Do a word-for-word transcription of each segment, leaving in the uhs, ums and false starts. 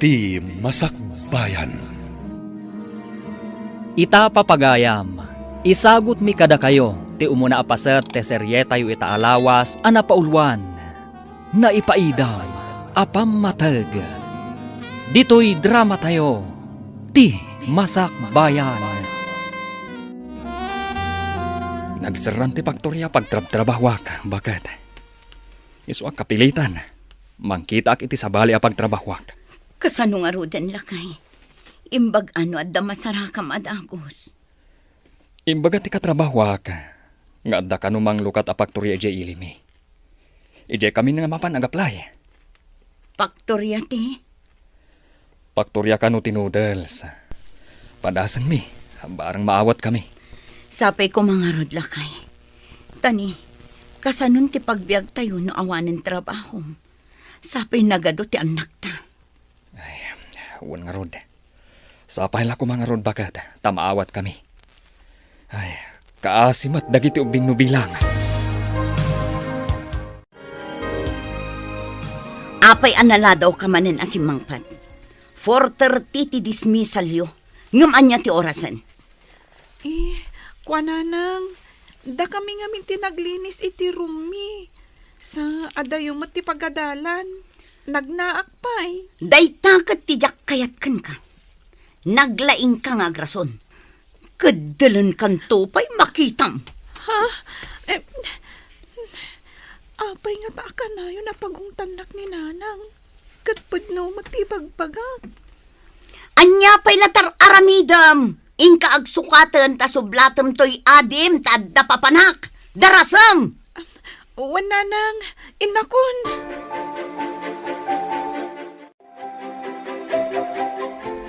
Ti Masakbayan. Ita, papagayam, isagutmi kadakayo ti umuna a paset ti serietayo ita a lawas a napauluan, Naipaidam a Pammateg. Ditoy dramatayo, Ti Masakbayan. Nagserran ti paktoria a pagtrabtrabahuak, baket. Isu a kapilitan. Mangkitaak iti sabali a pagtrabahuak. Kasano ngaruden, lakay? Imbag-a no adda masarakam a dagus. Imbaga ti katrabahuak nga adda kano manglukat a paktoria idiay ilimi. Idiay kami nga mapan agaplay. Paktoria ti? Paktoria kano ti noodles. Padasenmi, barang maawatkami. Sapay koma ngarud, lakay. Tani, kasanon ti pagbiagtayo no awanen trabaho? Sapay nagadu ti annakta. Ay, wen ngarud. Sapay la koma ngarud, baket, ta maawatkami. Ay, kaasi met dagiti ubbing no bilang. Apay a naladawka manen a simmangpet? Four thirty ti dismissalyo. Ngem ania ti orasen? Eh, kuananang, dakami ngamin ti naglinis iti roommi. Sa adayo met ti pagadalan. Nagnaak pay. Dayta ket ti diak kayat kenka. Naglaingka nga agrason. Keddelenkanto pay makitam. Ha? Eh, apay ngata a kanayon a pagungtannak ni Nanang? Ket pudno met ti ibagbagak. Ania pay la ti ar-aramidem? Inka agsukaten ta sublatem toy adim ta adda papanak. Darasem! Wen, Nanang, innakon.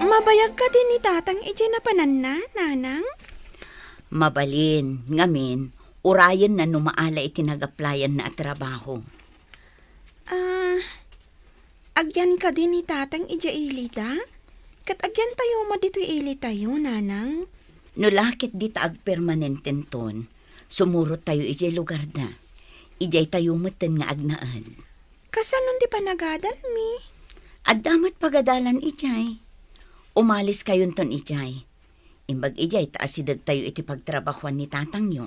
Mabayag kadi ni Tatang idiay napananna, Nanang? Mabalin, ngamin, urayenna no maala iti nagaplayanna a trabaho. Ah, agyan kadi ni Tatang idiay ilida? Ket agyantayo met ditoy ilitayo, Nanang? No la ket dita agpermanententon, sumurottayo idiay lugarda. Idiaytayo metten nga agnaed. Kasanon ti panagadalmi? Adda met pagadalan idiay. Umaliskayonton idiay. Imbag idiay ta asidegtayo iti pagtrabahuan ni tatangyo.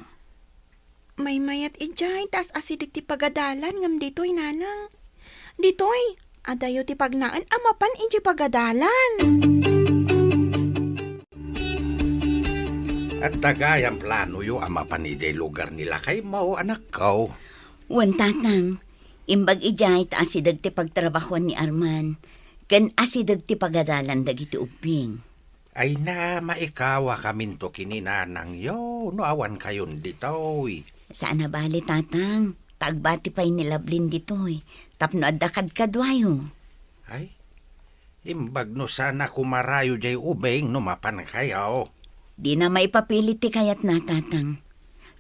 Maymayat idiay ta as-asideg ti pagadalan ngem ditoy, Nanang. Ditoy, adayo ti pagnaen a mapan idiay pagadalan. Adda gayam planoyo a mapan idiay lugar ni lakaymo, anakko? Wen, Tatang. Imbag idiay ta asideg ti pagtrabahuan ni Arman, ken asideg ti pagadalan dagiti ubbing. Ay na, maikawakaminto ken ni nanangyo no awankayon ditoy. Saan a bale, Tatang, ta agbati pay ni Lablin ditoy tapno adda kadkaduayo. Ay, imbag no saan a kumarayo diay ubing no mapankayo. Dina maipapilit ti kayatna, Tatang.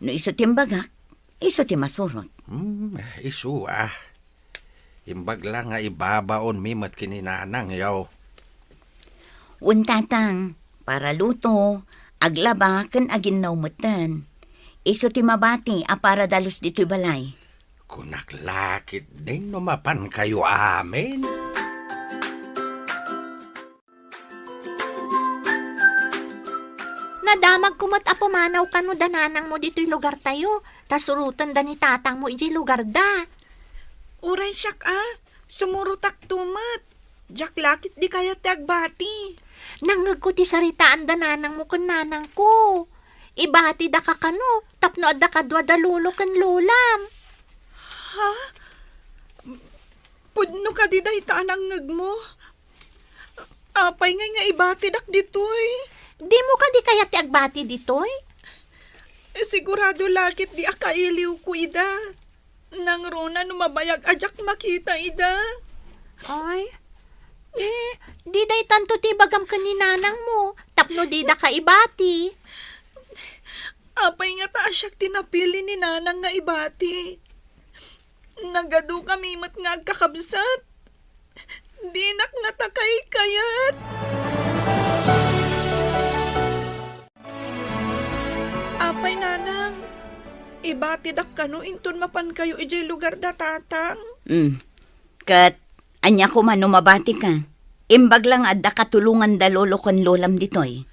No isu ti imbagak, isu ti masurot. Hmm, isu a. Imbag la nga ibabaonmi met ken ni nanangyo. Wen, Tatang, para luto, aglaba, ken aginnaw metten. Isu ti mabati a para dalus ditoy balay. Kunak la ketdin no mapankayo amin. Nadamagko met a pumanaw kano da nanangmo ditoy lugartayo, ta surotenda ni tatangmo idiay lugarda. Uray siak a, sumurotakto met. Diak la ketdi kayat ti agbati. Nangngegko ti saritaan da nanangmo ken nanangko. Ibatidaka kano tapno adda kadua da lolo ken lolam. Ha? Pudno kadi dayta a nangngegmo? Apay ngay nga ibatidak ditoy? Dimo kadi kayat ti agbati ditoy? Sigurado la ketdi a kailiwko ida. Nangruna no mabayag a diak makita ida. Ay, eh, di daytanto ti ibagam ken ni nanangmo tapno didaka ibati. Apay ngata a siak ti napili ni nanang nga ibati? Nagadukami met nga agkakabsat. Dinak ngata kaykayat. Apay, nanang, ibatidak kano inton mapankayo idiay lugarda tatang? Mm. Ket ania koma no mabatika? Imbag la nga adda katulongan da lolo ken lolam ditoy.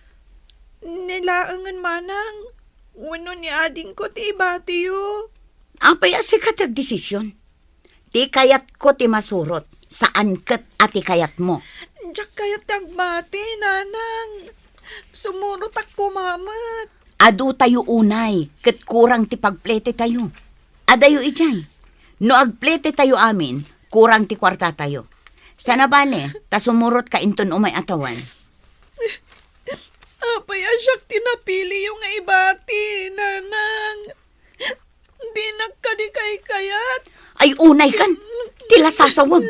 Ni laengen, manang, wenno ni adingko ti ibatiyo. Apay a sika ti agdesisyon? Ti kayatko ti masurot, saan ket a ti kayatmo. Diak kayat ti agbati, nanang. Sumurotak koma met. Adu tayo unay, ket kurang ti pagplete tayo. Adayo idiay. No agplete tayo amin, kurang ti kuarta tayo. Sana bale, ta sumurot ka inton umay a tawen. Apay a siak ti napiliyo nga ibati, nanang? Dinak kadi kaykayat. Ay, unay kan. Ti lasasawem.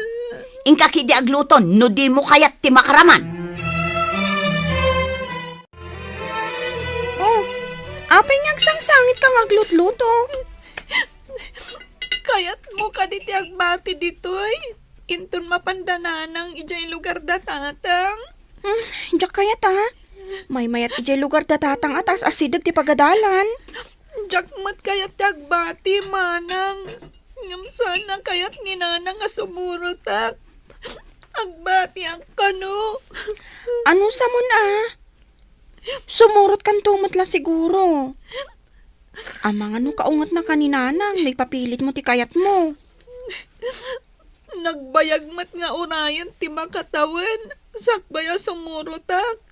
Inka kidi agluto, no dimo kayat ti makaraman. Oh, apay nga agsangsangit ka nga aglutluto? Kayatmo kadi ti agbati ditoy? Inton mapanda nanang idiay lugar da tatang? Hmm, diak kayat, a. Maymayat idiay lugar da tatang a ta asideg ti pagadalan. Diak met kayat ti agbati, manang. Ngem saan a kayat ni nanang a sumurotak. Agbatiak kano. Ano sa mon, a? Sumurotkanto met la siguro. Amangan no kaungetnaka ni nanang no ipapilitmo ti kayatmo. Nagbayag met nga unayen ti makatawen sakbay a sumurotak.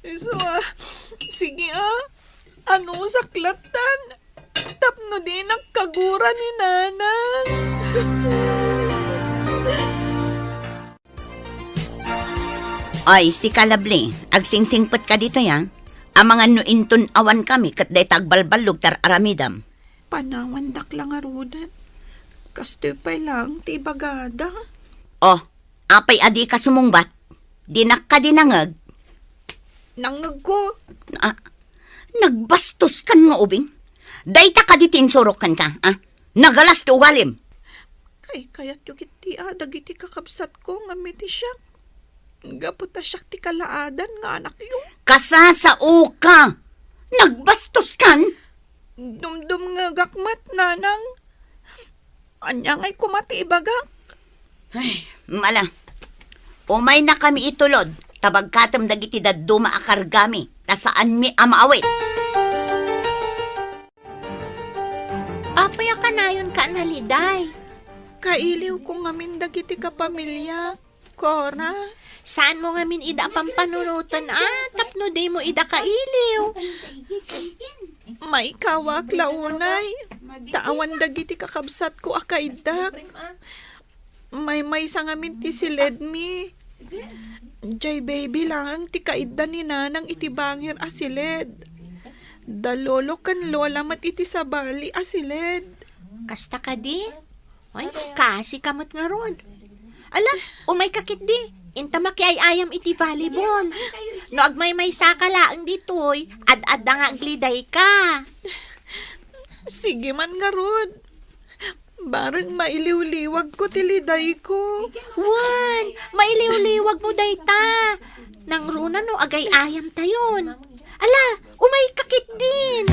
Isu a, sige a, anusak lattan tapno dinak kagura ni nanang. Ay, sika, Lovely, agsingsingpet ka ditoy, a. Amangan no inton awan kami ket dayta agbalballog ti ar-aramidam. Panawandak la ngaruden. Kastoy pay laeng ti ibagada. Oh, apay a dika sumungbat? Dinak kadi nangeg? Nangegko. Ah, nagbastos kan nga ubing. Dayta kadi ti insurok kenka, ah? Nagalas ti ugalim. Kaykayatyo ketdi a dagiti kakabsatko ngem iti siak. Gapu ta siak ti kalaadan nga anakyo. Kasasaoka! Nagbastos kan! Dumdumngegak met, nanang. Ania ngay koma ti ibagak? Ay, mala. Umaynakami itulod, ta bagkatem dagiti dadduma a kargami, ta saanmi a maawit. Apay a kanayonka a naliday? Kailiwko ngamin dagiti kapamiliak, Cora. Saanmo ngamin ida a pampanunoten a tapno dimo ida kailiw? Maikawak la unay, ta awan dagiti kakabsatko a kaiddak. Maymaysa ngamin ti siledmi. Jay baby laeng ti kaidda ni nanang iti bangir a siled. Da lolo ken lola met iti sabali a siled. Kasta kadi? Ay, kasika met ngarud. Ala, umayka ketdi. Inta makiay-ayam iti volleyball. No agmaymaysaka laeng ditoy, ad-adda nga aglidayka. Sige man ngarud. Bareng mailiwliwagko ti lidayko. Wen, mailiwliwagmo dayta. Nangruna no agay-ayamtayon. Ala, umayka ketdin.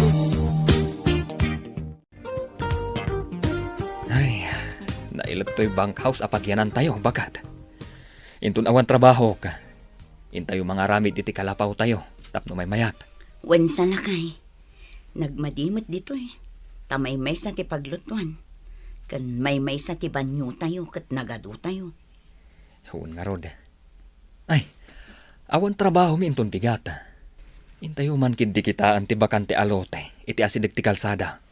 Ay, nailet toy bunkhouse a pagyanantayo, baket. Inton awan trabahok, intayo mangaramid iti kalapawtayo tapno maymayat. Wen sa lakay, nagmadi met ditoy, ta maymaysa ti paglutuan, ken maymaysa ti baniotayo ket nagadutayo. Wen ngarud. Ay, awan trabahomi inton bigat. Intayo man ketdi kitaen ti bakante a lote iti asideg ti kalsada.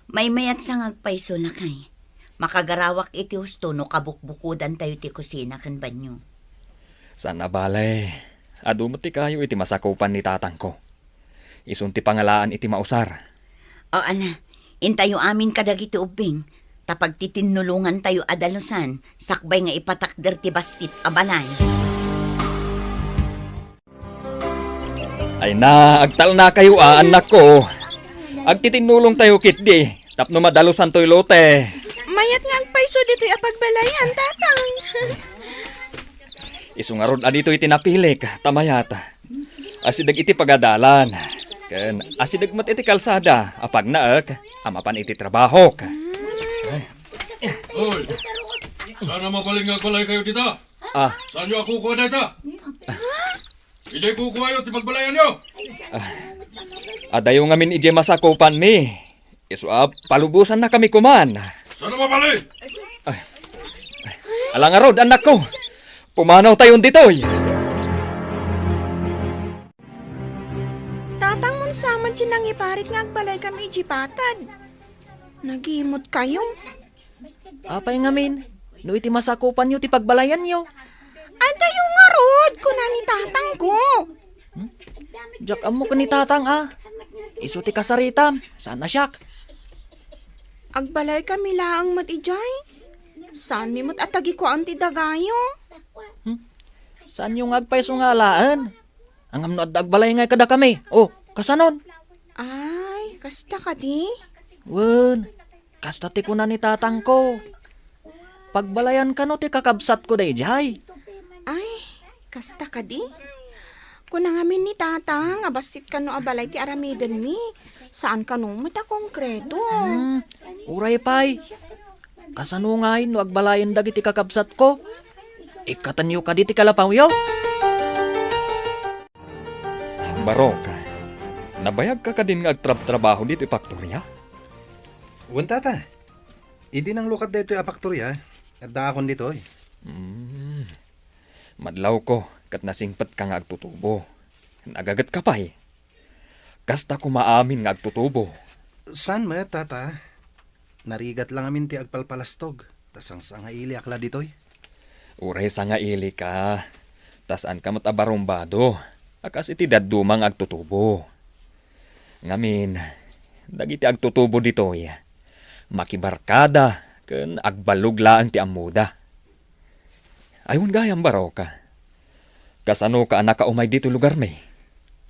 Maymayat sa nga agpayso, lakay. Makagarawak iti husto no kabukbukodantayo ti kusina ken banio. Saan a bale, adu met ti kayo iti masakupan ni tatangko. Isun ti pangalaan iti mausar. O, ala, intayo amin kadagiti ubbing, ta pagtitinnulongantayo a dalusan, sakbay nga ipatakder ti bassit a balay. Ay na, agtalnakayo a, annakko. Agtitinnulongtayo ketdi, tapno madalusantoy lote. Mayat nga agpayso ditoy a pagbalayan, tatang. Isu ngarud a ditoy ti napilik, ta mayat. Asideg iti pagadalan. Ken asideg met iti kalsada a pagnaek a mapan iti trabahok. Hoy! Saan a mabalin nga agbalaykayo dita? Ah. Saanyo a kukua dayta? Idiay kukuayo ti pagbalayanyo. Adayo ngamin idiay masakupanmi. Isu a palubosannakami koman. Saan a mabalin? Ala ngarud, annakko. Pumanawtayon ditoy. Tatang, mano sa man ti nangiparit nga agbalaykami idiay patad? Nagimutkayo. Apay ngamin, no iti masakupanyo ti pagbalayanyo? Adayo ngarud, kuna ni tatangko. Hmm? Diak ammo ken ni tatang a. Isu ti kasaritam, saan a siak. Agbalaykami laeng met idiay. Saanmi met a tagikuaan ti dagayo. Hmm? Saanyo nga agpayso nga alaen? Ngem no adda agbalay ngay kadakami. O, kasanon? Ay, kasta kadi? Wen, kasta ti kuna ni tatangko. Pagbalayan kano ti kakabsatko daydiay. Ay, kasta kadi? Kuna ngamin ni tatang a bassit kano a balay ti aramidenmi. Saan kano met a konkreto. Hmm, uray pay. Kasano ngay no agbalayen dagiti kakabsatko? Ikkatenyo kadi ti kalapawyo? Barok, nabayagka kadin nga agtrabtrabaho ditoy faktoria? Wen, tata. Idi nanglukat daytoy a faktoria, addaakon ditoy. Mm. Madlawko ket nasingpetka nga agtutubo. Nagagetka pay. Kasta koma amin nga agtutubo. Saan met, tata? Narigat la ngamin ti agpalpalastog, ta sangsangailiak la ditoy. Uray sangailika, ta saanka met a barumbado a kas iti dadduma nga agtutubo. Ngamin, dagiti agtutubo ditoy, makibarkada ken agballog laeng ti ammoda. Ay, wen gayam, Barok. Kasanoka a nakaumay ditoy lugarmi?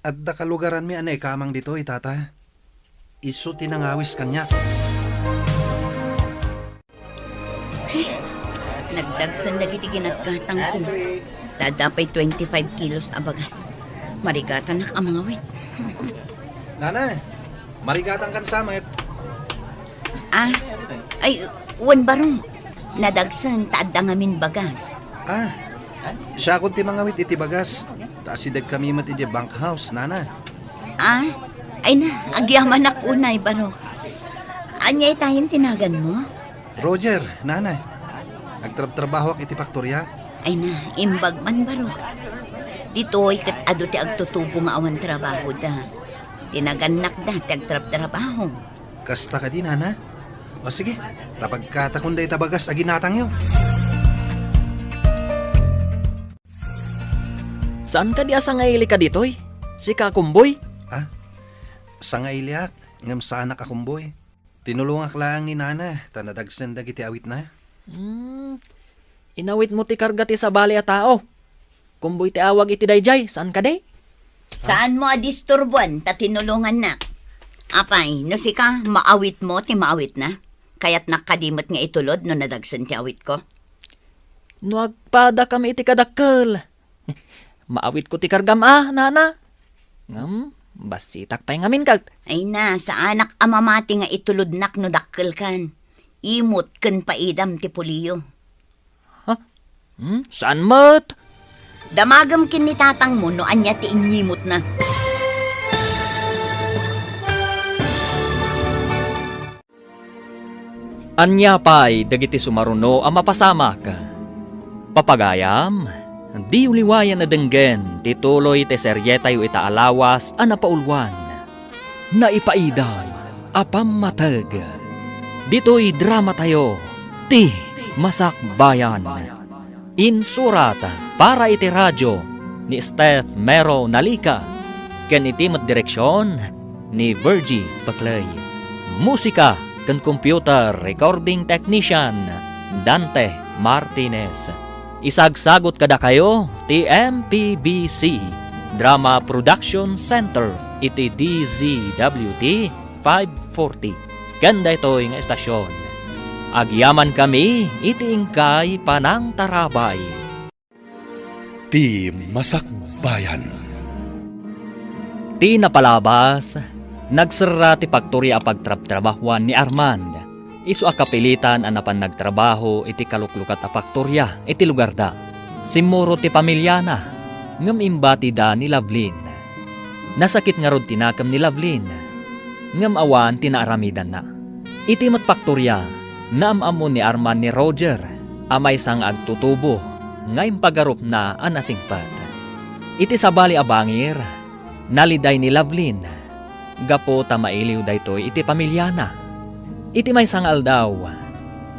Adda kalugaranmi a naikamang ditoy, tata. Isu ti nangawis kaniak. Nagdagsen dagiti ginatgatangko. Ta adda pay twenty-five kilos a bagas. Marigatanak a mangawit. Nana, marigatangkan sa met. Ah, ay, wen, Barok. Nadagsen ta adda ngamin bagas. Ah, siakon ti mangawit iti bagas. Ta asidegkami met idiay bunkhouse, nana. Ah, ay na, agyamanak unay, Barok. Ania itayen ti naganmo? Roger, nana. Agtrabtrabahoak iti faktoria. Ay na, imbag man, Barok. Ditoy ket adu ti agtutubo nga awan trabahoda. Ti nagannakda ti agtrabtrabaho. Kasta kadi, nana? O sige, ta pagkatakon dayta bagas a ginatangyo. Saan kadi a sangailika ditoy? Sika a kumboy? Ha? Sangailiak, ngem saanak a kumboy. Tinulongak laeng ni nana, ta nadagsen dagiti awitna. Hmm. Inawitmo ti karga ti sabali a tao. Kumboy ti awag iti daydiay, saan kadi? Saanmo a disturbuan ta tinulongannak. Apay, no sika, maawitmo ti maawitna? Kayatnak kadi met nga itulod no nadagsen ti awitko? No agpadakami iti kadakkel, maawitko ti kargam a, nana. Ngem, bassitak pay ngamin ket. Ay na, saanak a mamati nga itulodnak no dakkelkan. Imot ken paidam ti puliyo. Ha? Hmm? Saan met? Damagem ken ni tatangmo no ania ti inyimotna. Ania pay dagiti sumaruno a mapasamak? Papagayam, diyo liwayan a denggen ti tuloy ti serietayo ita a lawas a napauluan. Naipaiday a pammateg. Ditoy dramatayo, ti Masakbayan. Insurat para iti radio ni Steph Mero Nalica, ken iti met direksion ni Virgie Paclay. Musika ken computer recording technician, Dante Martinez. Isagsagot kadakayo ti M P B C Drama Production Center iti D Z W T five forty. Ken daytoy nga estasion, agyamankami iti inkay panangtarabay. Ti Masakbayan. Ti napalabas, nagserra ti paktoria a pagtrabtrabahuan ni Armand. Isu a kapilitan a napan nagtrabaho iti kaluklukat a faktoria iti lugarda. Simmurot ti pamiliana, ngem imbatida ni Lovelyn. Nasakit ngarud ti nakem ni Lovelyn, ngem awan ti naaramidanna. Iti met faktoria, naam-ammo ni Arman ni Roger a maysa nga agtutubo nga impagarupna a nasingpet. Iti sabali a bangir, naliday ni Lovelyn gapu ta mailiw daytoy iti pamiliana. Iti maysa nga aldaw,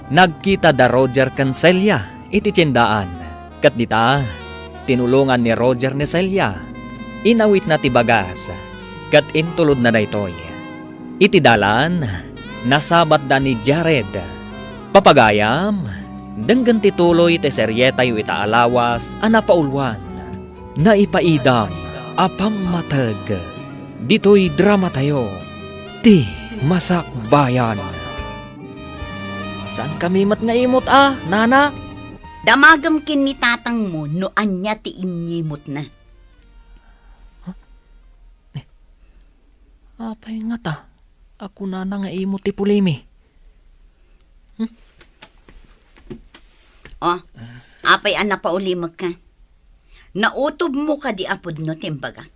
nagkita da Roger ken Celia iti tiendaan, ket dita, tinulongan ni Roger ni Celia. Inawitna ti bagas, ket intulodna daytoy. Iti dalan, nasabatda ni Jared. Papagayam, denggen ti tuloy ti serietayo ita a lawas a napauluan. Naipaidam a pammateg ditoy dramatayo, Ti Masakbayan. Saan kami met nga imut a, nana? Damagem ken ni tatangmo no ania ti inyimutna. Apay ngata a kunana nga imut ti pulimi? Hmm? O, apay a napaulimekka? Nautobmo kadi a pudno ti imbagak?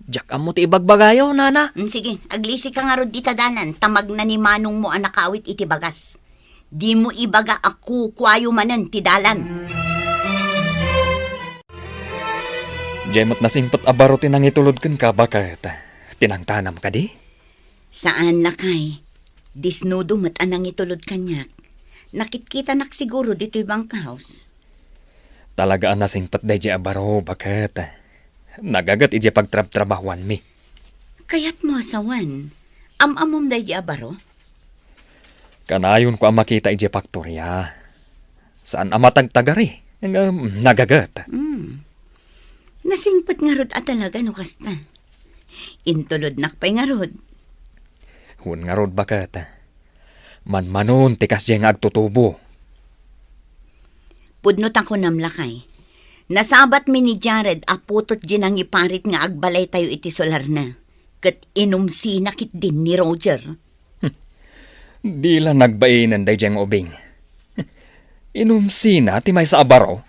Diak ammo ti ibagbagayo, nana. Mm, sige, aglisika ngarud dita dalan, ta magna ni manongmo a nakawit iti bagas. Dimo ibaga a kukuayo manen ti dalan. Diay met nasingpet a baro ti nangitulod kenka, baket? Ti nangtanam kadi? Saan, lakay. Disnudo met a nangitulod kaniak. Nakitkitanak siguro ditoy bunkhouse. Talaga a nasingpet daydiay a baro, baket? Nagaget idiay pagtrabtrabahuanmi. Kayatmo a sawen, am-ammom daydiay a baro? Kanayonko a makita idiay faktoria. Saan a matagtagari, ngem nagaget. Hmm. Nasingpet ngarud a talaga no kasta. Intulodnak pay ngarud. Wen ngarud, baket. Manmanon ti kasdiay nga agtutubo. Pudno ta kunam, lakay. Nasabatmi ni Jared a putot diay nangiparit nga agbalaytayo iti solarna, ket inumsina ketdin ni Roger. Di la nagbainen daydiay nga ubing. Inumsina ti maysa a baro.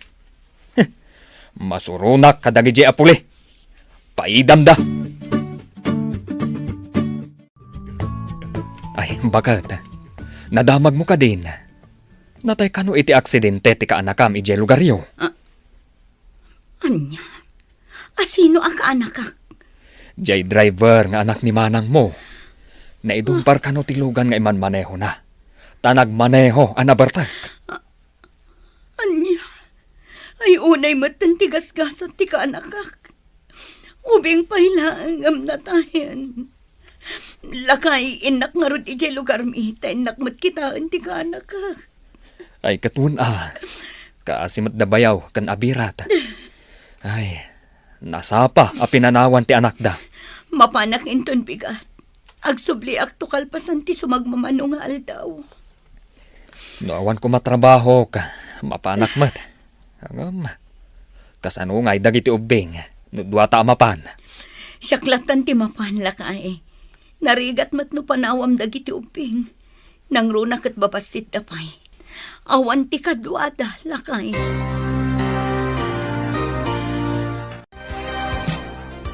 Masuronak kadagidiay a puli. Paidamda. Ay, baket. Nadamagmo kadin. Natay kano iti aksidente ti kaanakam idiay lugaryo? Ah, ania? Asino a kaanakak? Diay driver nga anak ni manangmo. Naidumpar kano ti lugan nga imanmanehona. Ta nagmaneho a nabertek. Ah, ania? Ay, unay metten ti gasgasat ti kaanakak. Ubing pay laeng ngem natayen. Lakay, innak ngarud idiay lugarmi, ta innak met kitaen ti kaanakak. Ay, ket wen a. Kaasi met da bayaw ken abirat. Ay, nasapa a pinanawan ti anakda. Mapanak inton bigat. Agsubliakto kalpasan ti sumagmamano nga aldaw. No awan koma trabahok, mapanak met. Ngem, kasano ngay dagiti ubbing no duata a mapan? Siak lattan ti mapan, lakay. Narigat met no panawam dagiti ubbing. Nangruna ket babassitda pay. Awan ti kaduada, lakay.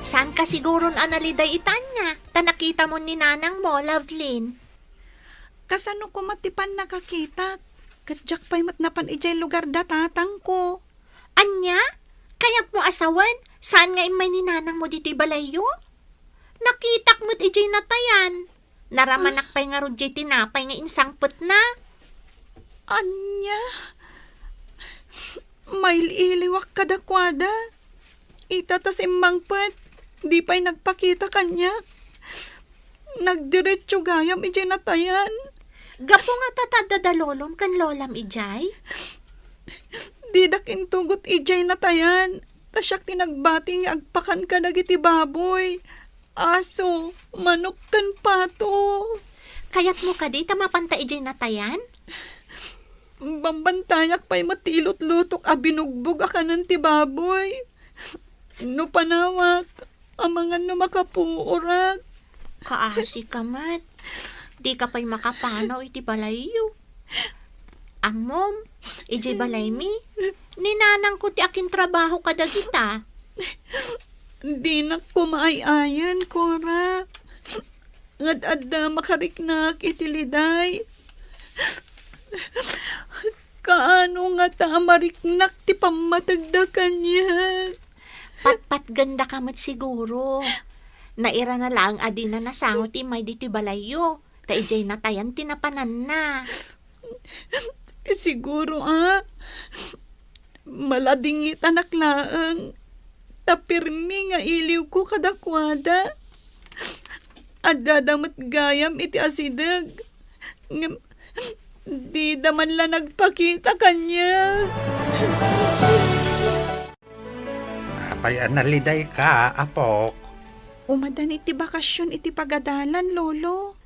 Saan ka siguron a naliday itanya? Ta nakitamon ni nanangmo, Lovelyn. Kasano koma ti pannakakitak? Ket diak pay met napan idiay lugar da tatangko. Ania? Kayatmo a sawen, saan nga immay ni nanangmo ditoy balayyo? Nakitak met idiay natayan. Naramanak pay ngarud diay tinapay nga insangpetna. Ania? Mail-iliwak kadakuada. Ita ta simmangpet, di pay nagpakita kaniak. Nagdiretso gayam idiay natayan. Gapu nga ta adda da lolom ken lolam idiay? Didak intugot idiay natayan, ta siak ti nagbati nga agpakan kadagiti baboy, aso, manok, ken pato. Kayatmo kadi ta mapanta idiay natayan? Bambantayak pay met ti ilutlutok a binugbog a kanen ti baboy. No panawak, amangan no makapuorak. Kaasi ka met. Dika pay makapanaw iti balayyo. Ammom, idiay balaymi, ni nanangko ti akintrabaho kadagita. Dinak koma ay-ayan, Cora. Ngad adda makariknak iti liday. Kaano ngata a mariknak ti pammategda kaniak? Patpatgenda ka met siguro. Nairana laeng a dina nasango ti immay ditoy balayyo, ta idiay natayan ti napananna. Siguro a, maladingitanak laeng, ta pirmi nga iliwko kadakuada. Addada met gayam iti asideg, ngem dida man la nagpakita kaniak. Apay a nalidayka, apok? Umadan iti bakasion iti pagadalan, Lolo.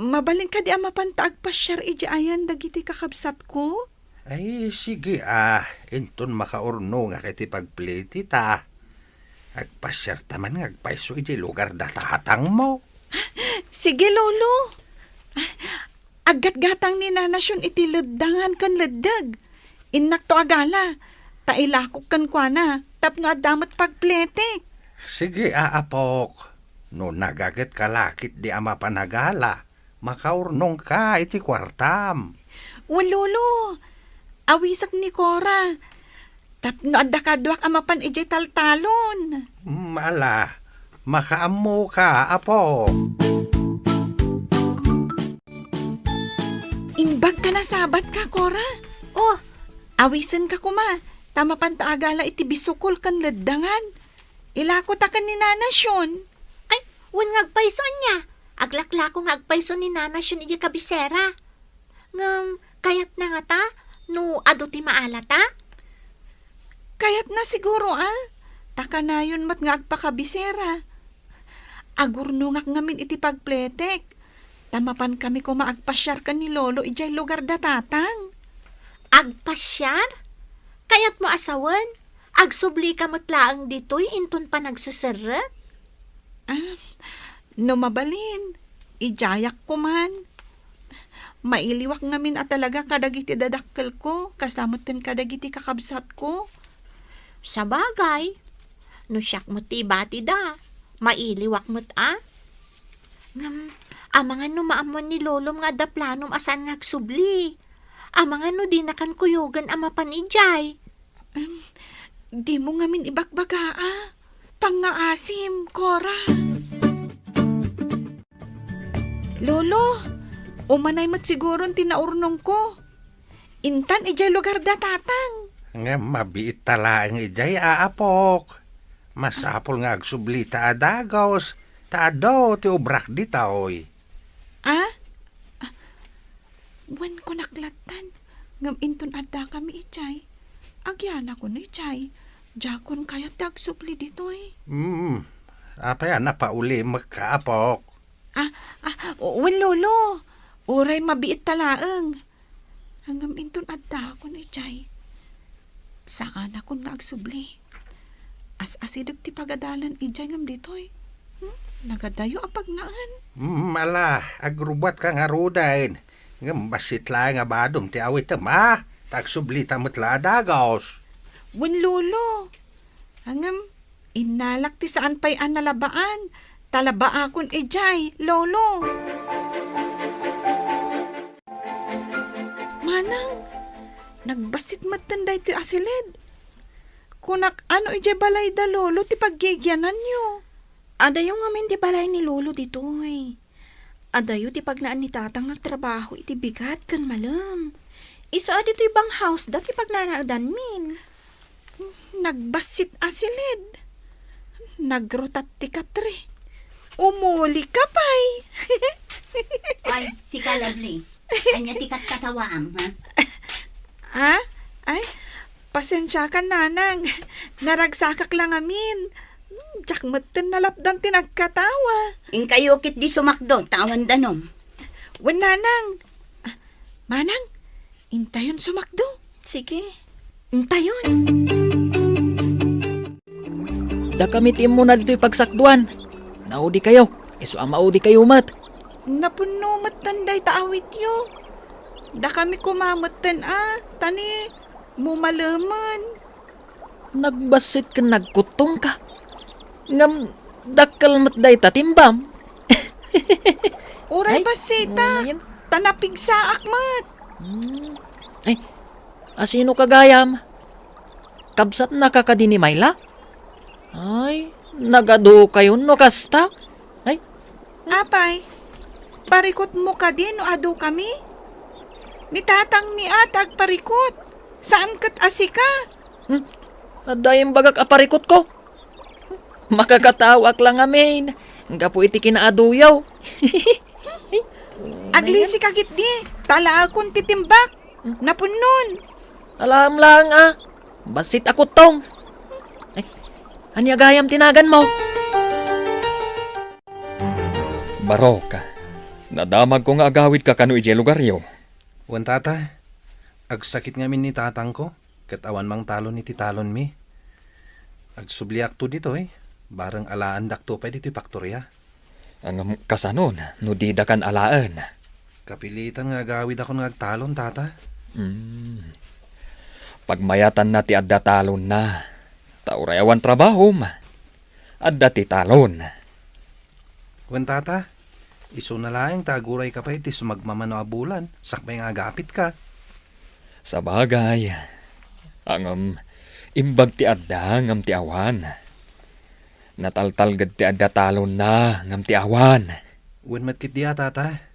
Mabalin kadi a mapanta agpasiar idiay ayan dagiti kakabsatko? Ay, sige a, inton makaurnongak iti pagplitita. Agpasiarta man nga agpayso iti lugar da tatangmo. Sige, Lolo. Aggatgatang ni Nana Sion iti leddangan ken leddeg. Innakto a gala, ta ilakok kenkuana tapno adda met pagpletek. Sige a, apok. No nagagetka la ketdi a mapan a gala, makaurnongka iti kuartam. Wen, Lolo, awisek ni Cora. Tapno adda kaduak a mapan idiay taltalon. Mm, ala, makaammoka, apo. Imbag ta nasabatka, Cora. Oh. Awisenka koma, ta mapanta a gala iti bisukol ken leddangan. Ilako ta ken ni Nana Sion. Ay, wen nga agpayso ania? Aglaklako nga agpayso ni Nana Sion idiay kabisera. Ngem, kayatna ngata no adu ti maalata? Kayatna siguro a. Ta kanayon met nga agpakabisera. Agurnongak ngamin iti pagpletek. Ta mapankami koma agpasiar ken ni Lolo idiay lugar da Tatang. Agpasiar? Kayatmo a sawen, agsublika met laeng ditoy inton panagseserrek? Ah, no mabalin, idiayak koman. Mailiwak ngamin a talaga kadagiti dadakkelko, kasla metten kadagiti kakabsatko. Sabagay, no siak met ti ibatida, mailiwak met a. Ngem, amangan no maammuan ni Lolom nga adda planom a saan nga agsubli. Amangan no dinakan kuyogen a mapan idiay. Em, dimo ngamin ibagbaga a. Pangngaasim, Cora. Lolo, umanay met siguron ti naurnongko. Intan idiay lugar da Tatang. Ngem mabiit ta laeng idiay, aapok. Masapul nga agsublita a dagus, ta adu ti obrak ditoy. Ah? Ah, wen kunak lattan, ngem inton addakami idiay, agyanakon idiay, diakon kayat ti agsubli ditoy. Hmm, apay a napaulimekka, apok? Ah, ah, wen, Lolo. Uray mabiit ta laeng. Ngem inton addakon idiay, saanakon nga agsubli. As-asideg ti pagadalan idiay ngem ditoy. Hmm? Nagadayo a pagnaen. Hmm, ala, agrubbuatka ngaruden. Ngem bassit laeng a badom ti awitem, a? Ta agsublita met la a dagus. Wen, Lolo. Ngem, innalak ti saan pay a nalabaan, ta labaakon idiay, Lolo. Manang, nagbassit metten daytoy a siled. Kunak, ano idiay balayda, Lolo, ti paggigiananyo? Adayo ngamin ti balay ni Lolo ditoy. Adayo ti pagnaen ni Tatang nga agtrabaho iti bigat ken malem. Isu a ditoy banghouse da ti pagnanaedanmin. Nagbassit a siled. Nagrutap ti katre. Umuli ka pay. Ay, sika, Lovely. Ania ti katkatawaam, ha? Ah? Ay, pasensiakan, Nanang. Naragsakak la ngamin. Diak metten nalapdan ti nagkatawa. Inkayo ketdi sumakdo, ta awan danum. Wen, Nanang. Ah, Manang, intayon sumakdo. Sige. Intayon. Dakami ti immuna ditoy pagsakduan. Naudikayo, isu a maudikayo met. Napunno metten dayta awityo. Dakami koma metten a, ta ni mumalemen. Nagbassit ken nagkuttongka. Ngem dakkel met dayta timbam. Uray Ay, bassitak, ano yan? Ta napigsaak met. Hmm. Ay, asino ka gayam? Kabsatnaka kadi ni Myla? Ay, nagadukayon no kasta? Ay, Apay, parikutmo kadi no adukami? Ni tatangmi a ti agparikut, saan ket a sika. Hmm, adda imbagak a parikutko. Makakataoak la ngamin, gapu iti kinaaduyo. Aglisika ketdi, ta alaekon ti timbak. Napunnon. Alaem laeng a, bassit a kuttong. Ay, ania gayam ti naganmo? Barok, nadamagko nga agawidka kano idiay lugaryo. Wen, tata, agsakit ngamin ni tatangko, ket awan mangtalon iti talonmi. Agsubliakto ditoy, bareng alaandakto pay ditoy paktoria. Ngem kasanon no didakan alaen? Kapilitan nga agawidakon nga agtalon, tata. Hmm. Pagmayatanna ti adda talonna. Ta uray awan trabahom, adda ti talon. Wen, tata, isuna laeng ta agurayka pay ti sumagmamano a bulan, sakbay nga agapitka. Sabagay, ngem imbag ti adda ngem ti awan. Nataltalged ti adda talonna ngem ti awan. Wen met ketdi a, tata.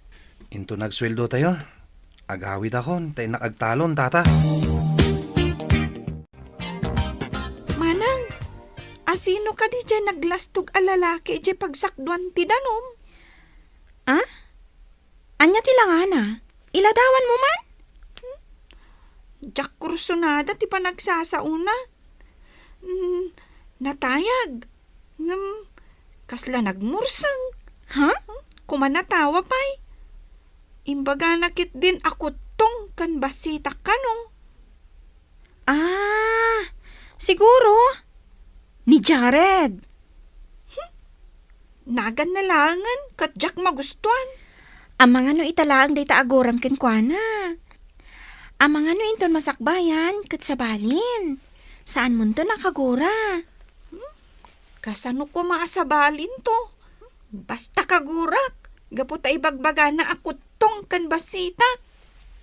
Inton agsueldotayo, agawidakon ta innak agtalon, tata. Manang, asino kadi diay naglastog a lalaki idiay pagsakduan ti danum? Ah? Ania ti langana? Iladawanmo man? Hmm? Diak kursunada ti panagsasaona. Hmm, natayag. Ngem, kasla nagmurseng. Ha? Hmm? Kumanatawa pay. Imbagana ketdin a kuttong ken bassitak kano. Ah, siguro, ni Jared. Hmm? Naganna laengen ket diak magustuan. Amangan no ita laeng dayta aguram kenkuana. Amangan no inton masakbayan ket sabalin. Saanmonto a kagura. Hmm? Kasano koma a sabalinto? Basta kagurak, gapu ta ibagbagana a kuttong ken bassitak.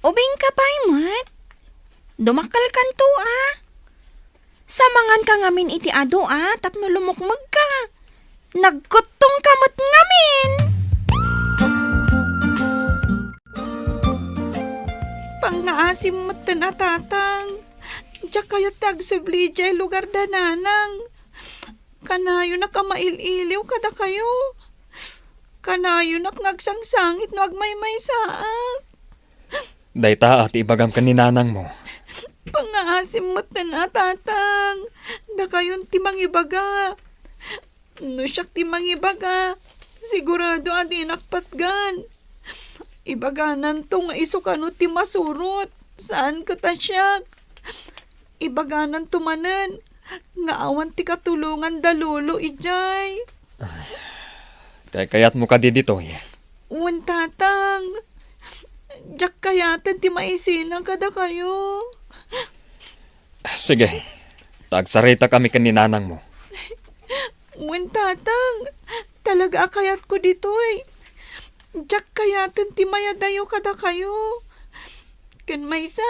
Ubingka pay met. Dumakkelkanto a. Samanganka ngamin iti adu a tapno lumukmegka. Nagkuttongka met ngamin. Pangngaasim metten a tatang. Diak kayat ti agsubli idiay lugar da nanang. Kanayonak a mail-iliw kadakayo. Kanayonak nga agsangsangit no agmaymaysaak. Dayta a ti ibagam ken ni nanangmo. Pangngaasim metten a tatang. Dakayon ti mangibaga. No siak ti mangibaga, sigurado a dinak patgan. Ibagananto nga isu kano ti masurot, saan ket a siak. Ibagananto manen nga awan ti katulongan da lolo idiay. Ay, kaykayatmo kadi ditoy? Wen, tatang. Diak kayaten ti maisina kadakayo. Sige, ta agsaritakami ken ni nanangmo. Wen, tatang, talaga a kayatko ditoy. Diak kayaten ti mayadayo kadakayo. Ken maysa,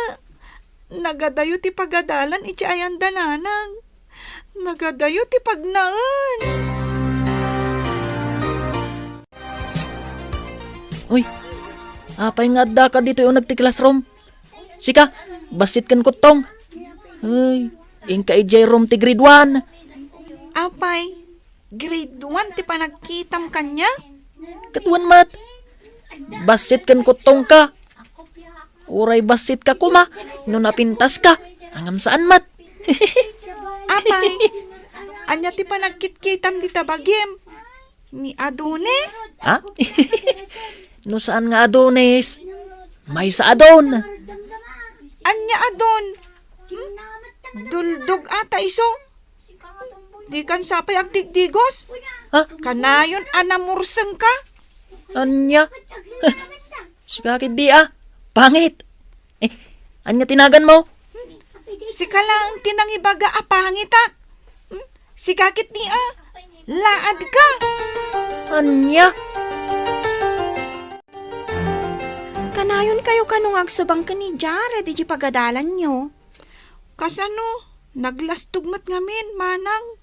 nagadayo ti pagadalan iti ayan da nanang. Nagadayo ti pagnaen. Uy, apay nga addaka ditoy uneg ti classroom? Sika, bassit ken kuttong. Ay, inka idiay room ti grade one. Apay, grade one ti panagkitam kaniak? Ket wen met, bassit ken kuttongka. Uray bassitka koma no napintaska, ngem saan met. Apay, ania ti panagkitkitam dita bagim? Ni Adonis? Ha? No saan nga Adonis, maysa a Don. Ania a Don? Hmm? Duldog ata isu. Dikan sapay agdigdigos. Ha? Kanayon a namursengka. Ania? Sika ketdi a. Pangit. Eh, ania ti naganmo? Sika laeng ti nangibaga a pangitak. Hmm? Sika ketdi a. Laadka. Ania? Kanayonkayo kano nga agsubang ken ni Jared idiay pagadalanyo? Kasano? Naglastog met ngamin, manang.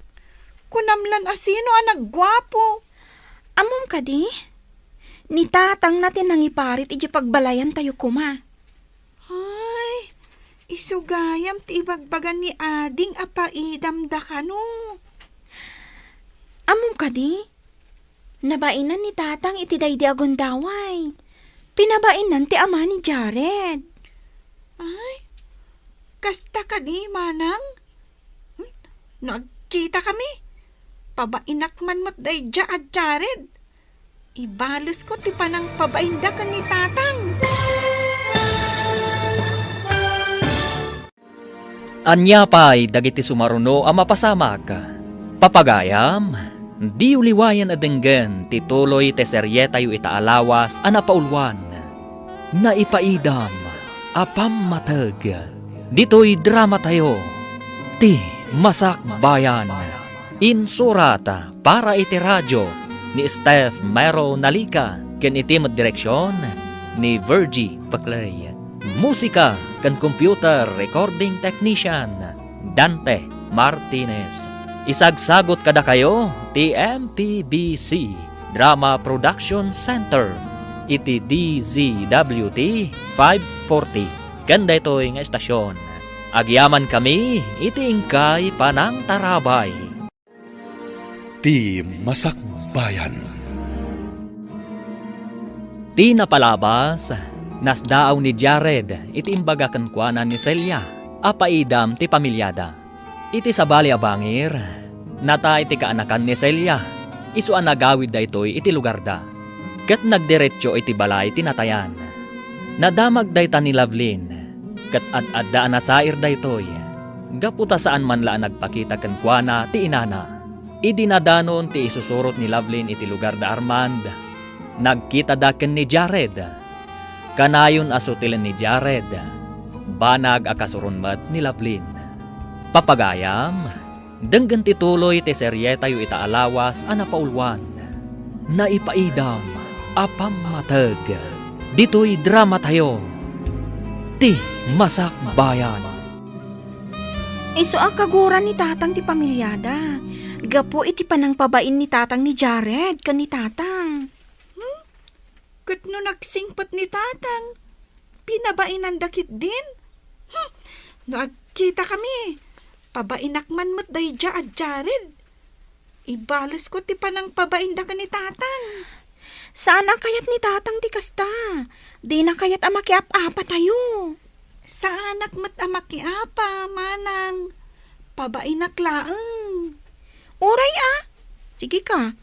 Kunam lan a sino a nagguapo. Ammom kadi? Ni tatangna ti nangiparit idiay pagbalayantayo koma. Ay, isu gayam ti ibagbaga ni ading a paidamda kano. Ammom kadi? Nabainan ni tatang iti daydi a gundaway. Pinabainnan ti ama ni Jared. Ay, kasta kadi, manang? Hmm? No agkitakami, pabainak man met daydiay a Jared. Ibalesko ti panangpabainda ken ni tatang. Ania pay dagiti sumaruno a mapasamak? Papagayam, diyo liwayen a denggen ti tuloy ti serietayo ita a lawas a napauluan, Naipaidam a Pammateg. Ditoy dramatayo, Ti Masakbayan. Insurat para iti radio ni Steph Mero Nalica ken iti met direksion ni Virgie Paclay. Musika ken computer recording technician, Dante Martinez. Isagsagot kadakayo ti M P B C Drama Production Center iti D Z W T five forty. Ken daytoy nga estasion, agyamankami iti inkay panangtarabay. Ti Masakbayan. Ti napalabas, nasdaaw ni Jared iti imbaga kenkuana ni Celia a paidam ti pamiliada. Iti sabali a bangir, natay ti kaanakan ni Celia, isu a nagawid daytoy iti lugarda, ket nagdiretso iti balay ti natayan. Nadamag dayta ni Lovelyn, ket ad-adda a nasair daytoy, gapu ta saan man la a nagpakita kenkuana ti inana. Idi nadanon ti isusurot ni Lovelyn iti lugar da Armand, nagkitada ken ni Jared. Kanayon a sutilen ni Jared, banag a kasuron met ni Lovelyn. Papagayam, denggen ti tuloy ti serietayo ita a lawas a napauluan, Naipaidam a Pammateg. Ditoy dramatayo, Ti Masakbayan. Isu a kaguran ni tatang ti pamiliada, gapu iti panangpabain ni tatang ni Jared ken ni tatang. Hmm? Ket no nagsingpet ni tatang, pinabainanda ketdin? Hmm! No agkitakami, pabainak man met daydiay a Jared. Ibalesko ti panangpabainda ken ni tatang. Saan a kayat ni tatang ti kasta. Dina kayat a makiap-apatayo. Saanak met a makiapa, manang. Pabainak laeng. Uray a. Sige ka.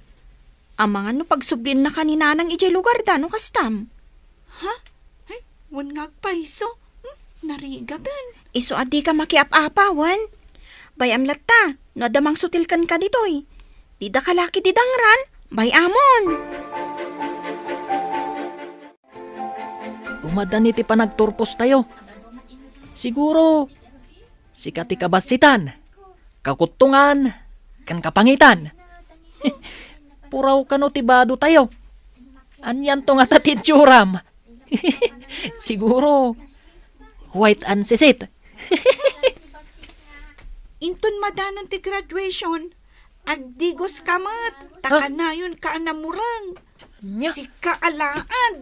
Amangan no pagsubliennaka ni nanang idiay lugarda no kastam. Ha? Ay, wen nga agpayso. Hmm, narigaten. Isu a dika makiap-apa, wen? Bay-am latta, no adda mangsutil kenka ditoy. Dida kalaki didangran, bay-amon. Umadani ti panagturpostayo. Siguro, sika ti kabassitan, kakuttongan, ken kapangitan. Puraw kano ti badotayo. Anianto ngata ti itsuram? Siguro, white and sisit. Inton madanon ti graduation, agdigos ka met, ta Ha? Kanayon ka a namureng. Nya? Sika a laad.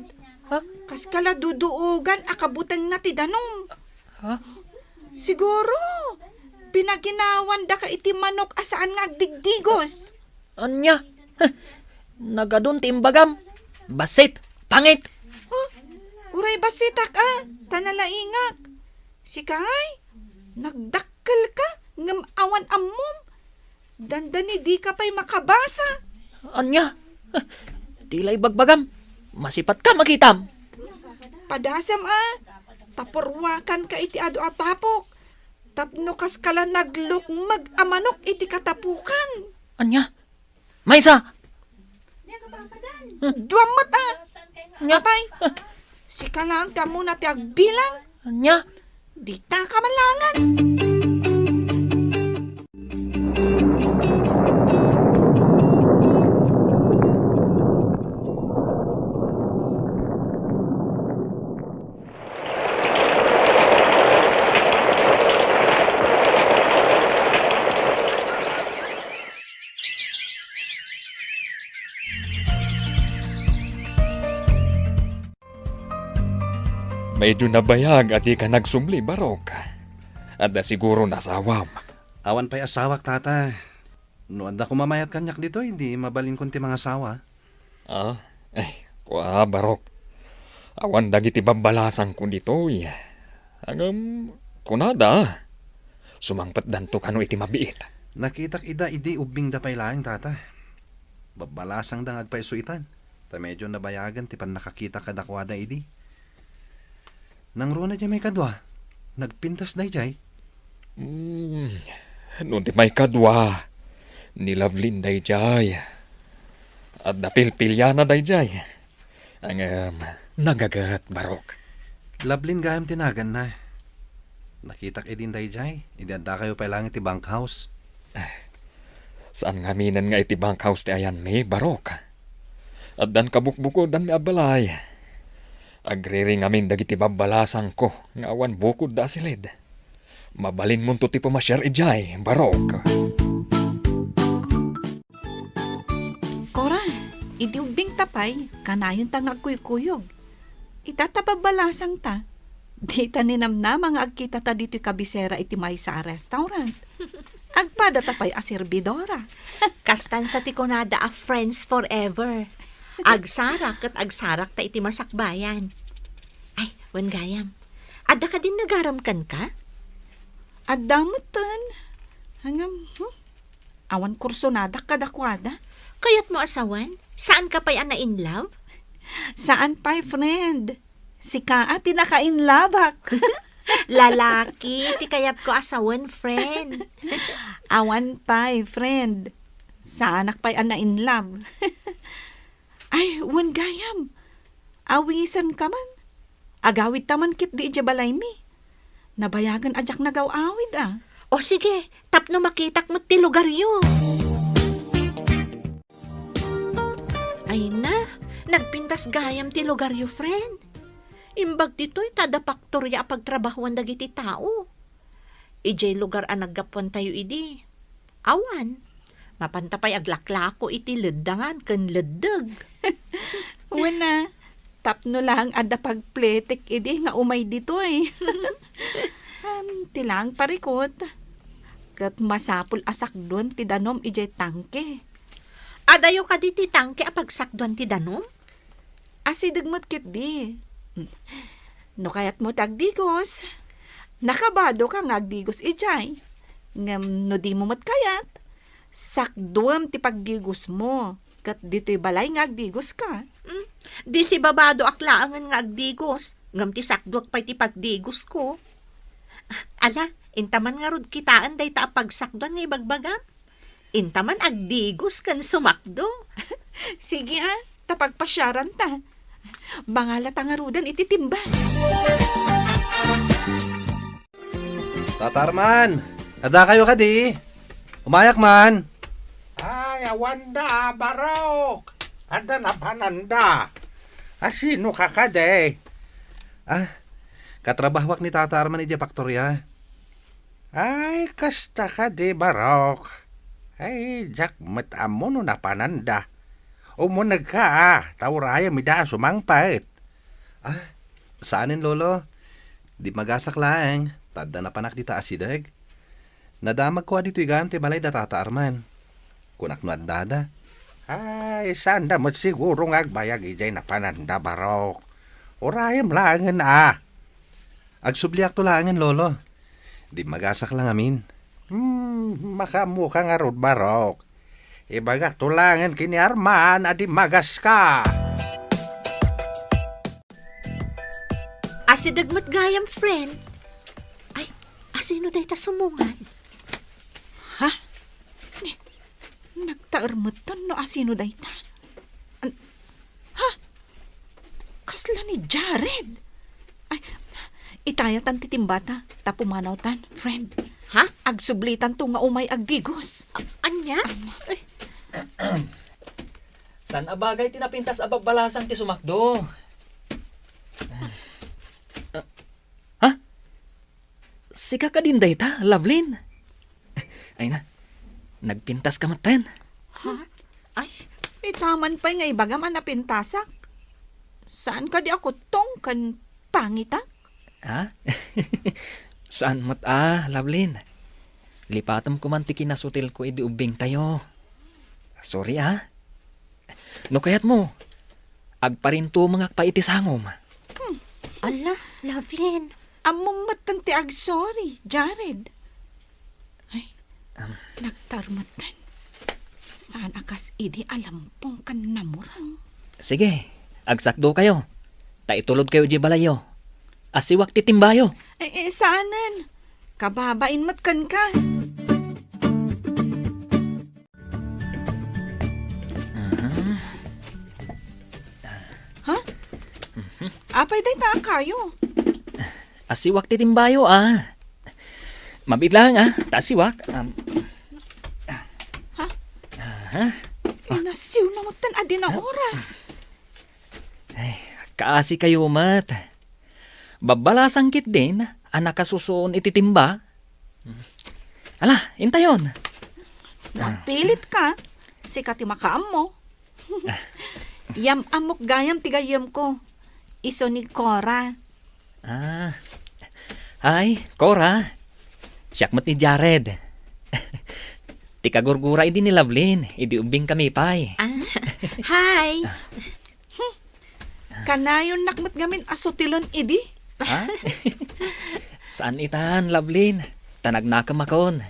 Ha? Kas kala duduogan a kabutengna ti danum. Ha? Siguro, pinaginawanda ka iti manok a saan nga agdigdigos. Anya? Nagadun ti imbagam. Bassit, pangit. Oh, uray bassitak a, ta nalaingak. Sika ay, nagdakkel ka, ngem awan ammom. Dandani dika pay makabasa. Anya? Di la ibagbagam. Masipatka makitam. Padasam a, ta purwakanka iti adu a tapok. Tapno kas kala naglukmeg a manok iti katapukan. Anya? Maysa! Dua met, a. Nya? Apay, sika laeng ti ammona ti agbilang. Nya? Dita ka man laengen. Medyo nabayag a dika nagsubli, Barok. Adda siguron asawam. Awan pay asawak, Tata. No adda koma mayat kaniak ditoy, di mabalinkon ti mangasawa. Ah, eh, kua, Barok. Awan dagiti babbalasangko ditoy. Ngem, kunada, sumangpetdanto kano iti mabiit. Nakitak ida idi ubbingda pay laeng, Tata. Babbalasangda nga agpayso itan, ta medyo nabayagen ti pannakakita kadakuada idi. Nangruna diay maikadua? Nagpintas daydiay? Mm, no di maikadua, ni Lovelyn daydiay. Adda pilpiliana daydiay. Ngem, nagaget, Barok. Lovelyn gayam ti naganna. Nakitak idin daydiay, idi addakayo pay laeng iti bunkhouse. Saan ngaminen nga iti bunkhouse ti ayanmi, Barok. Addan kabukbukodanmi a balay. Agriri ngamin dagiti babbalasangko nga awan bukodda a silid. Mabalinmonto ti pumasiar idiay, Barok. Kora, idi ubbingta pay, kanayonta nga agkuykuyog. Ita ta babbalasangta. Dita ninamnama nga agkitata ditoy kabisera iti maysa a restaurant. Agpadata pay a serbidora. Kastan sa ti kunada a friends forever. Agsarak ket agsarakta iti masakbayan. Ay, wen gayam. Adda kadin nagaram kenka? Adda metten. Ngem, hmm? Awan kursonadak kadakuada. Kayatmo a sawen? Saanka pay a na-in love? Saan pay, friend. Sika a ti naka-inlove-ak. Lalaki ti kayatko a sawen, friend. Awan pay, friend. Saanak pay a na-inlove. Ay, wen gayam. Awisenka man. Agawidta man ketdi idiay balaymi. Nabayagen a diak nagaw-awid, a. O sige, tapno makitak met ti lugaryo. Ay na, nagpintas gayam ti lugaryo, friend. Imbag ditoy ta adda paktoria a pagtrabahoan dagiti tao. Idiay lugar a naggapuantayo idi, awan. Mapanta pay aglaklako iti leddangan ken leddeg. Wen a, tapno laeng adda pagpletek idi nga umay ditoy. Am, ti laeng parikut. Ket masapul a sakduen ti danum idiay tangke. Adayo kadi ti tangke a pagsakduan ti danum? Asideg met ketdi. No kayatmo ti agdigos, nakabadoka nga agdigos idiay. Ngem no dimo met kayat, sakduem ti pagdigosmo, ket ditoy balay nga agdigoska. Hmm, di sibabadoak laengen nga agdigos, ngem ti sakduek pay ti pagdigosko. Ala, intaman ngarud kitaen dayta a pagsakduan nga ibagbagam. Intaman agdigos ken sumakdo. Sige a, ta pagpasiaranta. Bangalata ngaruden iti timba. Tata Arman, addakayo kadi? Umayak man. Ay, awanda, barok. Adda napananda. Asinoka kadi? Ah, katrabahoak ni Tata Arman idiay paktoria. Ay, kasta kadi, barok. Ay, diak met ammo no napananda. Umunegka, a, ta urayem ida a sumangpet. Ah, saanen, Lolo. Dimmagasak laeng, ta adda napanak dita asideg. Nadamagko a ditoy gayam ti balay da Tata Arman. Kunak no addada. Ay, saanda met siguro nga agbayag idiay napananda, barok. Urayem laengen a. Agsubliakto laengen, Lolo. Dimmagasak la ngamin. Hmm, makaammoka ngarud, barok. Ibagakto laengen ken ni Arman a dimmagaska. Asideg met gayam, friend. Ay, asino dayta sumungad? Ha? Ni, nagtaer metten no asino dayta. An-, Jared! Ay, itayatan ti timbata, ta pumanawtan, friend. Ha? Agsublitanto nga umay agdigos. A-, ania? Ay. Saan a bagay ti napintas a babbalasang ti sumakdo? Ha? Sika kadin dayta, Lovelyn? Ay na, nagpintas ka metten. Ha? Ay, itaman pay nga ibagam a napintasak. Saan kadi a kuttong ken pangitak? Ha? Saan met a, Lovelyn. Lipatem koman ti kinasutilko idi ubbingtayo. Sorry, a. No kayatmo, agparintumengak pay iti sangom. Hmm. Ala, Lovelyn. Ammom metten ti agsorry, Jared. Ay, Am. Nagtarmetten. Saan a kas idi a lampong ken namurang? Sige, agsakdo kayo. Ta itulod kayo di balayyo. Asiwak ti timbayo. Eh, eh, saanen? Kababain met kenka. Mhm. Ha? Mhm. Apay dayta a kayo? Asiwak ti timbayo, a. Mabiit lang, a. Ta asiwak. Um, Ha? Aha. Inasiw na metten a di na oras. Ay, kaasi kayo met. Babbalasang ketdin a nakasusuon iti timba. Ala, intayon. Agpilit ka, sika ti makaammo. Yam-ammok gayam ti gayyemko. Isu ni Cora. Ah. Hi, Cora. Siak met ni Jared. Ti kagurgura idi ni Lovelyn, idi ubbingkami pay. Ah, hi. Kanayonnak met ngamin a sutilen idi. Ha? Saan itan, Lovelyn. Ta nagnakemakon.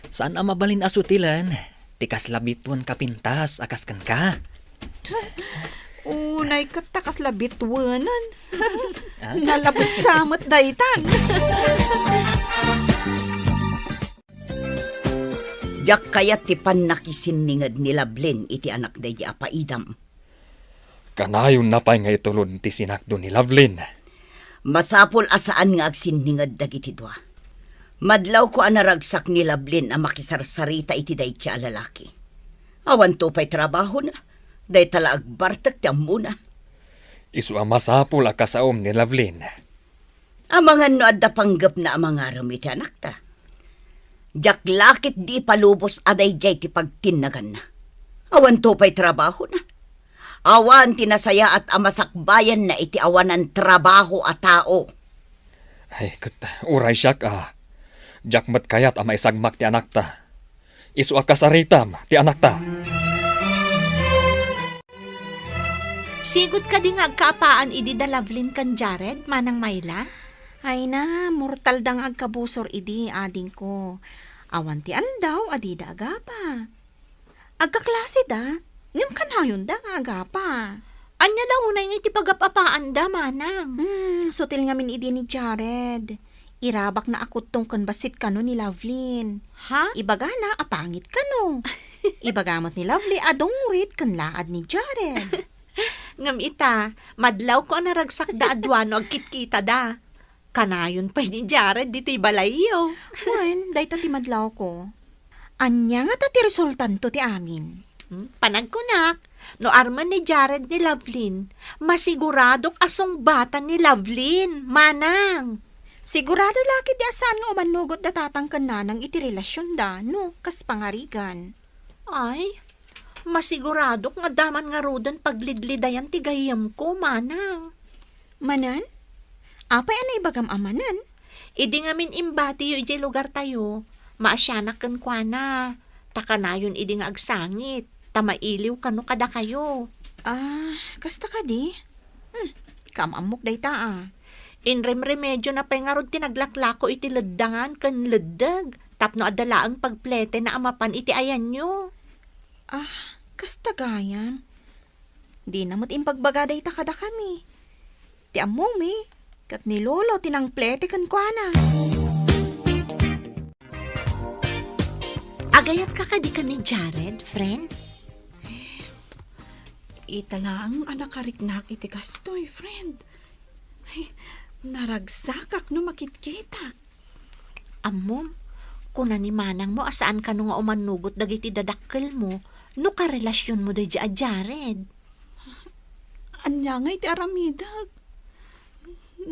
Saan a mabalin a sutilen ti kasla bituen a pintas a kas kenka. Unay ket ta kasla bituenen. Ah? Nalabsa met daytan. Diak kayat ti pannakisinninged ni Lovelyn iti anak daydi a paidam. Kanayonna pay nga itulod ti sinakdo ni Lovelyn. Masapul a saan nga agsinninged dagiti dua. Madlawko a naragsak ni Lovelyn a makisarsarita iti dayta a lalaki. Awanto pay trabahona, dayta la agbartek ti ammona. Isu a masapul a kasaom ni Lovelyn. Amangan no adda panggepna a mangarem iti anakta. Diak la ketdi ipalubos a daydiay ti pagtinnaganna. Awanto pay trabahona. Awan ti nasayaat a masakbayanna iti awanan trabaho a tao. Ay, ket uray siak a, diak met kayat a maisagmak ti anakta. Isu a kasaritam ti anakta. Sigud kadi nga agkaapaan idi da Lovelyn ken Jared, Manang Myla? Ay na, mortal da nga agkabusor idi, adingko. Awan ti aldaw a dida agapa. Agkaklase da, ngem kanayon da nga agapa. Ania la unay nga iti pagap-apaan da, Manang? Hmm, sutil ngamin idi ni Jared. Irabakna a kuttong ken bassit kano ni Lovelyn. Ha? Ibagana a pangit kano. Ibaga met ni Lovely a dungrit ken laad ni Jared. Ngem ita, madlawko a naragsak da a dua no agkitkita da. Kanayon pay ni Jared ditoy balayyo. Wen, dayta ti madlawko. Ania ngata ti resultanto ti amin? Hmm, panagkunak, no armen ni Jared ni Lovelyn, masiguradok a sungbatan ni Lovelyn, Manang. Sigurado la ketdi a saan nga umannugot da tatang ken nanang iti relasionda, no, kas pangarigan. Ay, masiguradok nga adda man ngaruden paglidlidayan ti gayyemko, Manang. Manen? Apay a naibagam a manen? Idi ngamin imbatiyo idiay lugartayo, maasianak kenkuana, ta kanayon idi nga agsangit, ta mailiw kano kadakayo. Ah, kasta kadi? Hmm, kaam-ammok dayta a. Inremremediona pay ngarud ti naglaklako iti leddangan ken leddeg tapno adda laeng pagpletena a mapan iti ayanyo. Ah, kasta gayam. Dina met imbagbaga dayta kadakami. Ti ammomi, ket ni Lolo ti nangplete kenkuana. Agayatka kadi ken ni Jared, friend? Ita laeng a nakariknak iti kastoy, friend. Ay, naragsakak no makitkitak. Ammom, kuna ni manangmo a saan kano nga umannugot dagiti dadakkelmo no karelasionmo daydi a Jared. Ania ngay ti aramidek?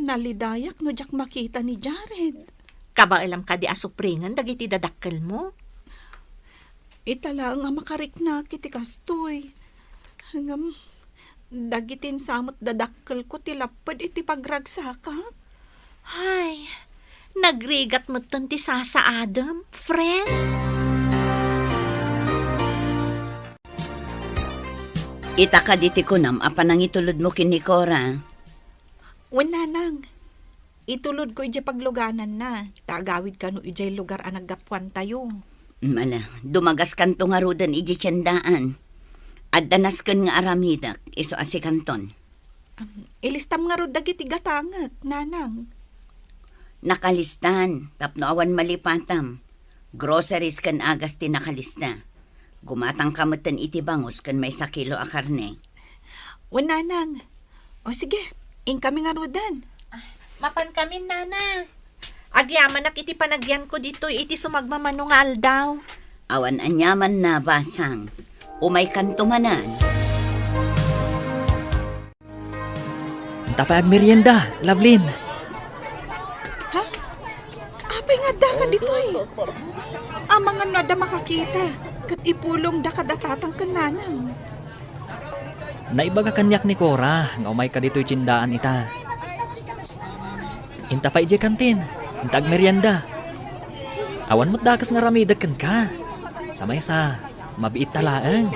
Nalidayak no diak makita ni Jared. Kabaelam kadi a supringen dagiti dadakkelmo? Ita laeng a makariknak iti kastoy. Ngem, dagiti insamet dadakkelko ti lapped iti pagragsakak. Hay, nagrigat metten ti sasaadem, friend. Ita kadi ti kunam a panangitulodmo ken ni Cora? Wen, nanang. Itulodko idiay paglugananna, ta agawid kano idiay lugar a naggapuantayo. Mala, dumagaskanto ngaruden idiay tiendaan. Adda nasken nga aramidek, isu a sikanton. Am, ilistam ngarud dagiti gatangek, nanang. Nakalistan, tapno awan malipatam. Groceries ken agas ti nakalista. Gumatangka metten iti bangus ken maysa kilo a karne. Wen, nanang. O sige, inkami ngaruden. Mapankamin, nanang. Agyamanak iti panagyanko ditoy iti sumagmamano nga aldaw. Awan aniamanna, basang. Umaykanto manen. Ita pay agmerienda, Lovelyn. Ha? Apay nga addaka ditoy? Amangan no adda makakita, ket ipulongda kada tatang ken nanang. Naibaga kaniak ni Cora nga umayka ditoy tiendaan ita. Ita pay idiay kantin, ita agmerienda. Awan met dakes nga aramidek kenka. Sa maysa, mabiitta laeng.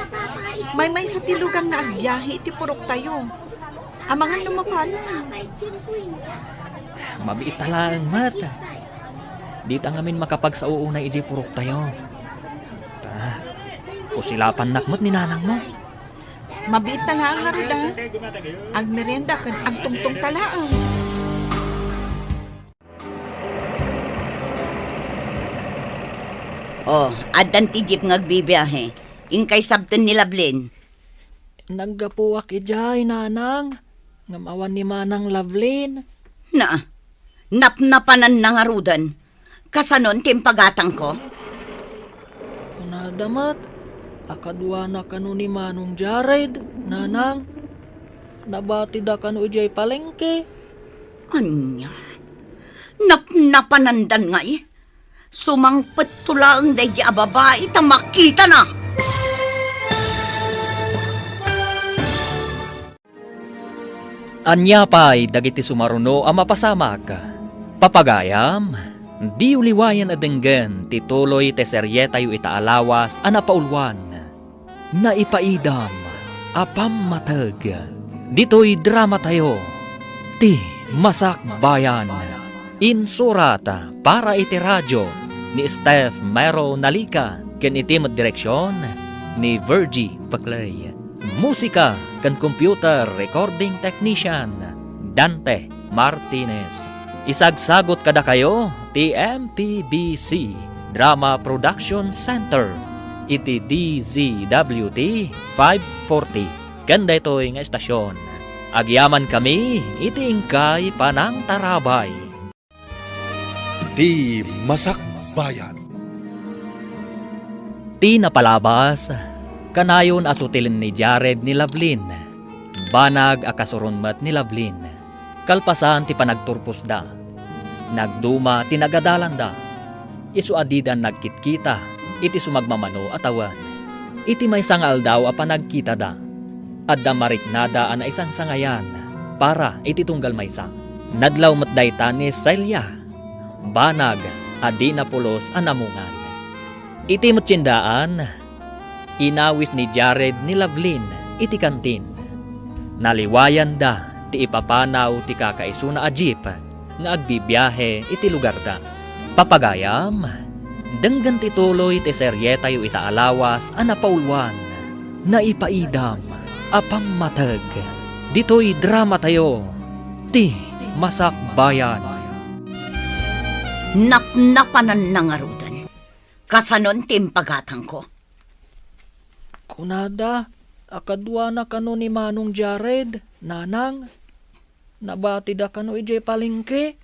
Maymaysa ti lugan nga agbiahe iti puroktayo. Amangan no mapano. Mabiitta laeng met. Dita ngamin makapagsao unay idiay puroktayo. Ta, kusilapannak met ni nanangmo. Mabiitta laeng ngarud a. Agmerienda ken agtungtongta laeng. O, addan ti jeep nga agbibiahe. Inkay sabten ni Lovelyn. Naggapuak idiay, nanang. Ngem awan ni manang Lovelyn. Na, napnapananna ngaruden. Kasanon ti impagatangko? Kunada met a kaduana kano ni Manong Jared, nanang. Nabatida kano idiay palengke. Ania? Napnapanandan ngay? Sumangpetto laeng daydi a babai ta makitana. Ania pay dagiti sumaruno a mapasamak? Papagayam, diyo liwayan a denggen ti tuloy ti serietayo ita a lawas a napauluan, Naipaidam a Pammateg. Ditoy dramatayo, Ti Masakbayan. Insurat para iti radio ni Steph Mero Nalica ken iti met direksion ni Virgie Paclay. Musika ken computer recording technician, Dante Martinez. Isagsagot kadakayo ti M P B C Drama Production Center iti D Z W T five forty. Ken daytoy nga estasion, agyamankami iti inkay panangtarabay. Ti Masakbayan. Ti napalabas, kanayon a sutilen ni Jared ni Lovelyn. Banag a kasuron met ni Lovelyn. Kalpasan ti panagturposda, nagduma ti nagadalanda. Isu a dida nagkitkita iti sumagmamano a tawen. Iti maysa nga aldaw a panagkitada, adda mariknada a naisangsangayan para iti tunggal maysa. Nadlaw met dayta ni Celia, banag a dina pulos a namungan. Iti met tiendaan, inawis ni Jared ni Lovelyn iti kantin. Naliwayanda ti ipapanaw ti kakaisuna a jeep nga agbibiahe iti lugarda. Papagayam, denggen ti tuloy ti serietayo ita a lawas a napauluan, Naipaidam a Pammateg. Ditoy dramatayo, Ti Masakbayan. Napnapananna ngaruden. Kasanon ti impagatangko? Kunada, A kaduana kano ni Manong Jared, Nanang? Nabatida kano idiay palengke?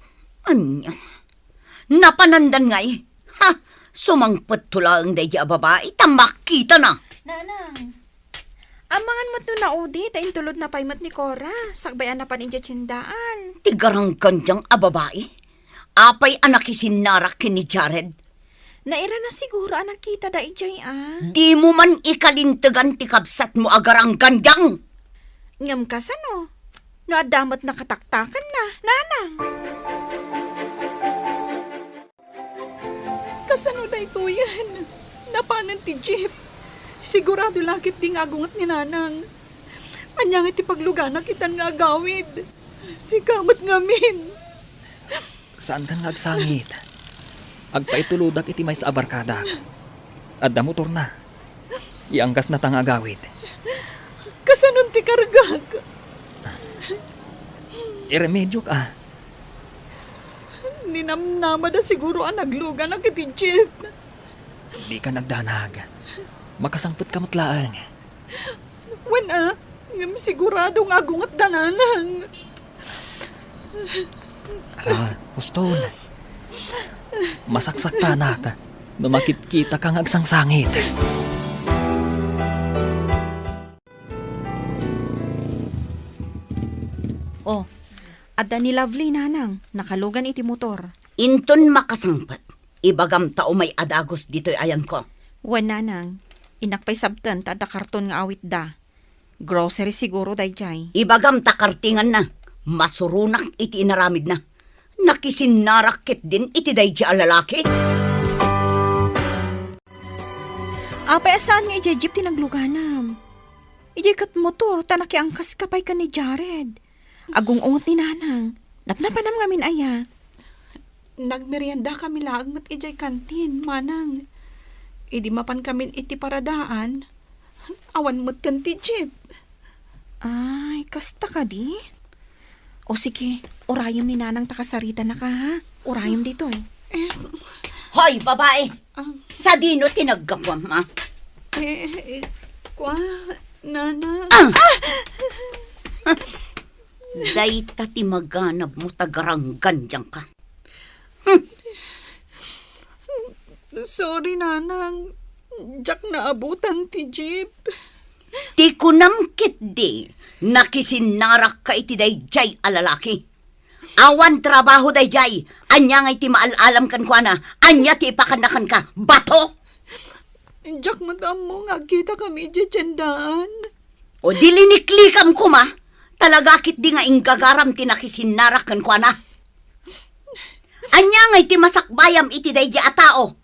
Ania? Napanandan ngay? Ha! Sumangpet to laeng daydi a babai, ta makitana. Nanang, amangan met no naudi ta intulodna pay met ni Cora, sakbay a napan idiay tiendaan. Ti garanggandiang a babai? Apay a nakisinnarak ken ni Jared? Nairana siguro a nakitada idiay a. Dimo man ikalintegan ti kabsatmo a garanggandiang. Ngem kasano? No adda met nakataktakanna, Nanang. Kasano daytoyen? Napanen ti jeep. Sigurado la ketdi nga agunget ni Nanang. Ania nga ti paglugana itan nga agawid? Sika met ngamin. Saankan nga agsangit. Agpaitulodak iti maysa a barkadak. Adda motorna. Ianggasna ta nga agawid. Kasanon ti kargak? Iremedioka. Ninamnamada siguro a nagluganak iti jeep. Dika nagdanag. Makasangpetka met laeng. Wen a, ngem sigurado nga agungetda, Nanang. Ah, huston. Masaksaktanak no makitkitaka nga agsangsangit. Oh, adda ni Lovely, Nanang. Nakalugan iti motor. Inton makasangpet, ibagam ta umay a dagus ditoy ayanko. Wen, Nanang. Innak pay sabten ta adda karton nga awitda. Grocery siguro daydiay. Ibagam ta kartinganna. Masuronak iti inaramidna. Nakisinnarak ketdin iti daydiay a lalaki. Apay a saan nga idiay jeep ti nagluganam? Idiay ket motor ta nakiangkaska pay ken ni Jared. Agung-unget ni Nanang. Napnapanam ngamin aya? Nagmeriendakami laeng met idiay kantin, Manang. Idi mapankamin iti paradaan, awan met ken ti jeep. Ay, kasta kadi? O sige, urayem ni Nanang ta kasaritanaka, ha? Urayem ditoy. Eh, Hoy, babai! Ah. Sadino ti naggapuam, ha? Eh, eh, kua, Nanang. Ah! Dayta ti maganabmo ta garanggandiangka. Hmm. Sorry, Nanang. Diak naabutan ti jeep. Ti kunam ketdi, nakisinnarakka iti daydiay a lalaki. Awan trabaho daydiay. Ania ngay ti maal-alam kenkuana? Ania ti ipakanna kenka? Bato? Diak met ammo nga agkitakami idiay tiendaan. O di liniklikam koma, talaga ketdi nga inggagaram ti nakisinnarak kenkuana. Ania ngay ti masakbayam iti daydiay a tao?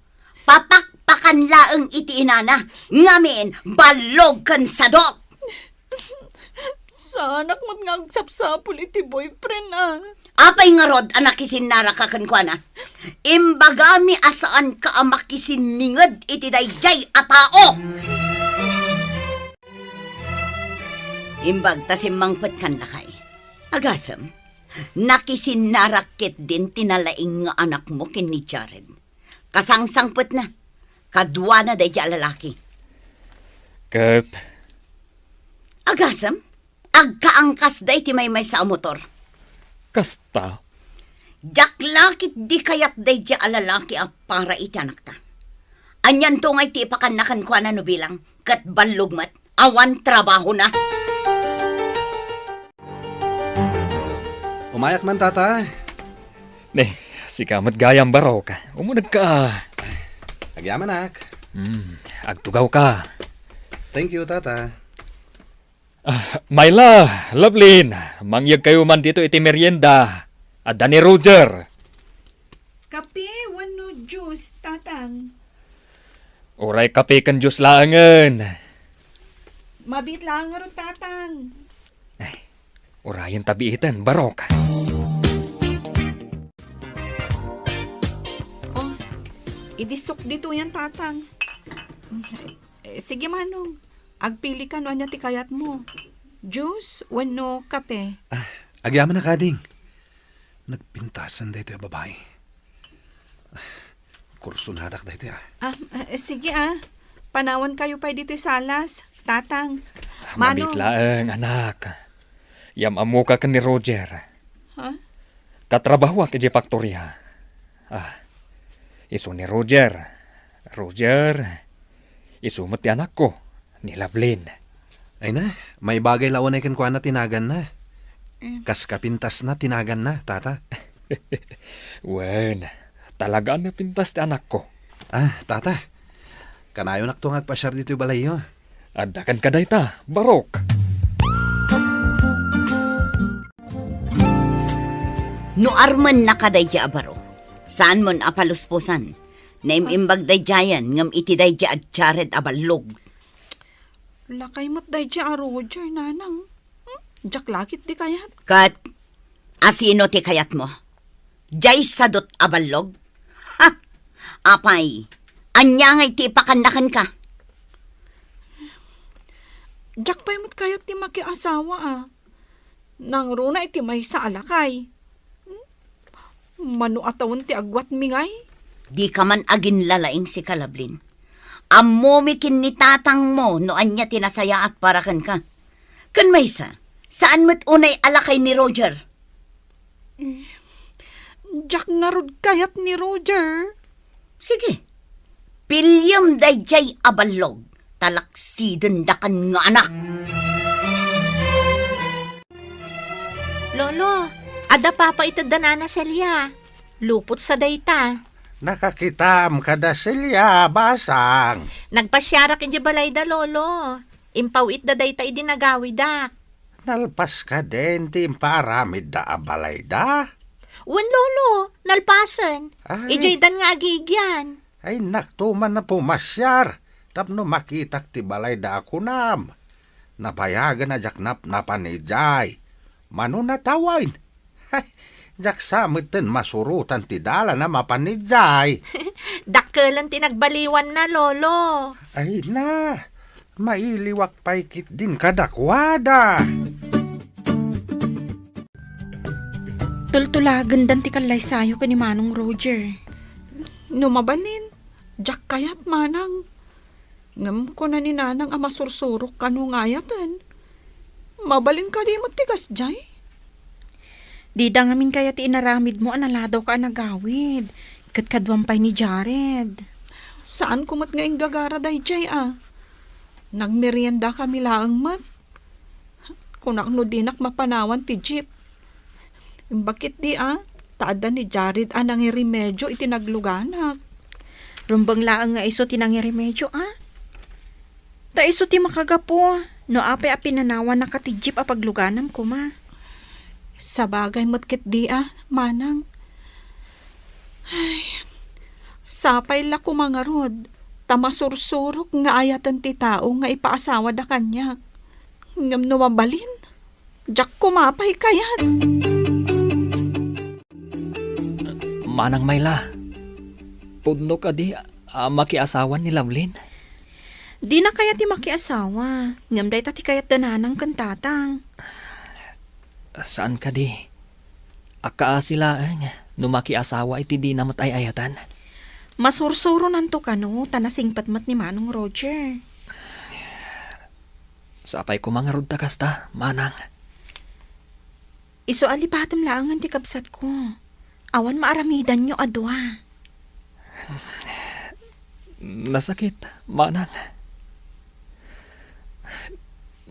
Papakpakan laeng iti inana, ngamin ballog ken sadok. Saanak met nga agsapsapul iti boyfriend, ah. Apay ngarud a nakisinnaraka kenkuana? Imbagami a saanka a makisinninged iti daydiay a tao. Imbag ta simmangpetkan lakay. Agasem, nakisinnarak ketdin ti nalaing nga anakmo ken ni Jared. Kasangsangpetna, kaduana daydiay a lalaki. Ket agasem, agkaangkasda iti maymaysa a motor. Kasta? Diak la ketdi kayat daydiay a lalaki a para iti anakta. Anianto ngay ti ipakanna kenkuana no bilang, ket ballog met, awan trabahona. Umayak man, Tata. Ne, sika met gayam, Barok. Umunegka. Agyamanak. Hmm, agtugawka. Thank you, Tata. Ah, Myla, Lovelyn, mangyegkayo man dito iti merienda. Adda ni Roger. Kape wenno juice, Tatang? Uray kape ken juice laengen. Mabiit laeng ngarud, Tatang. Ay, urayen ta biiten, Barok. Oh, idisok ditoyen, Tatang. Eh, sige, Manong. Agpilika no ania ti kayatmo. Juice wenno kape? Ah, agyamanak, ading. Nagpintasan daytoy a babai. Ah, kursonadak daytoy, ah. Ah, eh, sige, ah. Panawankayo pay ditoy salas, Tatang. Manong. Mamit laeng, anak. Yam-ammoka ken ni Roger. Ha? Katrabahoak idiay faktoria. Ah, isu ni Roger. Roger, isu met ti anakko, ni Lovelyn. Ay na, maibagay la unay kenkuana ti naganna. Mm. Kas kapintasna ti naganna, tata. Wen, talaga a napintas ti anakko. Ah, tata, kanayonakto nga agpasiar ditoy balayyo. Adda kenka dayta, barok. No armennaka daydiay a baro, saanmon a palusposan. Naim-imbag daydiayen ngem iti daydiay a Jared a ballog. Lakay met daydiay a Roger, nanang. Hmm? Diak la ketdi kayat. Ket asino ti kayatmo? Diay sadot a ballog? Ha! Apay, ania ngay ti ipakanna kenka? Diak pay met kayat ti makiasawa, a. Nangruna iti maysa a lakay. Hmm? Mano a tawen ti agwatmi ngay? Dika man aginlalaing, sika, Lovelyn. Ammomi ken ni tatangmo no ania ti nasayaat para kenka. Ken maysa, saan met unay a lakay ni Roger? Diak ngarud kayat ni Roger. Sige, piliem daydiay a ballog, ta laksidendakan nga anak. Lolo, adda papa iti da Nana Celia. Lupotsa dayta. Nakakitam kada Celia, basang. Nagpasiarak idiay balayda, Lolo. Impaw-itda dayta idi nagawidak. Nalpas kadin ti impaaramidda a balayda? Wen, Lolo, nalpasen. Ay. Idiaydan nga agigian. Ay, nakto man a pumasiar tapno makitak ti balayda a kunam. Nabayagen a diak napnapan idiay. Mano natawen? Ay, diak sa metten masurotan ti dalan a mapan idiay. Dakkelen ti nagbaliwanna, Lolo. Ay na, mailiwak pay ketdin kadakuada. Tultulagendan ti kallaysayo ken ni Manong Roger. No mabalin, diak kayat, Manang. Ngem kuna ni Nanang a masursurok kano nga ayaten. Mabalin kadi met ti kasdiay? Dida ngamin kayat ti inaramidmo a naladawka a nagawid, ket kaduam pay ni Jared. Saanko met nga inggagara daydiay a. Nagmeriendakami laeng met. Kunak no dinak mapanawan ti jeep. Imbag ketdi a, ta adda ni Jared a nangiremedio iti nagluganak. Rumbeng laeng nga isu ti nangiremedio a. Ta isu ti makagapu no apay a pinanawannaka ti jeep a pagluganam koma. Sabagay met ketdi a, Manang. Ay, sapay la koma ngarud, ta masursurok nga ayaten ti tao nga ipaasawada kaniak. Ngem no mabalin, diak koma pay kayat. Manang Myla, pudno kadi a makiasawan ni Lovelyn? Dina kayat ti makiasawa, ngem dayta ti kayat da Nanang ken Tatang. Saan kadi? Agkaasi laeng no makiasawa iti dina met ay-ayatan. Masursuronanto kano ta nasingpet met ni Manong Roger. Sapay koma ngarud ta kasta, Manang. Isu a lipatem laengen ti kabsatko. Awan maaramidanyo a dua. Nasakit, Manang.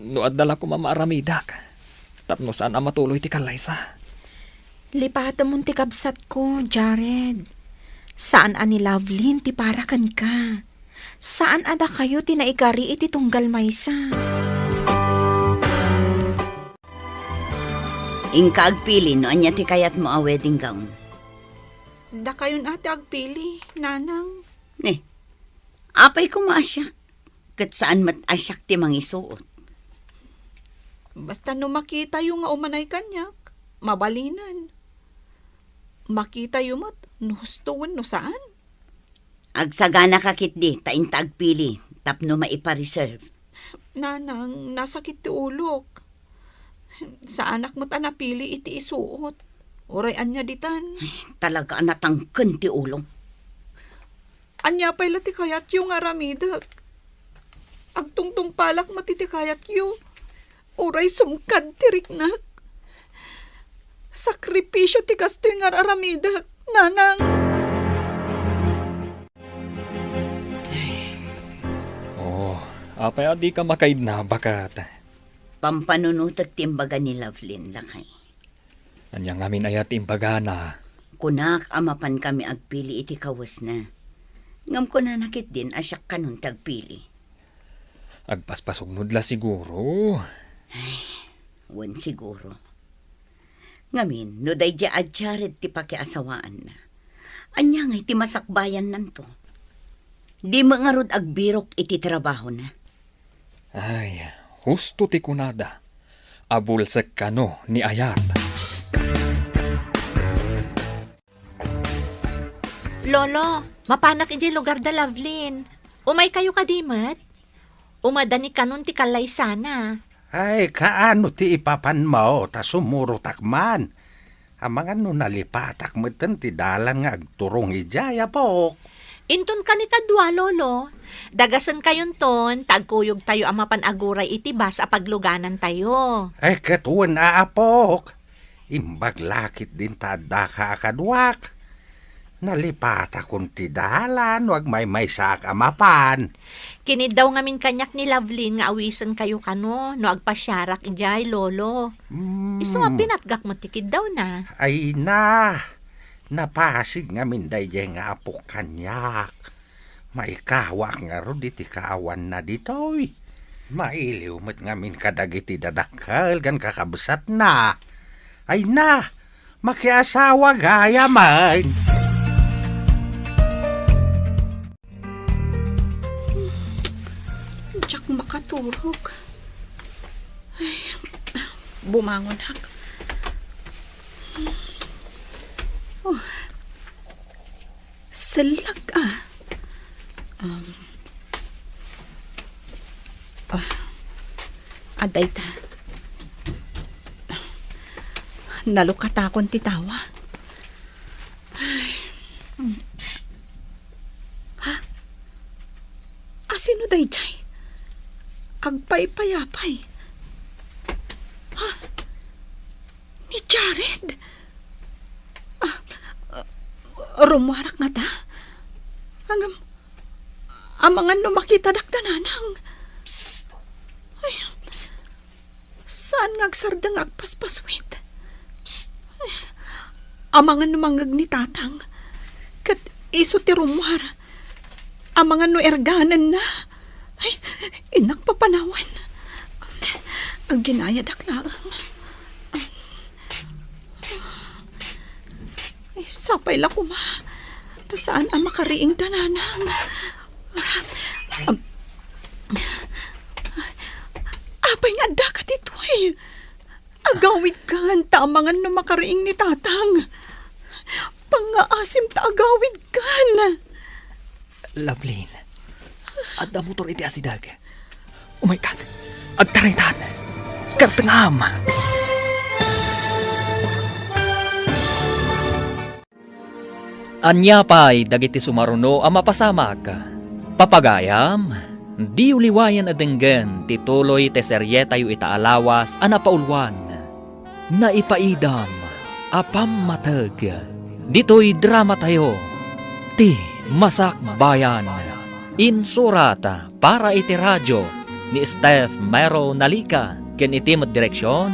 No adda la koma maaramidak, tapno saan a matuloy ti kallaysa. Lipatemon ti kabsatko, Jared. Saan a ni Lovelyn ti para kenka. Saan a dakayo ti naikari iti tunggal maysa. Inka agpili no ania ti kayatmo a wedding gown. Dakayon a ti agpili, Nanang. Ne, apay koma a siak, ket saan met a siak ti mangisuot. Basta no makitayo nga umanay kaniak, mabalinen. Makitayo met no husto wenno saan. Agsaganaka ketdi ta inta agpili tapno maipa-reserve. Nanang, nasakit ti ulok. Saanak met a napili iti isuot. Uray ania ditan. Ay, talaga a natangken ti ulo. Ania pay la ti kayatyo nga aramidek? Agtungtungpalak met iti kayatyo. Uray sumkad ti riknak. Sakripisio ti kastoy nga ar-aramidek, nanang. Oh, apay a dika makaidna, baket? Pampanunotek ti imbaga ni Lovelyn, lakay. Ania ngamin aya ti imbagana? Kunak a mapankami agpili iti kawesna. Ngem kunana ketdin a siak kanon ti agpili. Agpaspasugno la siguro. Ay, wen siguro. Ngamin, no daydiay a Jared ti pakiasawaanna, ania ngay ti masakbayannanto? Di met ngarud agbirok iti trabahona. Ay, husto ti kunada. Abulsek kano ni Ayat. Lolo, mapanak idiay lugar da Lovelyn. Umaykayo kadi met? Umadani kanon ti kallaysana. Ay, kaano ti ipapanmo ta sumurotak man? Amangan no nalipatak metten ti dalan nga agturong idiay, apok. Inton kanikadua, Lolo. Dagasenkayonton, ta agkuyogtayo a mapan aguray iti bus a pagluganantayo. Ay, ket wen a, apok. Imbag la ketdin ta addaka a kaduak. Nalipatakon ti dalan no agmaymaysaak a mapan. Kiniddaw ngamin kaniak ni Lovelyn nga awisenkayo kano no agpasiarak idiay, Lolo. Mm. Isu a pinatgak met ti kiddawna. Ay na, napasig ngamin daydiay nga apok kaniak. Maikawaak ngarud iti kaawanna ditoy. Mailiw met ngamin kadagiti dadakkel ken kakabsatna. Ay na, makiasawa gayamen. Diak makaturog. Ay, bumangon ak. Oh. Sellag, ah. Um, ah, adda ita. Nalukatakon ti tawa. Psst! Ha? Asino daydiay? Agpaypayapay. Ha? Ni Jared? Ah, ah, rummuarak ngata? Ngem, amangan no makitadak da nanang. Psst! Ay, psst. Saan nga agsardeng nga agpaspaswit? Psst! Amangan no mangngeg ni tatang. Ket isu ti rummuar. Amangan no erganenna. Ay, innak papanawen. Agginayadak laeng. Ay, sapay la koma. Ta saan a makariing da nanang. Am-, apay nga addaka ditoy? Agawidkan, ta amangan no makariing ni tatang. Pangngaasim ta agawidkan. Lovelyn, adda motor iti asideg. Umaykan, agtaraytan. Kartengam. Ania pay dagiti sumaruno a mapasamak? Papagayam, diyo liwayen a denggen ti tuloy ti serietayo ita a lawas a napauluan, Naipaidam a Pammateg. Ditoy dramatayo, Ti Masakbayan. Insurat para iti radio ni Steph Mero Nalica ken iti met direksion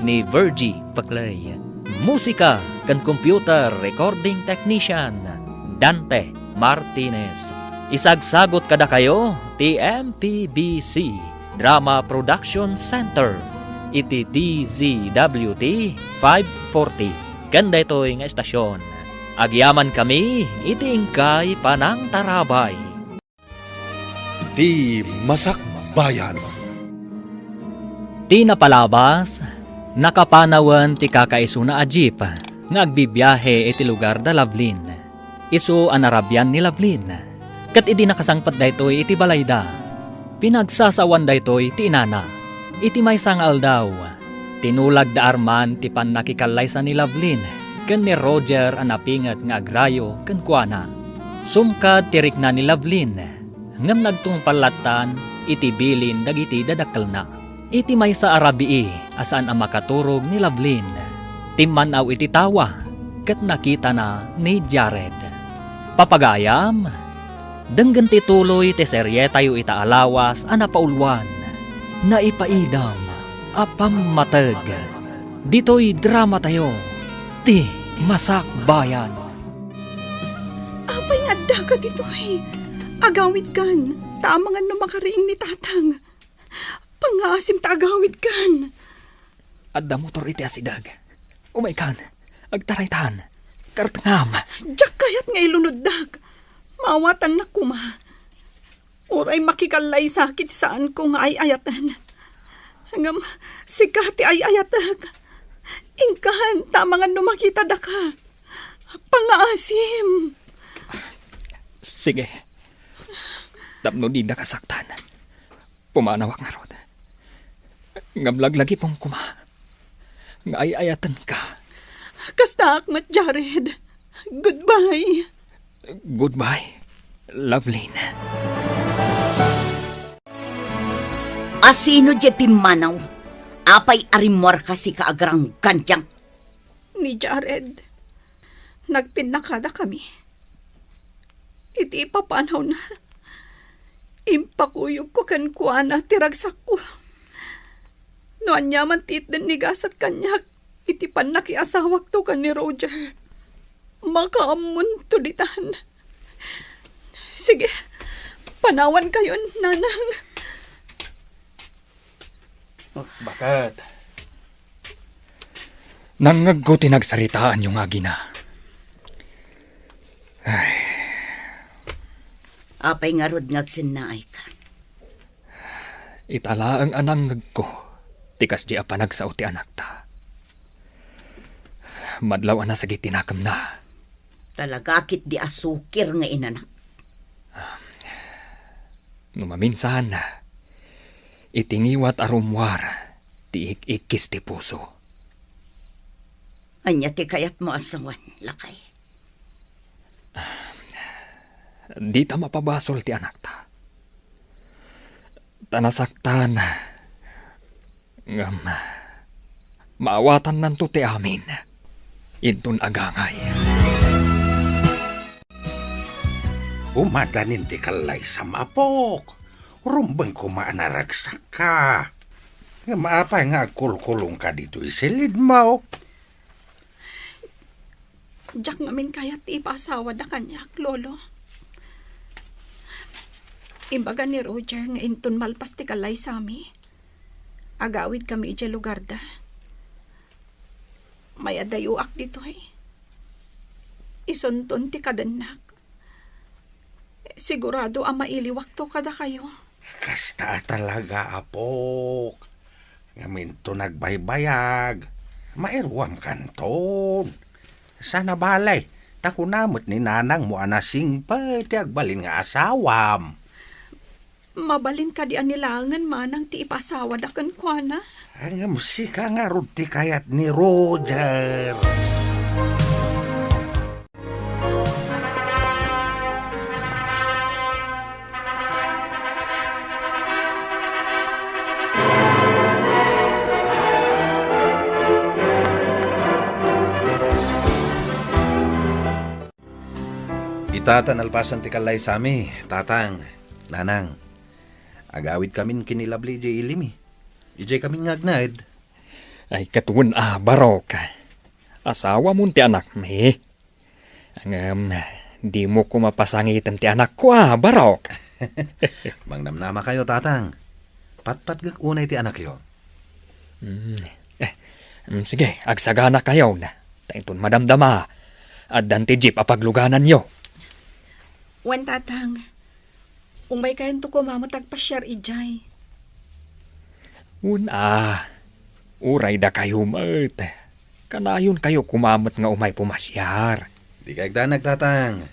ni Virgie Paclay. Musika ken computer recording technician, Dante Martinez. Isagsagot kadakayo ti M P B C Drama Production Center iti D Z W T five forty ken daytoy nga estasion. Agyamankami iti inkay panangtarabay. Ti Masakbayan. Ti napalabas, nakapanawen ti kakaisuna a jeep nga agbibiahe iti lugar da Lovelyn. Isu a narabian ni Lovelyn. Ket idi nakasangpet daytoy iti balayda, pinagsasawan daytoy ti inana. Iti maysa nga aldaw, tinulag da Arman ti pannakikallaysa ni Lovelyn ken ni Roger a napinget nga agrayo kenkuana. Sumkad ti rikna ni Lovelyn, ngem nagtungpal lattan iti bilin dagiti dadakkelna. Iti maysa a rabii a saan a makaturog ni Lovelyn, timman-aw iti tawa ket nakitana ni Jared. Papagayam, denggen ti tuloy ti serietayo ita a lawas a napauluan, Naipaidam a Pammateg. Ditoy dramatayo, ti Masakbayan. Apay nga addaka ditoy? Agawidkan, ta amangan no makariing ni Tatang. Pangngaasim ta agawidkan. Adda motor iti asideg. Umaykan, agtaraytan. Kartengam. Diak kayat nga ilunoddak. Maawatannak koma. Uray makikallaysa ket saanko nga ay-ayaten. Ngem sika ti ay-ayatek. Inkan, ta amangan no makitadaka. Pangngaasim. Sige. Tapno didaka saktan, pumanawak ngarud. Ngem laglagipem koma nga ay-ayatenka. Kastaak met, Jared. Goodbye. Goodbye, Lovelyn. Asino diay pimmanaw? Apay a rimmuarka sika agranggandiang? Ni Jared. Nagpinnakadakami. Iti ipapanawna, impakuyogko kenkuana ti ragsakko. No aniaman ti itden ni gasat kaniak iti pannakiasawakto ken ni Roger, makaammonto ditan. Sige, panawankayon, Nanang. Baket. Nangngegko ti nagsaritaanyo nga agina. Ay. Apay ngarud nga agsennaayka? Ita laeng a nangngegko ti kasdi a panagsao ti anakta. Madlaw a nasagit ti nakemna. Talaga ketdi a sukir nga inanak. No maminsan, iti ngiwat a rummuar ti ik-ikkis ti puso. Ania ti kayatmo a sawen, lakay? Dita mapabasol ti anakta. Ta nasaktan. Ngem, maawatannanto ti amin. Inton agangay. Umadanin ti kallaysam, apok. Rumbeng koma a naragsakka. Ngem apay nga agkulkulongka ditoy silidmo? Diak ngamin kayat ti ipaasawada kaniak, Lolo. Imbaga ni Roger nga inton malpas ti kallaysami, agawidkami idiay lugarda. Mayadayoak ditoy. Isunton ti kadennak. Sigurado a mailiwakto kadakayo. Kasta a talaga, apok. Ngem inton nagbaybayag, mairuam kanton. Saan a bale, ta kuna met ni nanangmo a nasingpet ti agbalin nga asawam. Mabalin kadi a ni laengen manang ti ipasawada kenkuana? Ngem sika ngarud ti kayat ni Roger. Ita ta nalpasan ti kallaysami, Tatang, Nanang. Agawidkamin ken ni Lovely idiay ilimi. Idiay kamin nga agnaed. Ay, ket wen a, Barok. Asawamon ti anakmi. Ngem, dimo koma pasangiten ti anakko a, Barok. Mangnamnamakayo, Tatang. Patpatgek unay ti anakyo. Mm. Eh, mm, sige, agsaganakayon. Ta inton madamdama, addan ti jeep a paglugananyo. Wen, Tatang. Umaykayanto koma met agpasiar idiay. Wen a, uray dakayo met. Kanayonkayo koma met nga umay pumasiar. Dika agdanag, Tatang.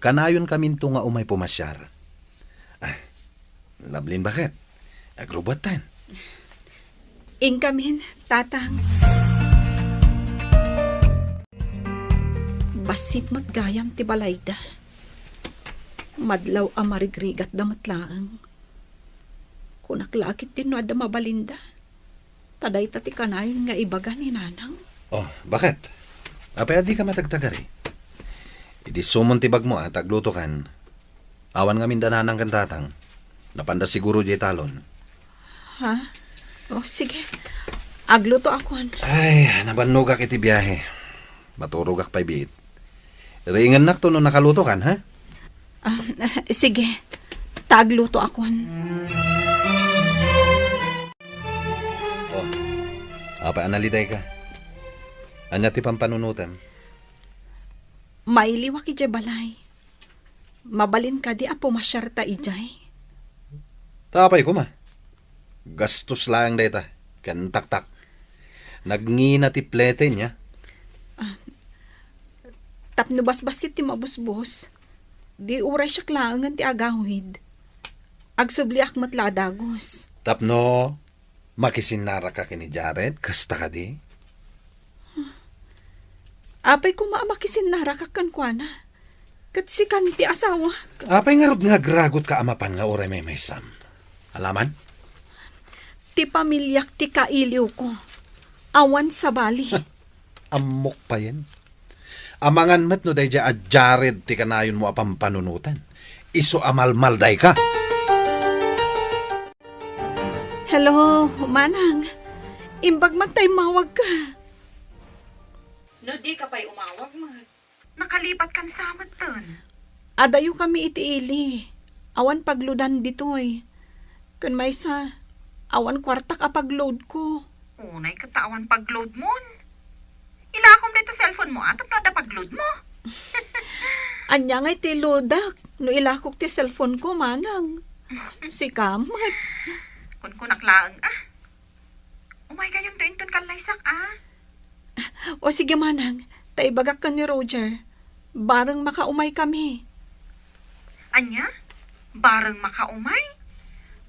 Kanayonkaminto nga umay pumasiar. Ah, Lovelyn, baket? Agrubuatten. Inkamin, Tatang. Bassit met gayam ti balayda. Madlaw a marigrigatda met laeng. Kunak la a ketdin no adda mabalinda. Ta dayta ti kanayon nga ibaga ni Nanang. Oh, baket? Apay a dika matagtagari? Idi sumon ti bagmo a ta aglutokan, awan ngamin da Nanang ken Tatang. Napanda siguro diay talon. Ha? Oh, sige. Aglutoakon. Ay, nabannogak iti biahe. Maturogak pay biit. Riingennakto no nakalutokan, ha? Ah, sige. Ta aglutoakon. Oh, apay a nalidayka? Ania ti pampanunotem? Mailiwak idiay balay. Mabalin kadi a pumasiarta idiay? Ta apay koma? Gastos laeng dayta, ken taktak. Nagngina ti plete, nia? Ah, tapno basbassit ti mabusbos, di uray siak laengen ti agawid. Agsubliak met la a dagus. Tapno makisinnaraka ken ni Jared, kasta kadi? Apay koma a makisinnaraka kenkuana? Ket sikan ti asawak. Apay ngarud nga agragotka a mapan nga uray maymaysam? Alaman? Ti pamiliak ti kailiwko. Awan sabali. Ammok payen. Amangan met no daydiay a Jared ti kanayonmo a pampanunotan. Isu a malmaldayka. Hello, Manang. Imbag man ta immawagka. No dika pay umawag met. Nakalipatkan sa metten. Adayo kami iti ili. Awan pagloadan ditoy. Ken maysa, awan kuartak a pagloadko. Unay ket ta awan pagloadmon. Ilakom dayta cellphone mo, a, tapno adda pagload mo. Ania ngay ti loadak no ilakok ti cellphone ko, Manang? Sika met. Kunkunak laeng, a. Umaykayonto inton kallaysak, a. O sige, Manang, ta ibagak ken ni Roger. Bareng makaumay kami. Ania? Bareng makaumay?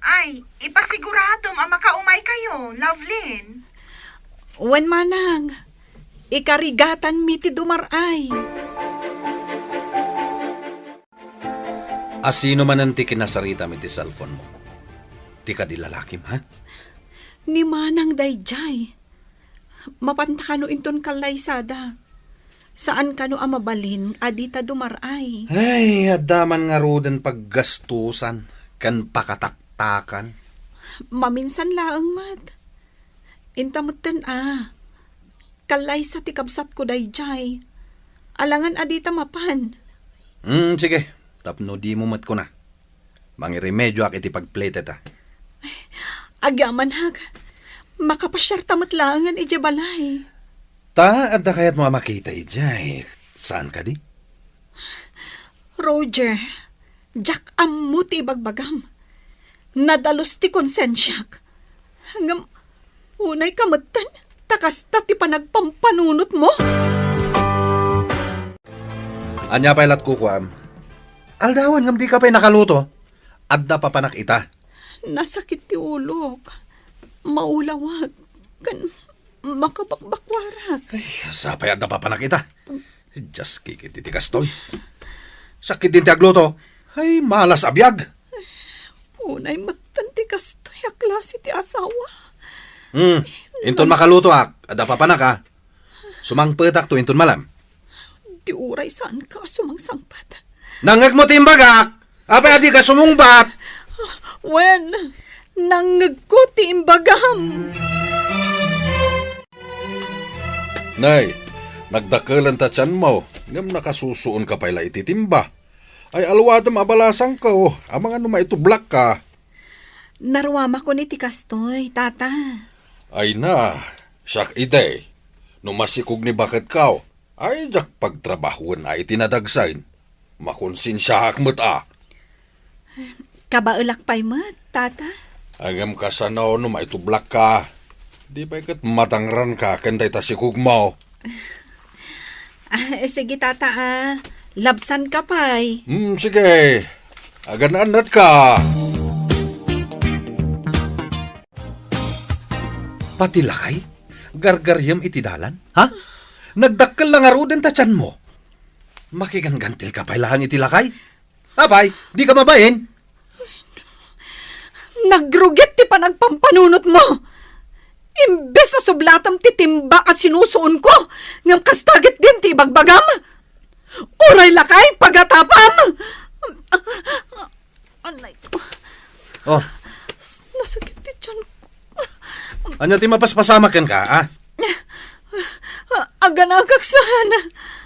Ay, ipasiguradom a makaumaykayo, Lovelyn. Wen, Manang, ikarigatanmi ti dumar-ay. A sino manen ti kinasaritam iti cellphone mo? Ti kadi lalakim, ha? Ni Manang daydiay. Mapanta kano inton kallaysada? Saan kano a mabalin a dita dumar-ay? Ay, adda man ngaruden paggastusan ken pakataktakan. Maminsan laeng met. Inta metten a, kallaysa ti kabsatko daydiay. Alangan a dita mapan. Hmm, sige. Tapno dimo met kuna. Mangiremedioak iti pagpletet, a. Agyamanak, makapasiarta met laengen idiay balay. Ta, adda kayatmo a makita idiay. Saan kadi? Roger, diak ammo ti ibagbagam. Nadalus ti konsensiak. Ngem, unayka metten, ta kasta ti panagpampanunotmo. Ania pay lat kukuam? Aldawen ngem dika pay nakaluto. Adda papanak ita. Nasakit ti ulok. Maulawak. Ken makabakbakwarak. Ay, sapay adda papanak ita. Dios, kikit iti kastoy. Sakit din ti agluto. Ay, malas a biag. Unay metten ti kastoy a klase ti asawa. Hmm, inton makalutoak, adda papanak, a. Sumangpetakto inton malem. Di uray saanka a sumangsangpet. Nangngegmo ti imbagak! Apay a dika sumungbat? Wen, nangngegko ti imbagam. Nay, nagdakelen ta tianmo, ngem nakasusuonka pay la iti timba. Ay, alwadem a balasangko, amangan no maitublakka. Naruamakon iti kastoy, Tata. Ay na, siak idi. No masikog ni baketko, ay diak pagtrabahoen a iti nadagsen. Makonsensiaak met a. Kabaelak pay met, Tata. Ngem kasano no maitublakka? Di pay ket madangranka ken dayta sikogmo. Ah, sige, Tata, a. Labsanka pay. Hmm, sige. Agan-annatka. Pati lakay, gargariem iti dalan, ha? Nagdakkel la ngaruden ta tianmo. Makiganggantilka pay laeng iti lakay? Apay, dika mabain? Nagrugit ti panagpampanunotmo. Imbes a sublatam ti timba a sinusuonko, ngem kasta ketdin ti ibagbagam. Uray lakay pagatapam. Anay ko. Oh. Nasakit ti tiyan ko. Ania ti mapaspasamak kenka, a? Aganakak saan.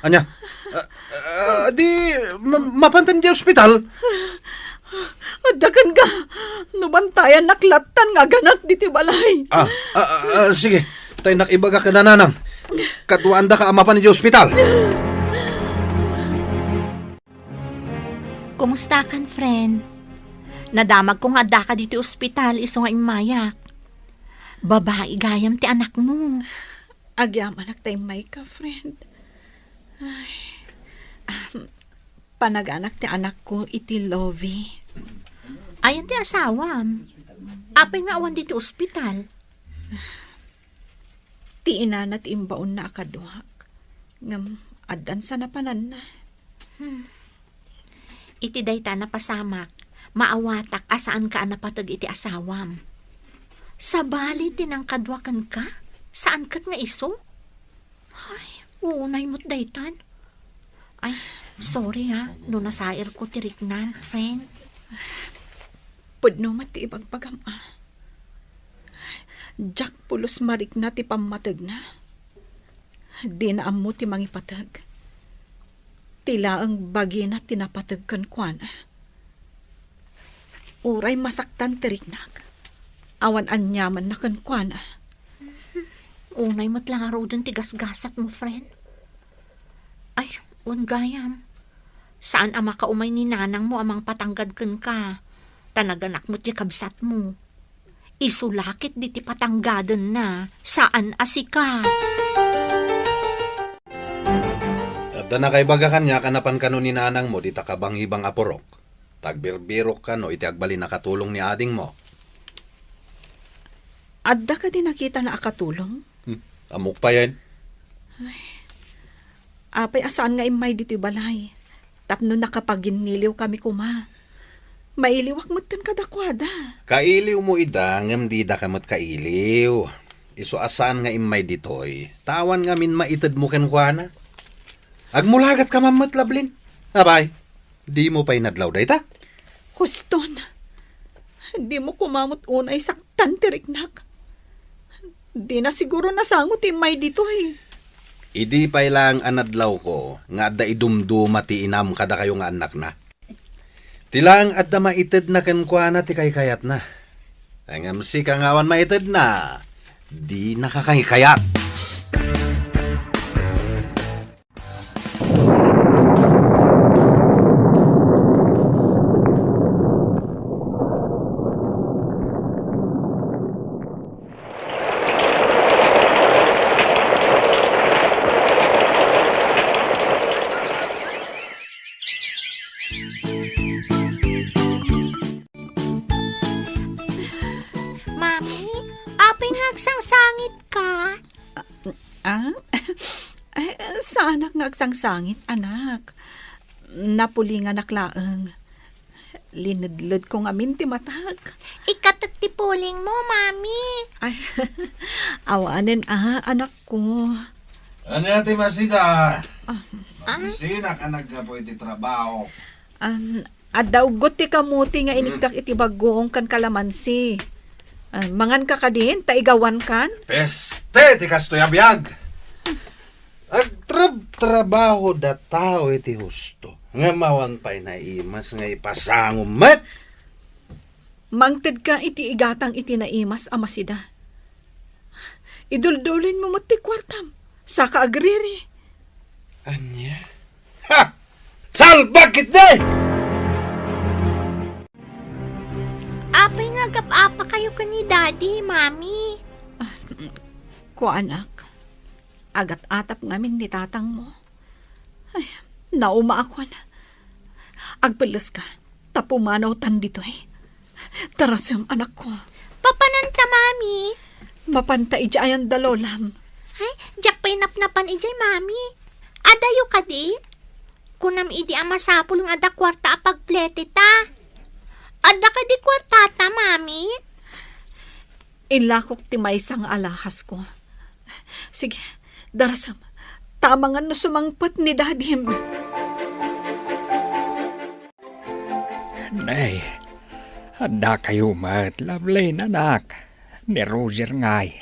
Ania? Ah, ah, di, ma-, mapanten di ospital? Adda kenka. No bantayannak lattan nga aganak diti balay. Ah, ah, ah, ah, sige. Tay nak ibaga kada nanang. Kaduaandaka a mapan di ospital. Kumustakan, friend? Nadamagko nga addaka ditoy ospital isu nga immayak. Babai gayam ti anakmo. Agyamanak ta immayka, friend. Ay. Ahem. Panaganak ti anakko iti Lovie. Ayan ti asawam? Apay nga awan ditoy ospital? Ti inana ti imbaonna a kaduak. Ngem addan sa napananna. Hmm. Iti dayta a napasamak, maawatak a saanka a napateg iti asawam. Sabali ti nangkadua kenka, saan ket nga isu? Ay, unay met daytan. Ay, sorry ha, no nasairko ti riknam, friend. Pudno met ti ibagbagam, a. Diak pulos marikna ti pammategna. Dina ammo ti mangipateg. Ti laeng bagina ti napateg kenkuana. Uray masaktan ti riknak, awan aniamanna kenkuana. Unay met la ngaruden ti gasgasatmo, friend. Ay, wen gayam. Saan a makaumay ni nanangmo a mangpatanggad kenka, ta naganak met ti kabsatmo. Isu la ket diti patanggadenna, saan a sika. Adda nakaibaga kaniak a napan kano ni nanangmo dita kabangibang a purok. Ta agbirbirok kano iti agbalin a katulong ni adingmo. Adda kadi nakitana a katulong? Hmm, ammok payen. Ay, apay a saan nga immay ditoy balay? Tapno nakapaginniliwkami koma. Mailiwak metten kadakuada. Kailiwmo ida, ngem didaka met kailiw. Isu a saan nga immay ditoy, ta awan ngamin maitedmo kenkuana. Agmulagatka man met, Lablin. Apay, dimo pay nadlaw dayta? Huston, dimo koma met unay saktan ti riknak. Dina siguro nasango ti immay ditoy. Idi pay laeng a nadlawko nga adda idumduma ti inam kadakayo nga annakna. Ti laeng adda maitedna kenkuana ti kaykayatna. Ngem sika nga awan maitedna, dinaka kaykayat. Mami, apay nga agsangsangitka? Ah? Ay, saanak nga agsangsangit, anak. Napulinganak laeng. Linedledko ngamin ti matak. Ikatek ti pulingmo, Mami. Ay, awanen a, anakko. Ania ti masida? Ah. Mabisinak a naggapu iti trabaho. Um, adda uggot ti kamuti nga inikkak iti bagguong ken kalamansi. Ah, manganka kadin, ta igawankan? Peste ti kastoy a biag! Agtrabtrabaho da tao iti husto, ngem awan pay naimas nga ipasangom met. Mangtedka iti igatang iti naimas a masida. Iduldulinmo met ti kuartam, saka agriri. Ania? Ha! Salbag ketdi! Apay nga agap-apakayo ken ni Daddy, Mami? Ah, kuanak, agat-atap ngamin ni tatangmo. Ay, naumaakon. Agpelleska, ta pumanawtan ditoy. Tarasem, anakko. Papananta, Mami? Mapanta idiay anda lolam. Ay, diak pay napnapan idiay, Mami. Adayo kadi? Kunam idi a masapul nga adda kuarta a pagpleteta. Adda kadi kuartata, Mami? Inlakok ti maysa nga alahasko. Sige, darasem. Tamangan no sumangpet ni dadim. Nay, adda kayo met, Lovelyn, anak. Ni Roger ngay.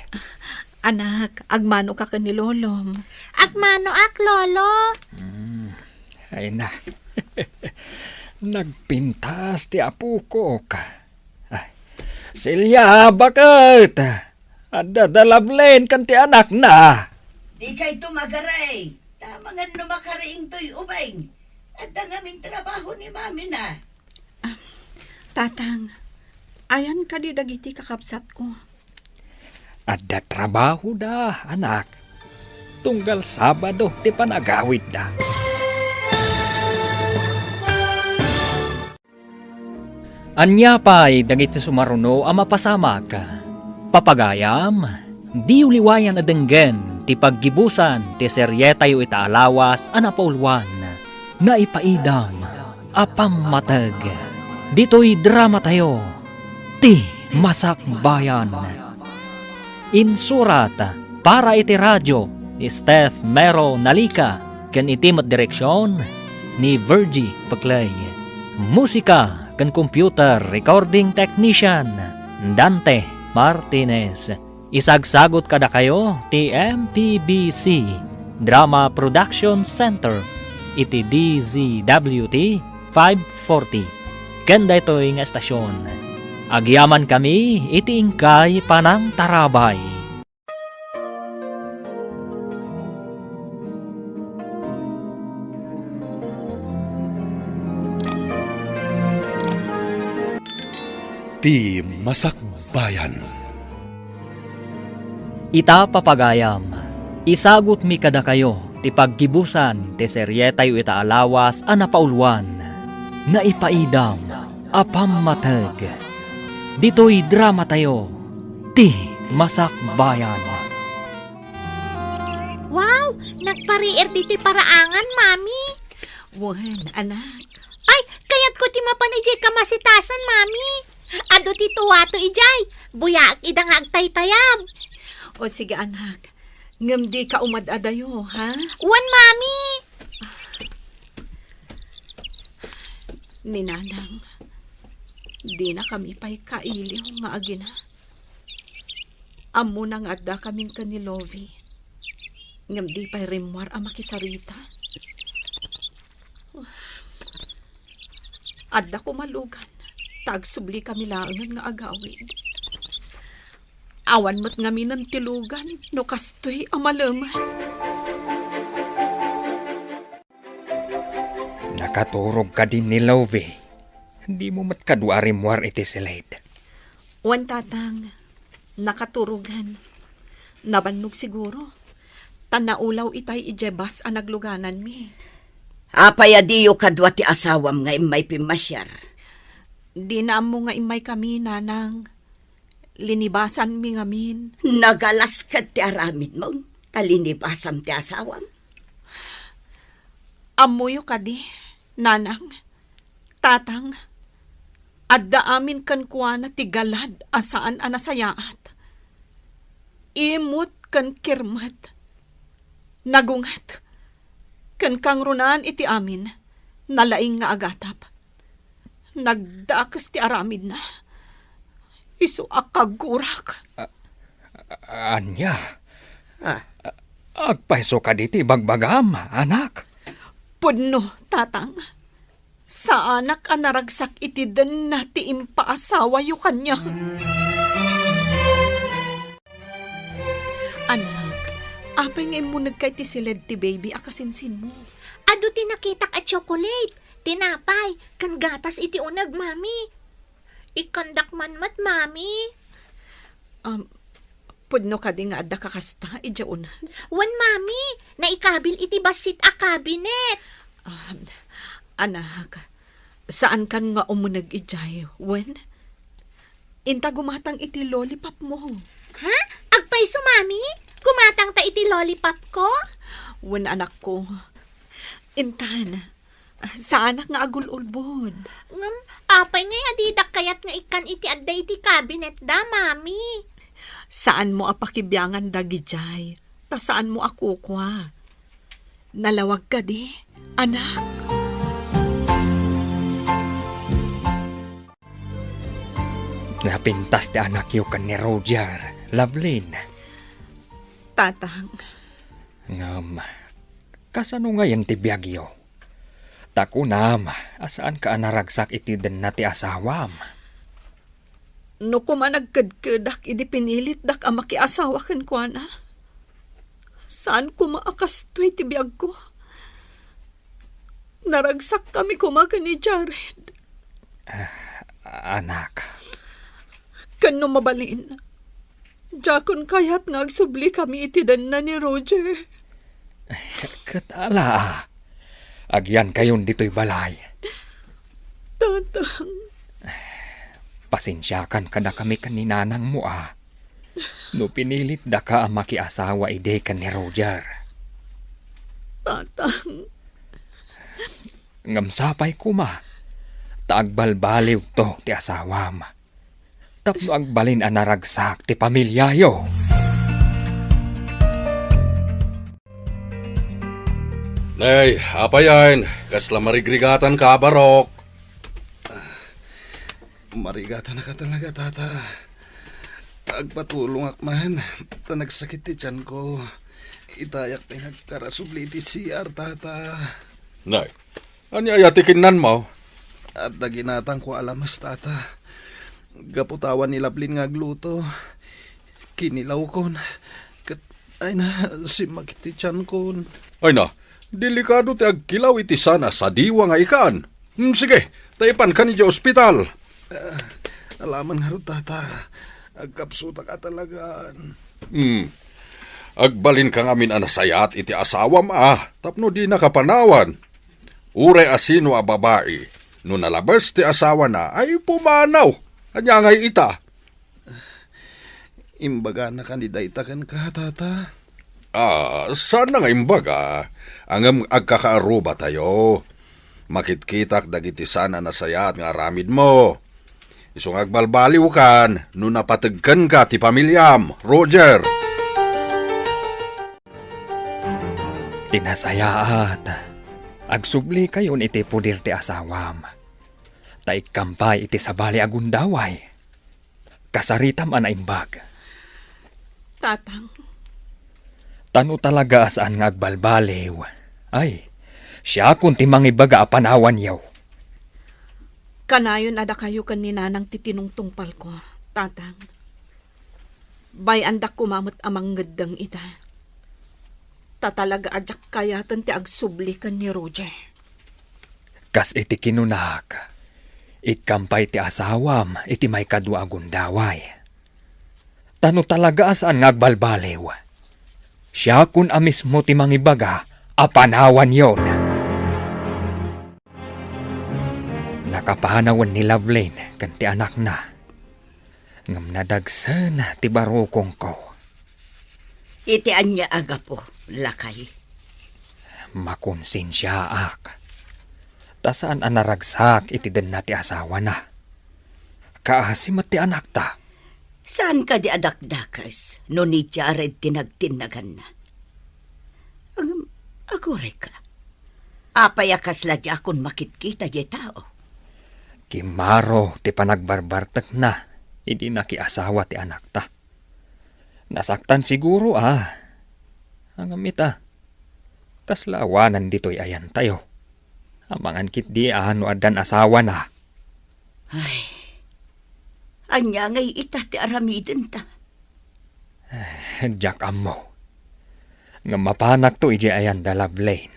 Anak, agmano ka ken ni Lolom. Agmanoak, Lolo. Hmm, ay na. Nagpintas ti apokok. Ay, Celia, baket! Adda da Lovelyn ken ti anakna. Dikay tumagaray. Tamangan no makariingtoy ubing. Adda ngamin trabaho ni mamina. Ah, Tatang, ayan kadi dagiti kakabsatko? Adda trabahoda, anak. Tunggal Sabado ti panagawidda. Ania pay dagiti sumaruno a mapasamak? Papagayam, diyo liwayan a denggen ti paggibusan ti serietayo ita a lawas a napauluan, Naipaidam a Pammateg. Ditoy dramatayo, Ti Masakbayan. Insurat para iti radio ni Steph Mero Nalica ken iti met direksion ni Virgie Peclay. Musika ken computer recording technician, Dante Martinez. Isagsagut kadakayo ti M P B C Drama Production Center iti D Z W T five forty. Ken daytoy nga estasion, agyamankami iti inkay panangtarabay. Ti Masakbayan. Ita, papagayam, isagutmi kadakayo ti paggibusan ti serietayo ita a lawas a napauluan, Naipaidam a Pammateg. Ditoy dramatayo, Ti Masakbayan. Wow! Nagpariir ditoy paraangan, Mami. Wen, anak. Ay, kayatko ti mapan idiay kamasitasan, Mami. Adu ti tuwato idiay. Buyaak ida nga agtaytayab. O sige, anak. Ngem dika umad-adayo, ha? Wen, Mami. Ni Nanang, dinakami pay kailiw nga agina. Ammona nga addakamin ken ni Lovie, ngem di pay rimmuar a makisarita. Adda koma lugan ta agsublikami laengen nga agawid. Awan met ngaminen ti lugan no kastoy a malemed. Nakaturog kadi ni Lovie? Dimo met kadu a rimmuar iti siled? Wen, Tatang, nakaturogen. Nabannog siguro. Ta naulaw itay idiay bus a naglugananmi. Apay a diyo kadua ti asawam nga immay pimmasiar? Dina ammo nga immaykami, Nanang. Linibasanmi ngamin. Nagalas ket ti aramidmo, ta linibasam ti asawam. Ammoyo kadi, Nanang, Tatang, adda amin kenkuana ti galad a saan a nasayaat. Imut ken kirmet, nagunget, ken kangrunaan iti amin, nalaing nga agatap. Nagdakes ti aramidna. Isu a kaggurak. A-, a-, ania? Ah. Agpayso kadi ti ibagbagam, anak? Pudno, Tatang. Saanak a naragsak iti denna ti impaasawayo kaniak. Anak, apay nga immunegka iti siled ti baby a kasinsinmo? Adu ti nakitak a tsokolate, tinapay, ken gatas iti uneg, Mami. Ikkandak man met, Mami. Um, pudno kadi nga adda kakasta idiay uneg? Wen, Mami. Naikabil iti bassit a kabinet. Um, anak, saankan nga umuneg idiay, wen? Inta gumatang iti lollipopmo. Ha? Agpayso, Mami? Gumatangta iti lollipopko? Wen, anakko. Intan, saanak nga agul-ulbod. Ngem, apay ngay a didak kayat nga ikkan iti adda iti kabinetda, Mami? Saanmo a pakibiangan dagidiay, ta saanmo a kukua. Nalawag kadi, anak? Napintas ti anakyo ken ni Roger, Lovelyn. Tatang. Ngem, kasano ngayen ti biagyo? Ta kunam a saanka a naragsak iti denna ti asawam. No koma nagkedkedak idi pinilitdak a makiasawa kenkuana, saan koma a kastoy ti biagko. Naragsakkami koma ken ni Jared. Ah, anak. Ken no mabalin, diakon kayat nga agsublikami iti denna ni Roger. Ket ala, agyankayon ditoy balay. Tatang. Pasensiakan kadakami ken ni nanangmo a. No pinilitdaka a makiasawa idi ken ni Roger. Tatang. Ngem sapay koma, ta agbalbaliwto ti asawam. Tapno agbalin a naragsak ti pamiliayo. Nay, apay ayan? Kasla marigrigatanka, Barok? Marigatanaka talaga, Tata. Agpatulongak man, ta nagsakit ti tianko. Itayak ti nagkarasubli iti C R, Tata. Nay, ania aya ti kinnanmo? Adda ginatangko a lamas, Tata. Gapu ta awan ni Lablin nga agluto, kinilawkon. Ket, ay na, simmakit ti tiankon. Ay na, delikado ti agkilaw iti saan a sadiwa nga ikan. Hmm, sige, ta ipankan idiay ospital. Ah, alaman ngarud, Tata. Agkapsutak a talagan. Hmm. Agbalinka ngamin a nasayaat iti asawam a tapno dinaka panawan. Uray a sino a babai, no nalabes ti asawana, ay pumanaw. Ania ngay ita? Imbagana kadi dayta kenka, Tata? Ah, saan nga imbaga, ngem agkakaarrubatayo. Makitkitak dagiti saan a nasayaat nga aramidmo. Isu nga agbalbaliwkan no napateg kenka ti pamiliam, Roger. Ti nasayaat, agsublikayon iti poder ti asawam, ta ikkampay iti sabali a gundaway. Kasaritam a naimbag. Tatang. Ta no talaga a saan nga agbalbaliw, ay, siakon ti mangibaga a panawanyo. Kanayon a dakayo ken ni Nanang ti tinungtungpalko, Tatang. Bay-andak koma met a mangngeddeng ita. Ta talaga a diak kayaten ti agsubli ken ni Roger. Kas iti kinunak, ikkampay ti asawam iti maikadua a gundaway. Ta no talaga a saan nga agbalbaliw, siakon a mismo ti mangibaga a panawanyon. Nakapanawen ni Lovelyn ken ti anakna. Ngem nadagsen ti barukongko. Iti ania a gapu, lakay? Makonsensiaak. Ta saan a naragsak iti denna ti asawana. Kaasi met ti anakta. Saan kadi a dakdakes no ni Jared ti nagtinnaganna? Ngem, agurayka. Apay a kasla diakon makitkita diay tao? Kimmaro ti panagbarbartekna idi nakiasawa ti anakta. Nasaktan siguro a. Ngem ita, kasla awanan ditoy ayantayo. Amangan ketdi a no addan asawana. Ay, ania ngay ita ti aramidenta? Diak ammo. Ngem mapanakto idiay ayanda, Lovelyn.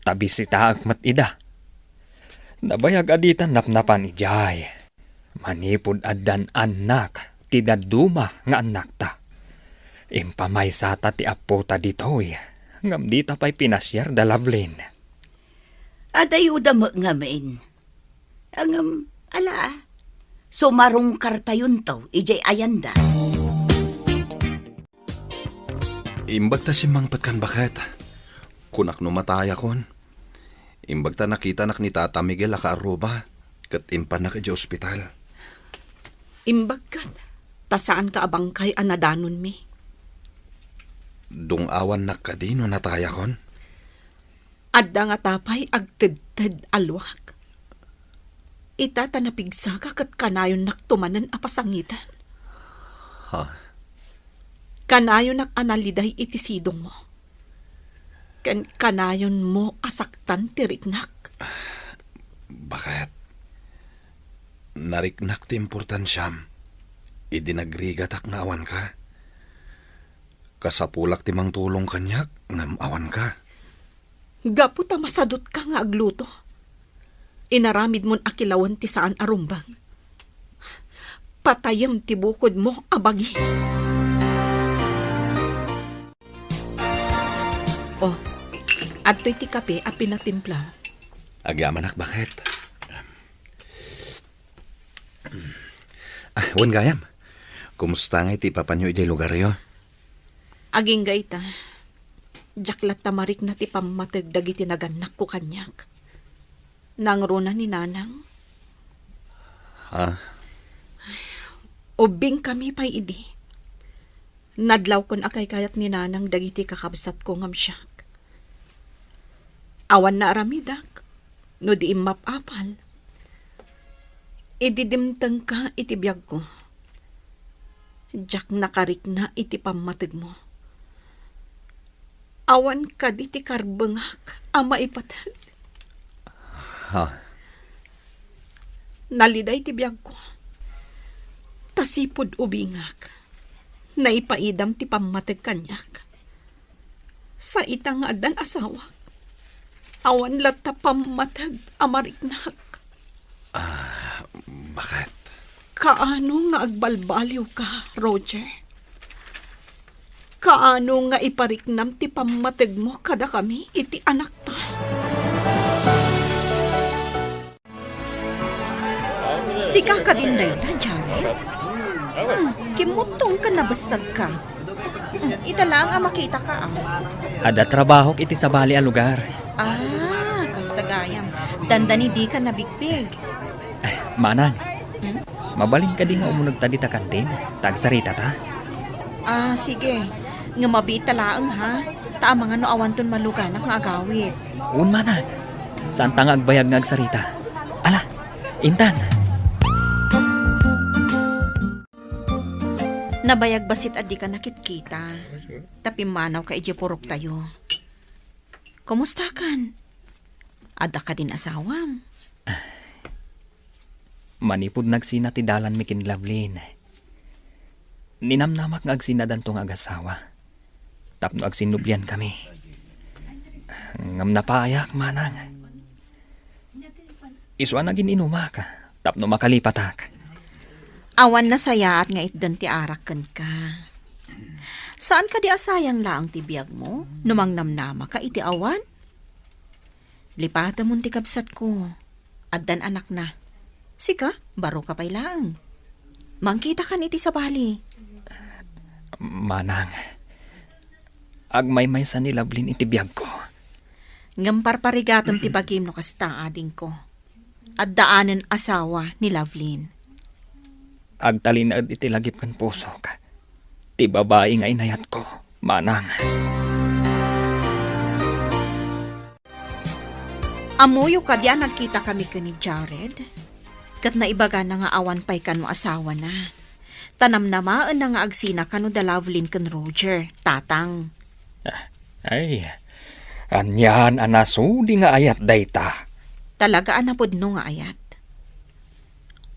Ta bisitaek met ida. Nabayag a ditan napnapan idiay. Manipud addan annak ti dadduma nga annakta. Impamaysata ti appota ditoy, ngem dita pay pinasiar da Lovelyn. Adayoda met ngamin. Ngem, ala, sumarungkartayonto idiay ayanda. Imbag ta simmangpet kan baket. Kunak no matayakon. Imbag ta nakitanak ni Tata Miguel a kaarruba, ket impannak idiay ospital. Imbag ket, ta saanka a bangkay a nadanonmi. Dung-awannak kadi no natayakon? Adda ngata pay agtedted a luak. Ita ta napigsaka ket kanayonnakto manen a pasangiten. Ha? Kanayonak a naliday iti sidongmo. Ken kanayonmo a saktan ti riknak. Baket, nariknak ti importansiam idi nagrigatak nga awanka. Kasapulak ti mangtulong kaniak ngem awanka. Gapu ta masadutka nga agluto, inaramidmon a kilawen ti saan a rumbeng. Patayem ti bukodmo a bagi. Oh, adtoy ti kape a pinatimplam. Agyamanak, Baket. Ah, wen gayam. Kumusta ngay ti ipapanyo idiay lugaryo? Agingga ita, diak latta marikna ti pammateg dagiti nagannakko kaniak. Nangruna ni Nanang. Ha? Ubbingkami pay idi. Nadlawkon a kaykayat ni Nanang dagiti kakabsatko ngem siak. Awan naaramidak no di immap-apal. Idi dimtengka iti biagko, diak nakarikna iti pammategmo. Awan kadi ti karbengak a maipateg. Ha? Naliday ti biagko. Ta sipud ubingak, naipaidam ti pammateg kaniak. Sa ita nga addan asawak, awan latta pammateg a mariknak. Ah, Baket? Kaano nga agbalbaliwka, Roger? Kaano nga ipariknam ti pammategmo kadakami iti anakta? Sika kadin dayta, Jared? Hmm, kimmuttong ken nabessegka. Hmm, ita laeng a makitaka, a. Adda trabahok iti sabali a lugar. Ah, kasta gayam. Dandani dika nabigpig. Ay, Manang, hmm? Mabalin kadi nga umunegta dita kantin, ta agsaritata? Ah, sige. Ngem mabiit ta laeng, ha? Ta amangan no awanton maluganak nga agawid. Wen, Manang. Saanta nga agbayag nga agsarita. Ala, intan. Nabayag bassit a dika nakitkita. Ta pimmanawka idiay puroktayo. Kumustakan? Adda kadin asawam? Manipud nagsina ti dalanmi ken Lovelyn, ninamnamak nga agsinadanto nga agasawa tapno agsinnubliankami. Ngem napayak, Manang. Isu a nagin-inumak tapno makalipatak. Awan nasayaat nga itdan ti arak kenka. Saan kadi a sayang laeng ti biagmo no mangnamnamaka iti awan? Lipatemon ti kabsatko. Addan anakna. Sika, baroka pay laeng. Mangkitakan iti sabali. Manang, agmaymaysa ni Lovelyn iti biagko. Ngem parparigatem ti bagim no kasta, adingko. Addaanen asawa ni Lovelyn. Agtalinaed iti lagip ken pusok ti babai nga inayatko, Manang. Ammoyo kadi a nagkitakami ken ni Jared? Ket naibagana nga awan pay kano asawana. Ta namnamaenna nga agsina kano da Lovelyn ken Roger, Tatang. Ah, ay, anian a nasudi nga ayat dayta. Talaga a napudno nga ayat.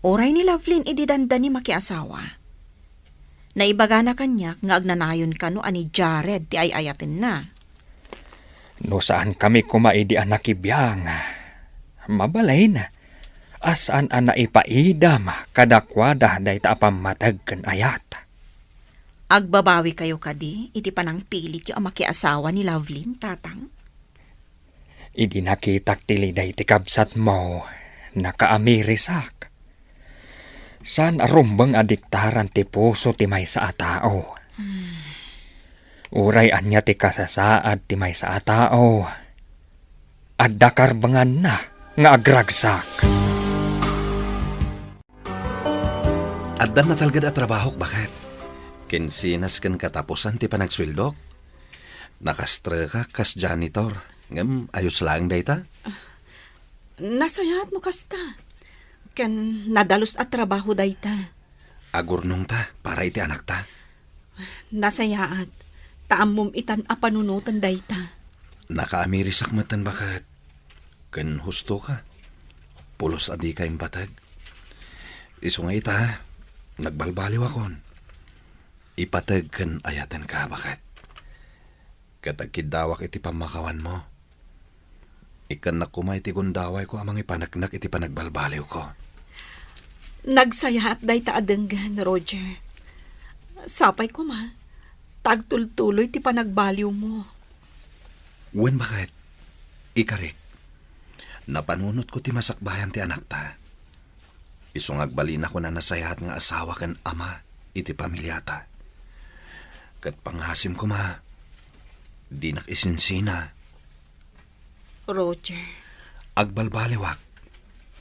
Uray ni Lovelyn idi dandani makiasawa. Naibagana kaniak nga agnanayon kano a ni Jared ti ay-ayatenna. No saankami koma idi a nakibiang, mabalin a saan a naipaidam kadakuada dayta a pammateg ken ayat. Agbabawikayo kadi iti panangpilityo a makiasawa ni Lovelyn, Tatang? Idi nakitak ti liday ti kabsatmo, nakaamirisak. Saan a rumbeng a diktaran ti puso ti maysa a tao. Hmm. Uray ania ti kasasaad ti maysa a tao, adda karbenganna nga agragsak. Addan natalged a trabahok, baket. Kinsinas ken katapusan ti panagsueldok. Nakastrekak kas janitor. Ngem ayos laeng dayta. Nasayaat no kasta. Ken nadalus a trabaho dayta. Agurnongta para iti anakta. Nasayaat. Ta ammom itan a panunoten dayta. Nakaamirisak metten, baket. Ken husto ka. Pulos a dika impateg. Isu nga ita, nagbalbaliwakon. Ipateg ken ayatenka, baket. Ket agkiddawak iti pammakawanmo. Ikkannak koma iti gundawayko a mangipaneknek iti panagbalbaliwko. Nagsayaat dayta a denggen, Roger. Sapay koma, ta agtultuloy ti panagbaliwmo. Wen, baket, ikarik, napanunotko ti masakbayan ti anakta. Isu nga agbalinakon a nasayaat nga asawa ken ama iti pamiliata. Ket pangasim koma, dinak isinsina. Roger. Agbalbaliwak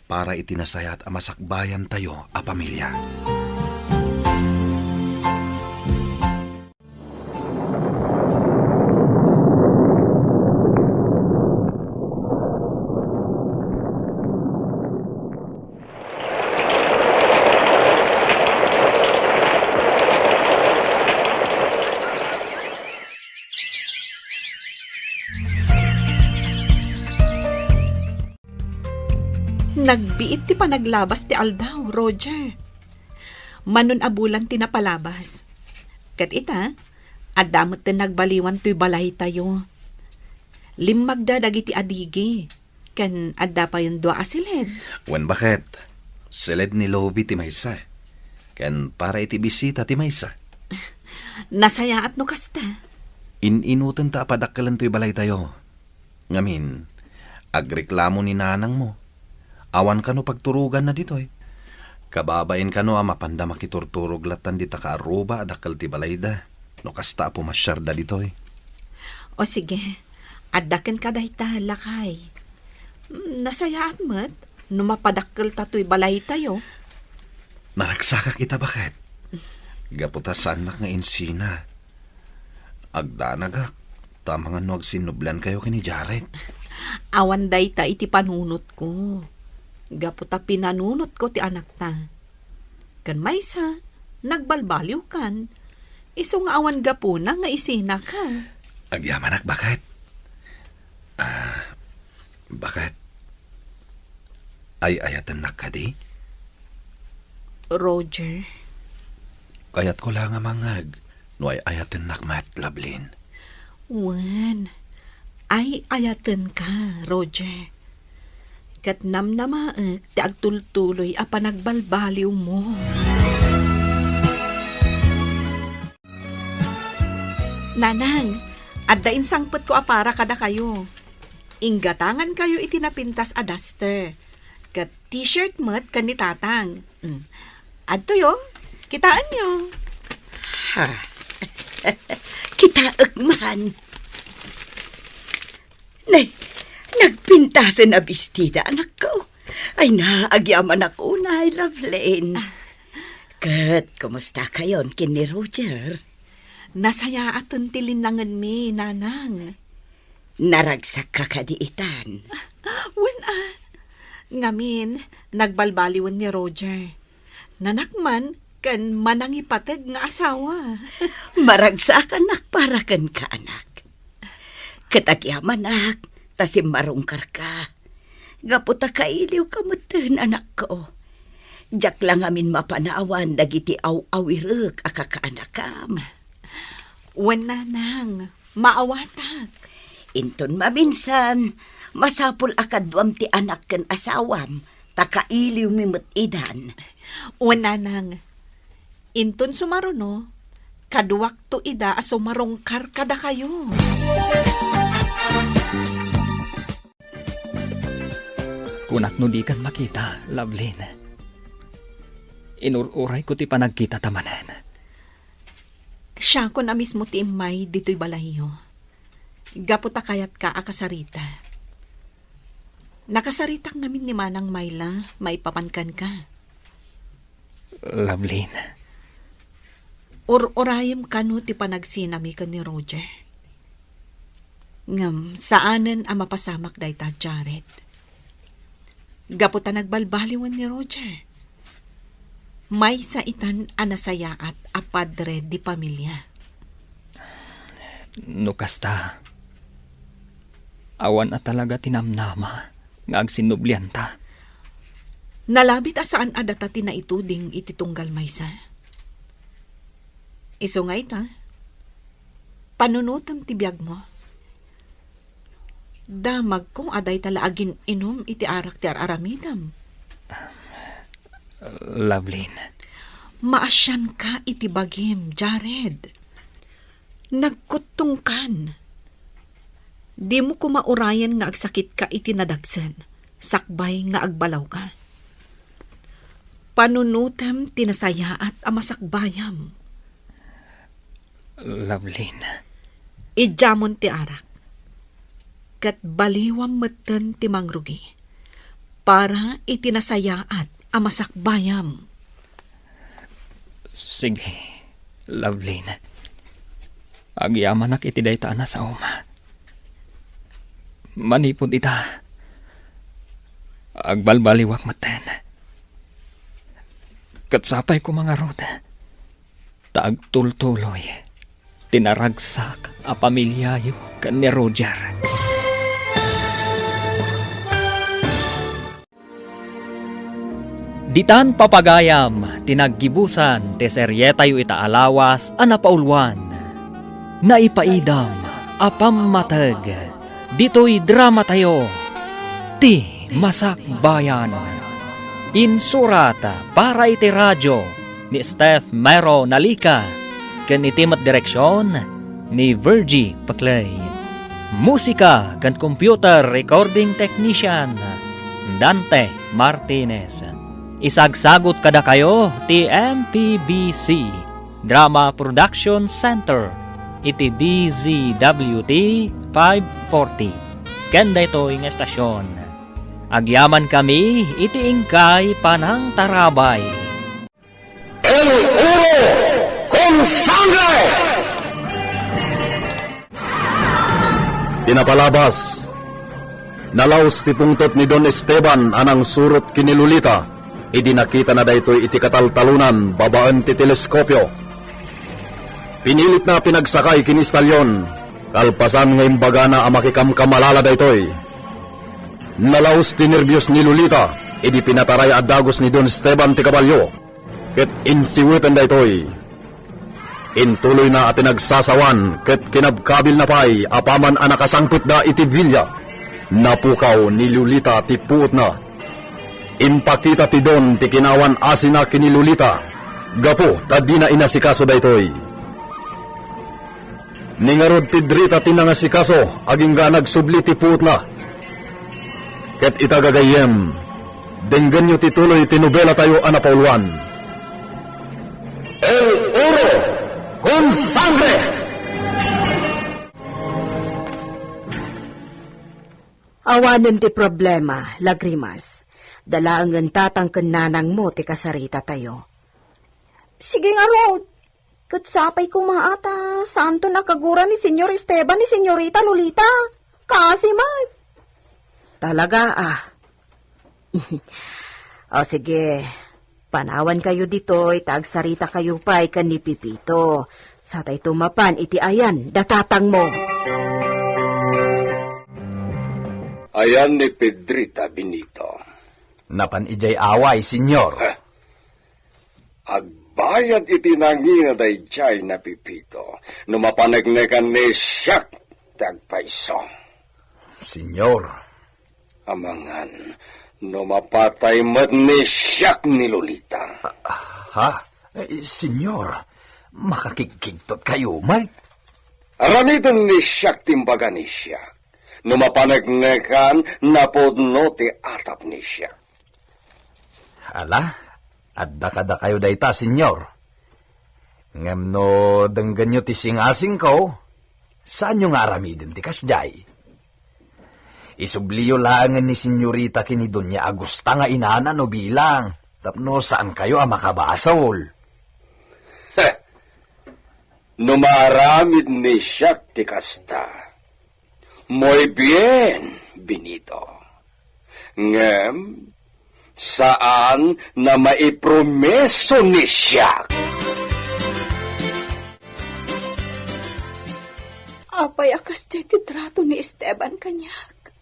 para iti nasayaat a masakbayantayo a pamilia. Nagbiit ti panaglabas ti aldaw, Roger. Manon a bulan ti napalabas. Ket ita, adda met ti nagbaliwan toy balaytayo. Limmagda dagiti adigi, ken adda payon dua a siled. Wen, baket, siled ni Lovie ti maysa, ken para iti bisita ti maysa. Nasayaat no kasta. In-inutenta a padakkelen toy balaytayo. Ngamin, agreklamo ni nanangmo. Awan kano pagturoganna ditoy. Kababain kano a mapanda makiturturog lattan dita kaarruba a dakkel ti balayda, no kasta a pumasiarda ditoy. O sige, adda kenka dayta, lakay. Mm, nasayaat met no mapadakkelta toy balaytayo. Naragsakak ita, baket. Gapu ta saannak nga insina. Agdanagak, ta amangan no agsinnublankayo ken ni Jared. Awan dayta iti panunotko. Gapu ta pinanunotko ti anakta. Ken maysa, nagbalbaliwkan. Isu nga awan gapuna nga isinaka. Agyamanak, baket. Ah, baket. Ay-ayatennak kadi? Roger. Kayatko la nga mangngeg no ay-ayatennak met, Lovelyn. Wen, ay-ayatenka, Roger. Ket namnamaek ti agtultuloy a panagbalbaliwmo. Nanang, adda insangpetko a para kadakayo. Inggatangankayo iti napintas a duster, ket t-shirt met ken ni Tatang. Mm. Adtoyo, kitaenyo. Ha. Kitaek man. Nay, nagpintasen a bestida, anakko. Ay na, agyamanak unay, Lovelyn. Ah. Ket, kumustakayon ken ni Roger? Nasayaaten ti linnangenmi, Nanang. Naragsakka kadi itan? Wen a. Ngamin, nagbalbaliwen ni Roger. Nanak man ken manangipateg nga asawa. Maragsakanak para kenka, anak. Ket agyamanak ta simmarungkarka. Gapu ta kailiwka metten, anakko. Diak la ngamin mapanawan dagiti aw-awirek a kakaanakam. Wen, Nanang, maawatak. Inton maminsan, masapul a kaduam ti anak ken asawam, ta kailiwmi met idan. Wen, Nanang, inton sumaruno, kaduakto ida a sumarungkar kadakayo. Kunak no dikan makita, Lovelyn. Inur-urayko ti panagkitata manen. Siakon a mismo ti immay ditoy balayyo. Gapu ta kayatka a kasarita. Nakasaritak ngamin ni Manang Myla maipapan kenka. Lovelyn. Ur-urayem kano ti panagsinami ken ni Roger. Ngem saanen a mapasamak dayta, Jared. Gapu ta nagbalbaliwen ni Roger, maysa itan a nasayaat a padre di pamilia. No kasta, awan a talaga ti namnama nga agsinnublianta. Nalabit a saan a data ti naituding iti tunggal maysa. Isu nga ita, panunutem ti biagmo. Damagko a dayta la agin-inum iti arak ti ar-aramidem. Lovelyn. Maasianka iti bagim, Jared. Nagkuttongkan. Dimo koma urayen nga agsakitka iti nadagsen, sakbay nga agbalawka. Panunutem ti nasayaat a masakbayam. Lovelyn. Idiamon ti arak, ket baliwam metten ti mangrugi para iti nasayaat a masakbayam. Sige, Lovelyn. Agyamanak iti dayta a nasaom. Manipud ita, agbalbaliwak metten. Ket sapay koma ngarud ta agtultuloy ti naragsak a pamiliayo ken ni Roger. Ditan papagayam ti naggibusan ti serietayo ita a lawas a napauluan. Naipaidam a pammateg ditoy dramatayo, Ti Masakbayan. Insurat para iti radyo ni Steph Mero Nalica ken iti met direksion ni Virgie Paclay. Musika ken computer recording technician, Dante Martinez. Isagsagut kadakayo ti M P B C Drama Production Center iti D Z W T five forty. Ken daytoy nga estasion, agyamankami iti inkay panangtarabay. El oro con sangre! Ti napalabas, nalaus ti pungtot ni Don Esteban a nangsurot ken ni Lolita idi nakitana daytoy iti kataltalonan babaen ti teleskopio. Pinilitna a pinagsakay ken ni Stallion, kalpasan nga imbagana a makikamkamalala daytoy. Nalaus ti nerbios ni Lolita idi pinataray a dagus ni Don Esteban ti kabalio, ket insiweten daytoy. Intuloyna a pinagsasawan ket kinabkabilna pay apaman a nakasangpetda iti villa. Napukaw ni Lolita ti puotna. Impakita ti Don ti kinaawan-asina ken ni Lolita gapu ta dina inasikaso daytoy. Ni ngarud ti Drita ti nangasikaso agingga a nagsubli ti puotna. Ket ita, gagayyem, denggenyo ti tuloy ti nobelatayo a napauluan. El oro con sangre! Awanen ti problema, Lagrimas. Dalaengen tatang ken nanangmo ti kasaritatayo. Sige ngarud. Ket sapay koma a ta saanton a kagura ni Señor Esteban ni Señorita Lolita. Kaasi met. Talaga, a. O sige, panawankayo ditoy ta agsaritakayo pay ken ni Pepito. Satayto mapan iti ayan da tatangmo. Ayan ni Pedrita, Benito. Napan idiay away, Señor. Ah. Agbayad iti nangina daydiay ni Pepito no mapaneknekan ni siak ti agpayso. Señor. Amangan no mapatay met ni siak ni Lolita. Ah, ha? Eh, Señor, makakigkigtot kayo met. Aramiden ni siak ti imbaga ni siak no mapaneknekan napudno ti atap ni siak. Ala, adda kadakayo dayta, Señor. Ngem no denggenyo ti singasingko, saanyo nga aramiden ti kasdiay. Isubliyo laengen ni Señorita ken ni Doña Agusta nga inana no bilang. Tapno saankayo a makabasol. No maaramid ni siak ti kasta, muy bien, Benito. Ngem, saan na maipromeso ni siak. Apay a kasdiay ti trato ni Esteban kaniak?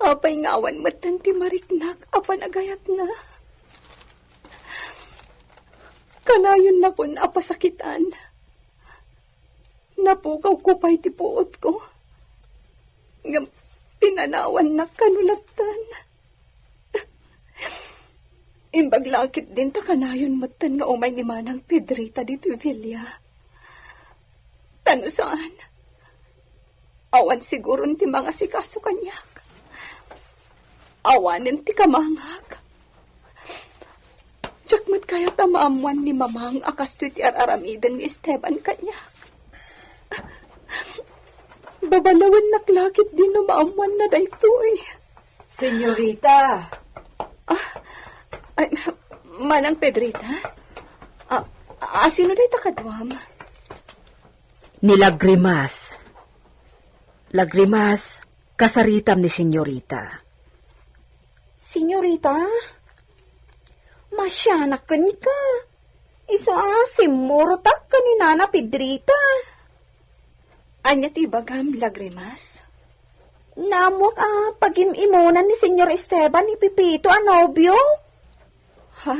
Apay nga awan metten ti mariknak a panagayatna? Kanayonnakon a pasakitan. Napukawko pay ti puotko. Ngem pinanawannak kano lattan. Imbag la ketdin ta kanayon metten nga umay ni Manang Pedrita ditoy villa. Ta no saan, awan siguron ti mangasikaso kaniak. Awanen ti kamangak. Diak met kayat a maammuan ni Mamang a kastoy ti ar-aramiden ni Esteban kaniak. Babalawennak la ketdi no maammuanna daytoy. Senyorita. Ah, ay, Manang Pedrita? Ah, ah, sino dayta kaduam? Ni Lagrimas. Lagrimas, kasaritam ni Senyorita. Senyorita? Masianak kenka. Isu a simmurotak ken ni Nana Pedrita. Ania ti ibagam, Lagrimas? Naammuak a pagim-imunan ni Senyor Esteban ni Pepito a nobio. Ha?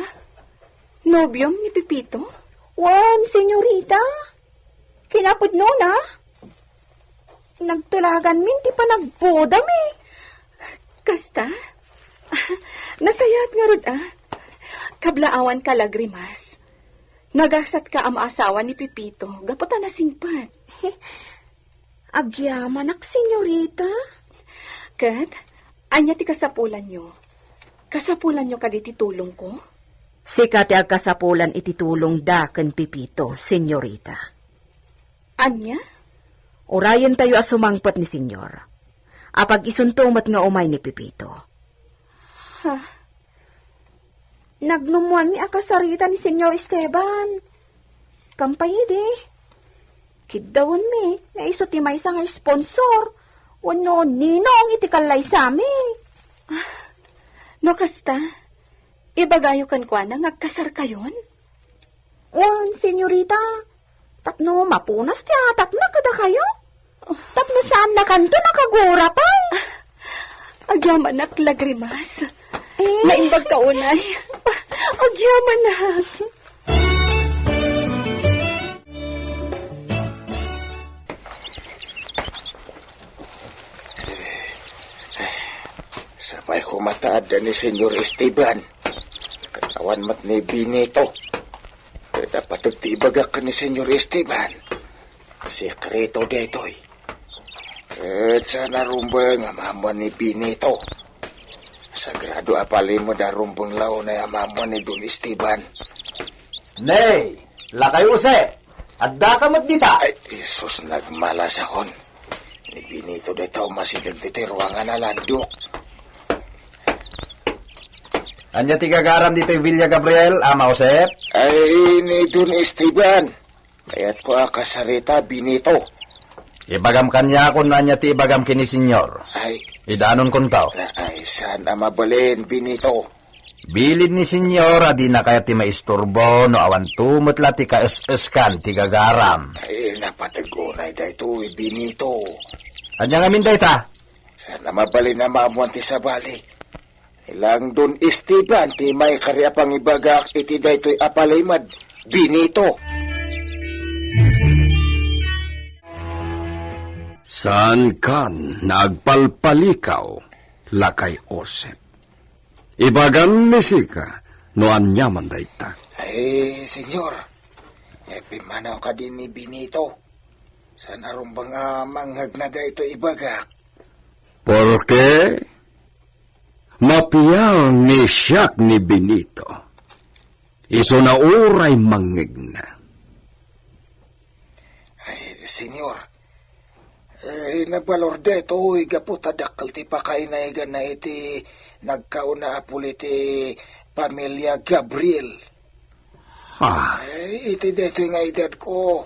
Nobiom ni Pepito? Wen, senyorita. Kinapudnona, nagtulaganmin ti panagpudami. Kasta? Nasayaat ngarud, a. Kablaawanka, Lagrimas. Nagasatka a maasawa ni Pepito gapu ta nasingpet. Agyamanak, senyorita. Ket, ania ti kasapulanyo? Kasapulanyo kadi ti tulongko? Sika ti agkasapulan iti tulongda ken Pepito, senyorita. Ania? Urayentayo a sumangpet ni Senyor. Apag-isunto met nga umay ni Pepito. Ha? Nagnummoanmi a kasarita ni Senyor Esteban. Kampay idi, kiddawenmi nga isu ti maysa nga sponsor wenno ninong iti kallaysami. Ah, no kasta, ibagayo kenkuana nga agkasarkayon? Wen, senyorita, tapno mapunas ti atakna kadakayo. Tapno saannakanto nakagura pay. Agyamanak, Lagrimas. Eh? Naimbagka unay. Agyamanak. Sapay koma ta adda ni Senyor Esteban. Ket awan met ni Benito. Ket napateg ti ibagak ken ni Senyor Esteban. Sekreto daytoy. Ket saan a rumbeng a maammuan ni Benito. Sagrado a palimed a rumbeng la unay a maammuan ni Don Esteban. Nay, Lakay Jose, addaka met dita? Ay, Jesus, nagmalasakon. Ni Benito dayta umasideg ditoy ruangan a landok. Ania ti gagaram ditoy Villa Gabriel, Ama Josep? Ay, ni Don Esteban. Kayatko a kasarita, Benito. Ibagam kaniak no ania ti ibagam ken ni Senyor. Ay. Idanon kunto. Ay, saan a mabalin, Benito. Bilin ni Senyor a dina kayat ti maisturbo no awanto met la ti kaes-eskan ti gagaram. Ay, napateg unay daytoy, Benito. Ania ngamin dayta? Saan a mabalin a maammuan ti sabali. Ni Langdon Esteban ti maikari a pangibagak iti daytoy a palimed, Benito. Saankan nga agpalpalikaw, Lakay Josep. Ibagam ni sika no ania man dayta. Ay, Senyor, eh, pimmanaw kadi ni Benito. Saan a rumbeng a mangngegna daytoy ibagak. Porke, mapial ni siak ni Benito. Isuna uray mangngegna. Ay, Senyor, eh, nabalor daytoy gapu ta dakkel ti pakainayaganna iti Nagkauna a puli ti pamilia Gabriel. Ah. Ay, iti daytoy nga edadko,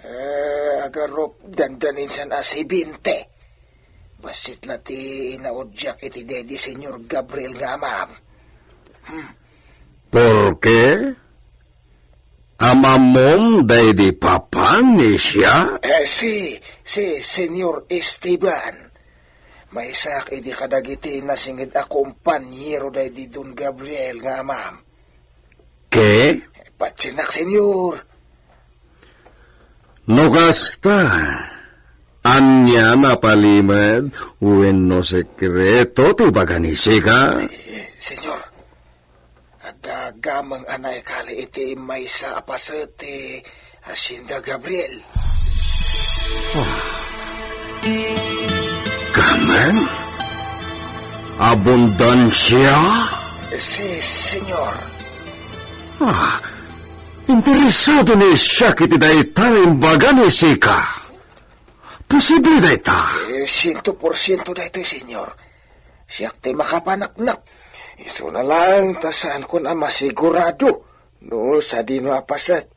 eh, agarup dandaninsan a sebente. Bassit la ti inaudiak iti daydi Señor Gabriel nga amam. Hmm. Porke? Amamom daydi papan ni siak? Eh, si, si Señor Esteban. Maysaak idi kadagiti nasinged a kompanyero daydi Don Gabriel nga amam. Ke? Patienak, Señor. No kasta, ania napalimed wenno sekreto ti ibaga ni sika? Eh, Señor, adda gameng a naikali iti maysa a paset ti Hacienda Gabriel. Ah. Gameng? Abundansia? Si, Señor. Ah, interesado ni siak iti dayta nga imbaga ni sika. Posible dayta? Eh, siento por siento daytoy, Señor. Siak ti makapaneknek. Isuna laeng ta saankon a masigurado no sadino a paset.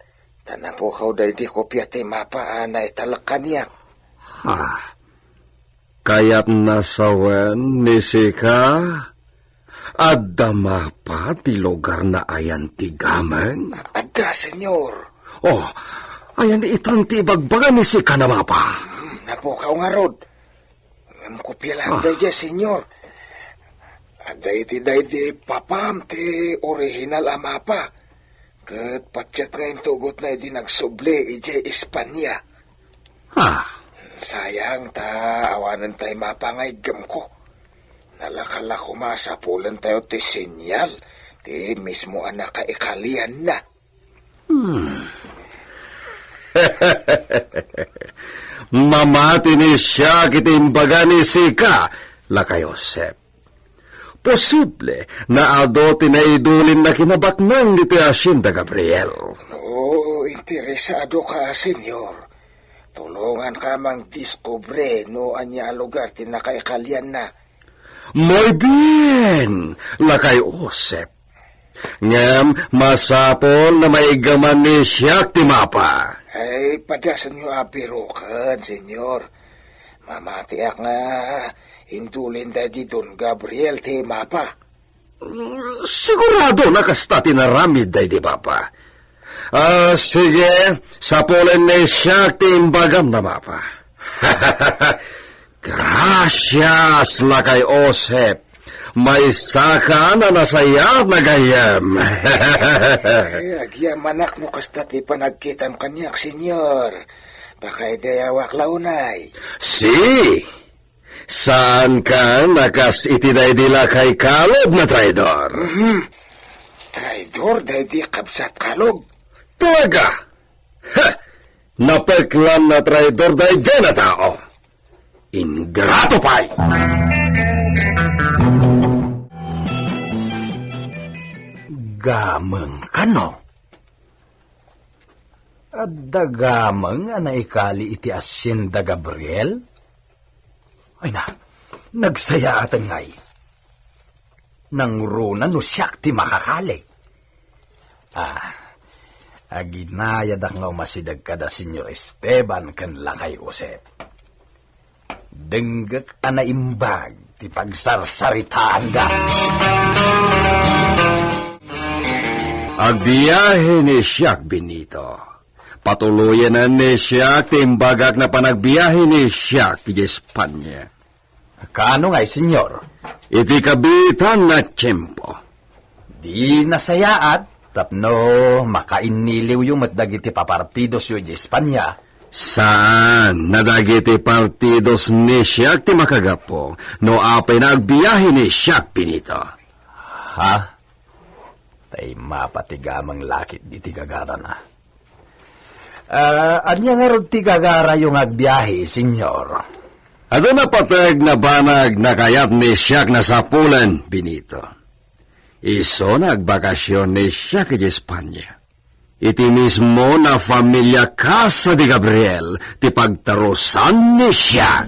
Ta napukaw daydi kopia ti mapa a naitalek kaniak. Ha? Kayatna sawen ni sika? Adda mapa ti lugar naayan ti gameng? Adda, Señor. Oh, ayan itan ti ibagbaga ni sika a mapa? Hmm, napukaw ngarud. Ngem kopia laeng daydiay, Señor. Adda iti daydi papam ti orihinal a mapa. Ket patiek nga intugotna idi nagsubli idiay Espania. Ah. Sayang ta awanen tay mapa nga iggemko. Nalaka la koma a sapulentayo ti senyal ti mismo a nakaikalianna. Hmm. Mamati ni siak iti imbaga ni sika, Lakay Josep. Posible nga adu ti naidulinna kinabaknang ditoy Hacienda Gabriel. No interesadoka, Señor, tulonganka a mangdiskubre no ania a lugar ti nakaikalianna. Muy bien, Lakay Josep. Ngem masapul a maiggaman ni siak ti mapa. Ay, padasenyo a biroken, Señor. Mamatiak nga indulin daydi Don Gabriel ti mapa. Sigurado a kasta ti inaramid daydi papa. Ah, sige, sapulen ni siak ti imbagam a mapa. Gracias, Lakay Josep. Maysaka a nasayaat a gayyem. Ay, agyamanak no kasta ti panagkitam kaniak, Señor. Pakaidayawak la unay. Si, saanka a kas iti daydi lakay Caleb a traidor. Mhm. Traidor daydi kabsat Caleb. Talaga? Ha! Napeklan a traidor daydiay a tao. Ingrato pay! Gameng kano? Adda gameng a naikali iti Hacienda Gabriel? Ay na, nagsayaaten ngay. Nangruna no siak ti makakali. Ah, aginayadak nga umasideg kada Señor Esteban ken Lakay Josep. Denggek a naimbag ti pagsarsaritaanda. Agbiahe ni siak, Benito. Patuloyen ni siak ti imbagak a panagbiahe ni siak idiay Espanya. Kaano ngay, Señor? Iti kabiitan a tiempo. Di nasayaat tapno makainniliwyo met dagiti papartidosyo idiay Espanya. Saan a dagiti partidos ni siak ti makagapu no apay a agbiahe ni siak, Benito. Ha? Tay mapa ti gameng lakit diti gagarana. Ah, ania ngarud ti gagarayo nga agbiahe, Señor? Adda napateg a banag a kayat ni siak a sapulen, Benito. Isu a agbakasion ni siak idiay Espanya. Iti mismo a familia Casa de Gabriel ti pagtarusan ni siak.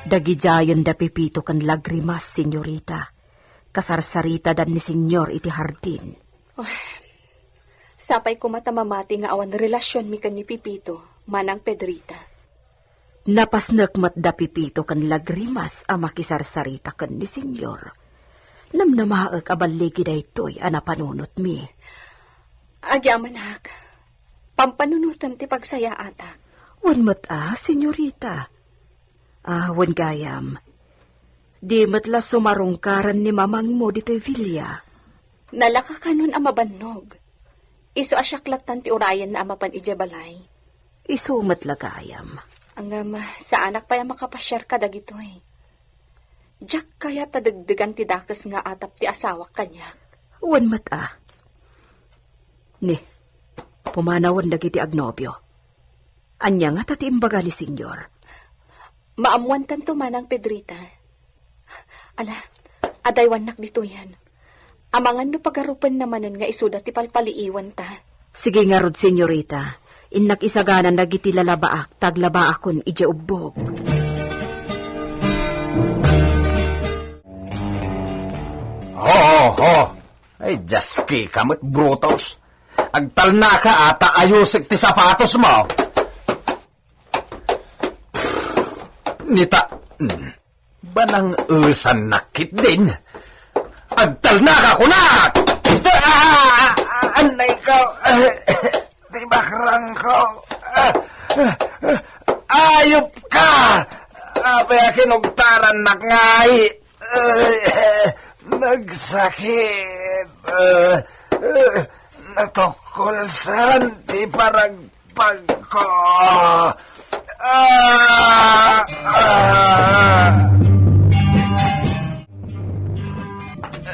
Dagidiayen da Pepito ken Lagrimas, senyorita. Kasarsaritada ni Senyor iti hardin. Oh, sapay koma ta mamati nga awan relasionmi ken ni Pepito, Manang Pedrita. Napasnek met da Pepito ken Lagrimas a makisarsarita ken ni Senyor. Namnamaek a balligi daytoy a napanunotmi. Agyamanak, pampanunotem ti pagsayaatak. Wen met a, senyorita. Ah, wen gayam. Di met la sumarungkaran ni mamangmo ditoy villa. Nalaka kanon a mabannog. Isu a siak lattan ti urayenna a mapan idiay balay. Isu met la gayam. Ngem, saanak pay a makapasiar kadagitoy. Diak kayat a degdegan ti dakes nga atap ti asawak kaniak. Wen met a. Ni, pumanawen dagiti agnobio. Ania ngata ti imbaga ni Senyor? Maammoantanto, Manang Pedrita. Ala, adaywannak ditoyen. Amangan no pagarupenna manen nga isuda ti palpaliiwanta. Sige ngarud, senyorita. Innak isaganan dagiti lalabaak, ta aglabaakon idiay ubbog. Ho, ho, ho. Ay, diaski ka met, Brutus. Agtalnaka a ta ayusek ti sapatosmo. Nita, hmm, banang-esannak ketdin. Agtalnaka, kunak! Ah, anay ko. Ti bakrangko. Ah, ayop ka! Apay a kinugtarannak ngay? Ay, nagsakit. Ah, ah, natukkolsan ti paragpagko. Ah, ah.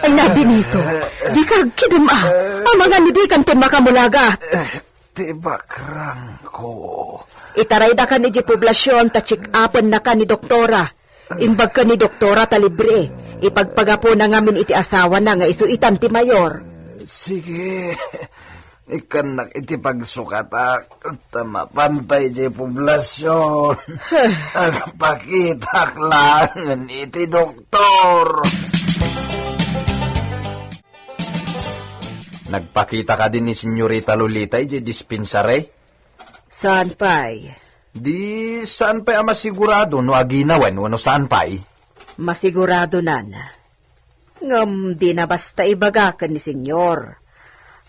Ay na, Benito, dika agkidem a. Amangan no dikanton makamulagat. Ti bakrangko. Itaraydakan idiay poblasion ta check-upennaka ni doktora. Imbagka ni doktora ta libre. Ipagpagapuna ngamin iti asawana nga isu itan ti mayor. Sige. Ikkannak iti pagsukatak ta mapanta idiay poblasion. Agpakitak laengen iti doktor. Nagpakita kadi ni Senyorita Lolita idiay dispensary? Saan pay. Di saan pay a masigurado no aginawen wenno saan pay? Masiguradonan. Ngem dina basta ibaga ken ni Senyor.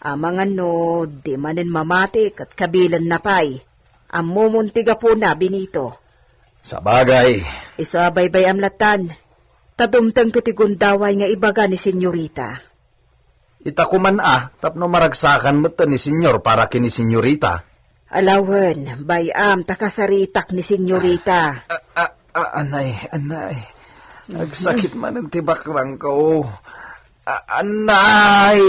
Amangan no di manen mamati ket kabilenna pay. Ammomon ti gapuna, Benito. Sabagay. Isu a baybay-am lattan. Ta dumtengto ti gundaway nga ibaga ni Senyorita. Ita koman a, tapno maragsakan met ni Senyor para ken ni Senyorita. Ala wen, bay-am ta kasaritak ni Senyorita. A, a, a, anay, anay. Agsakit manen ti bakrangko. A, anay!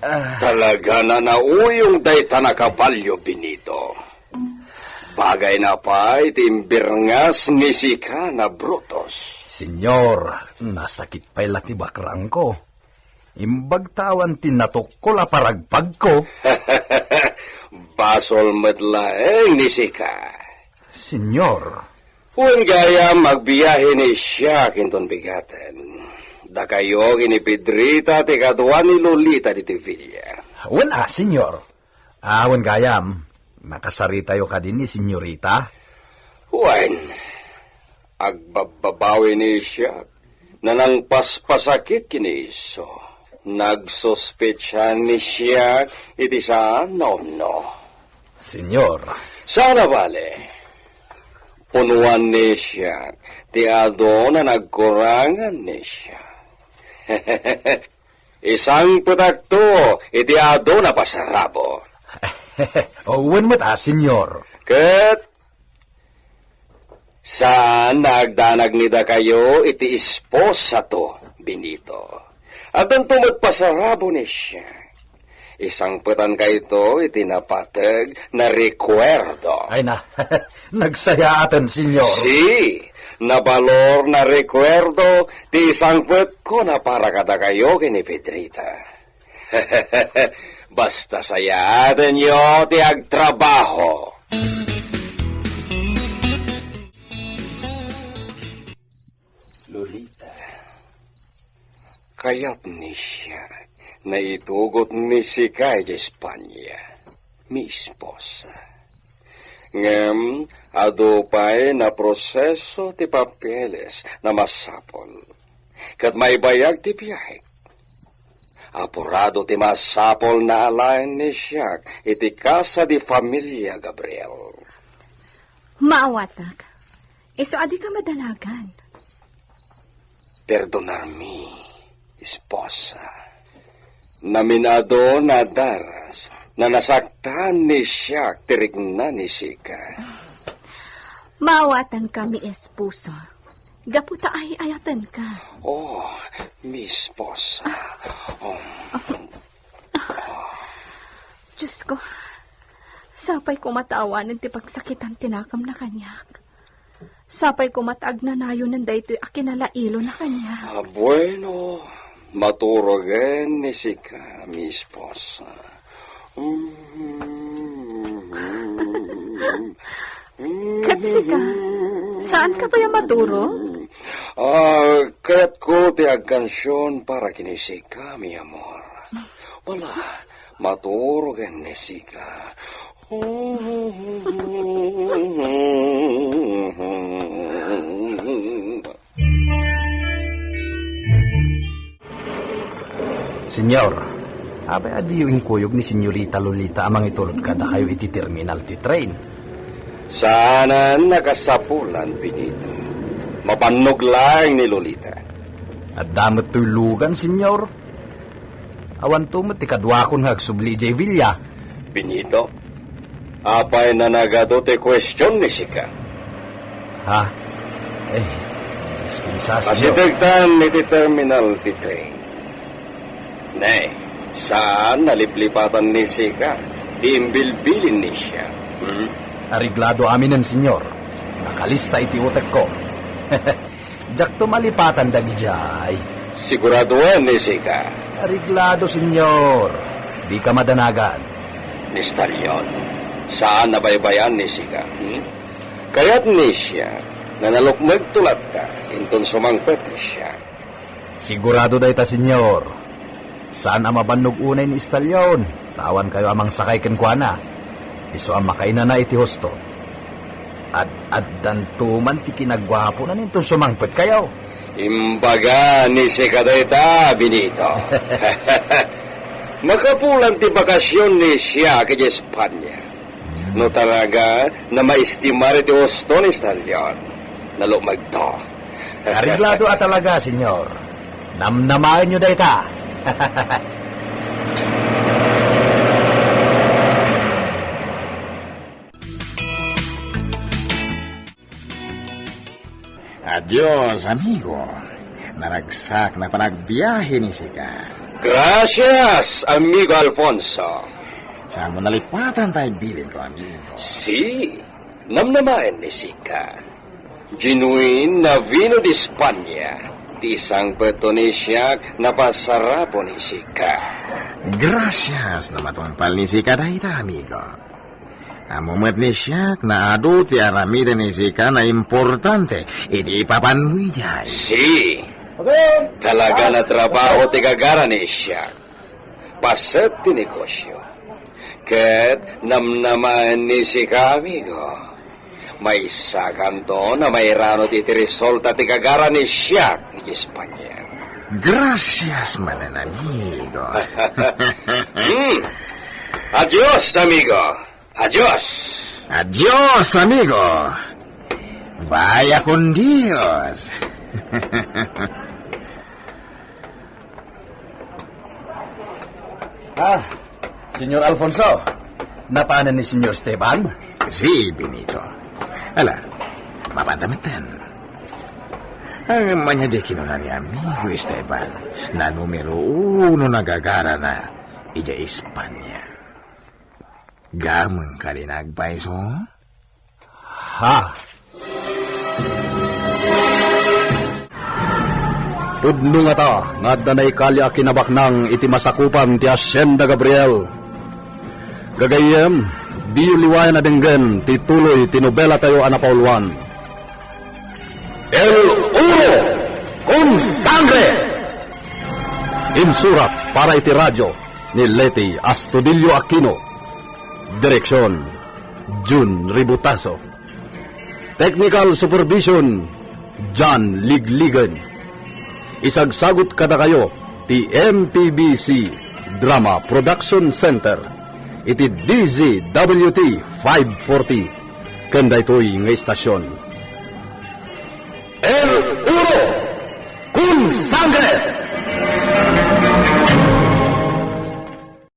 Ah. Talaga a nauyong dayta a kabalio, Benito. Bagayna pay ti imbirngas ni sika a Brutus. Senyor, nasakit pay la ti bakrangko. Imbag ta awan ti natukkol a paragpagko. Basol met laeng ni sika. Senyor. Wen gayam, agbiahe ni siak inton bigaten. Dakayo ken ni Pedrita ti kadua ni Lolita ditoy villa. Wen a, Senyor. Ah, wen gayam, nakasaritayo kadi ni Senyorita? Wen, agbabbabawi ni siak. Nanangpaspasakit ken ni isu. Nagsuspetsa ni siak iti saan nga umno. Senyor. Saan a bale. Punuan ni siak ti adu a nagkurangan ni siak. Isangpetakto iti adu a pasarabo. Wen met a, Senyor. Ket saan a agdanag ni dakayo iti esposato, Benito. Addanto met pasarabo ni siak. Isangpetankayto iti napateg a rekuerdo. Ay na, nagsayaaten, Senyor. Si, nabalor a rekuerdo ti isangpetko a para kadakayo ken ni Pedrita. Basta sayaatenyo ti agtrabaho. Kayat ni siak, naitugot ni sika idiay Espanya, mi esposa. Ngem adu pay naproseso ti papeles a masapul, ket maibayag ti biahek. Apurado ti masapul a alaen ni siak iti Casa de Familia Gabriel. Maawatak. Isu a dika madanagan. Perdonarmi, esposa. Namin-adu a daras a nasaktan ni siak ti rikna ni sika. Maawatanka, mi esposa. Gapu ta ay-ayatenka. Oh, mi esposa. Oh. Diosko, sapay koma ta awanen ti pagsakitan ti nakem na kaniak. Sapay koma ta agnanayonen daytoy a kinalailona kaniak. Ah, bueno, maturogen ni sika, mi esposa. Ket sika, saanka pay a maturog? Ah, kayatko ti agkansion para ken ni sika, mi amor. Wala, maturogen ni sika. Señor, apay a diyo inkuyog ni Señorita Lolita a mangitulod kadakayo iti terminal ti train? Saanen a kasapulan, Benito. Mabannog laeng ni Lolita. Adda met toy lugan, Señor. Awanto met ti kaduakon nga agsubli idiay villa. Benito, apay a nagadu ti kuestion ni sika? Ha? Eh, dispensa, Señor. Asidegtan iti terminal ti train. Ne, saan a liplipatan ni sika ti imbilbilin ni siak, hmm? Areglado aminen, Señor. Nakalista iti utekko. Diakto malipatan dagidiay. Siguradoen ni sika. Areglado, Señor. Dika madanagan. Ni Stallion, saan a baybay-an ni sika, hmm? Kayat ni siak a nalukmegto latta inton sumangpet ni siak. Sigurado dayta, Señor. Saan a mabannog unay ni Stallion, ta awankayo a mangsakay kenkuana. Isu a makainana iti husto. Ad-addanto man ti kinaguapona inton sumangpetkayo. Imbaga ni sika dayta, Benito. Makapulan ti bakasion ni siak idiay Espanya. No talaga a maestimar iti husto ni Stallion, nalukmegto. Areglado a talaga, Señor. Namnamaenyo dayta. Adios, amigo. Naragsak a panagbiahe ni sika. Gracias, amigo Alfonso. Saan mo nalipatan tay bilinko, amigo? Si, namnamaen ni sika. Genuine a vino de España. Ti sangpetto ni siak a pasarapo ni sika. Gracias no matungpal ni sika dayta, amigo. Ammo met ni siak a adu ti aramiden ni sika a importante iti ipapanmo idiay. Si, talaga a trabaho ti gagara ni siak. Paset ti negosio. Ket namnamaen ni sika, amigo. Maysakanto a mairano ti iti resulta ti gagara ni siak iti Espanya. Gracias manen, amigo. Hmm. Adios, amigo. Adios. Adios, amigo. Vaya con Dios. Ah, Señor Alfonso, napanen ni Señor Esteban? Si, Benito. Ala, mapanta metten. Ang manya di kinuna ni amigo Esteban, a numero uno a gagarana idiay Espanya. Gameng ka di nagpayso? Ha? Pudno ngata nga adda naikalya a kinabaknang iti masakupan ti Hacienda Gabriel. Gagayyem, diyo liwayan a denggen ti tuloy ti nobelatayo a napauluan. El Oro con Sangre! Insurat para iti radyo ni Leti Astudillo Aquino. Direksyon, Jun Ributaso. Technical supervision, John Ligligan. Isagsagut kadakayo ti M P B C Drama Production Center iti D Z W T five forty ken daytoy nga istasyon. El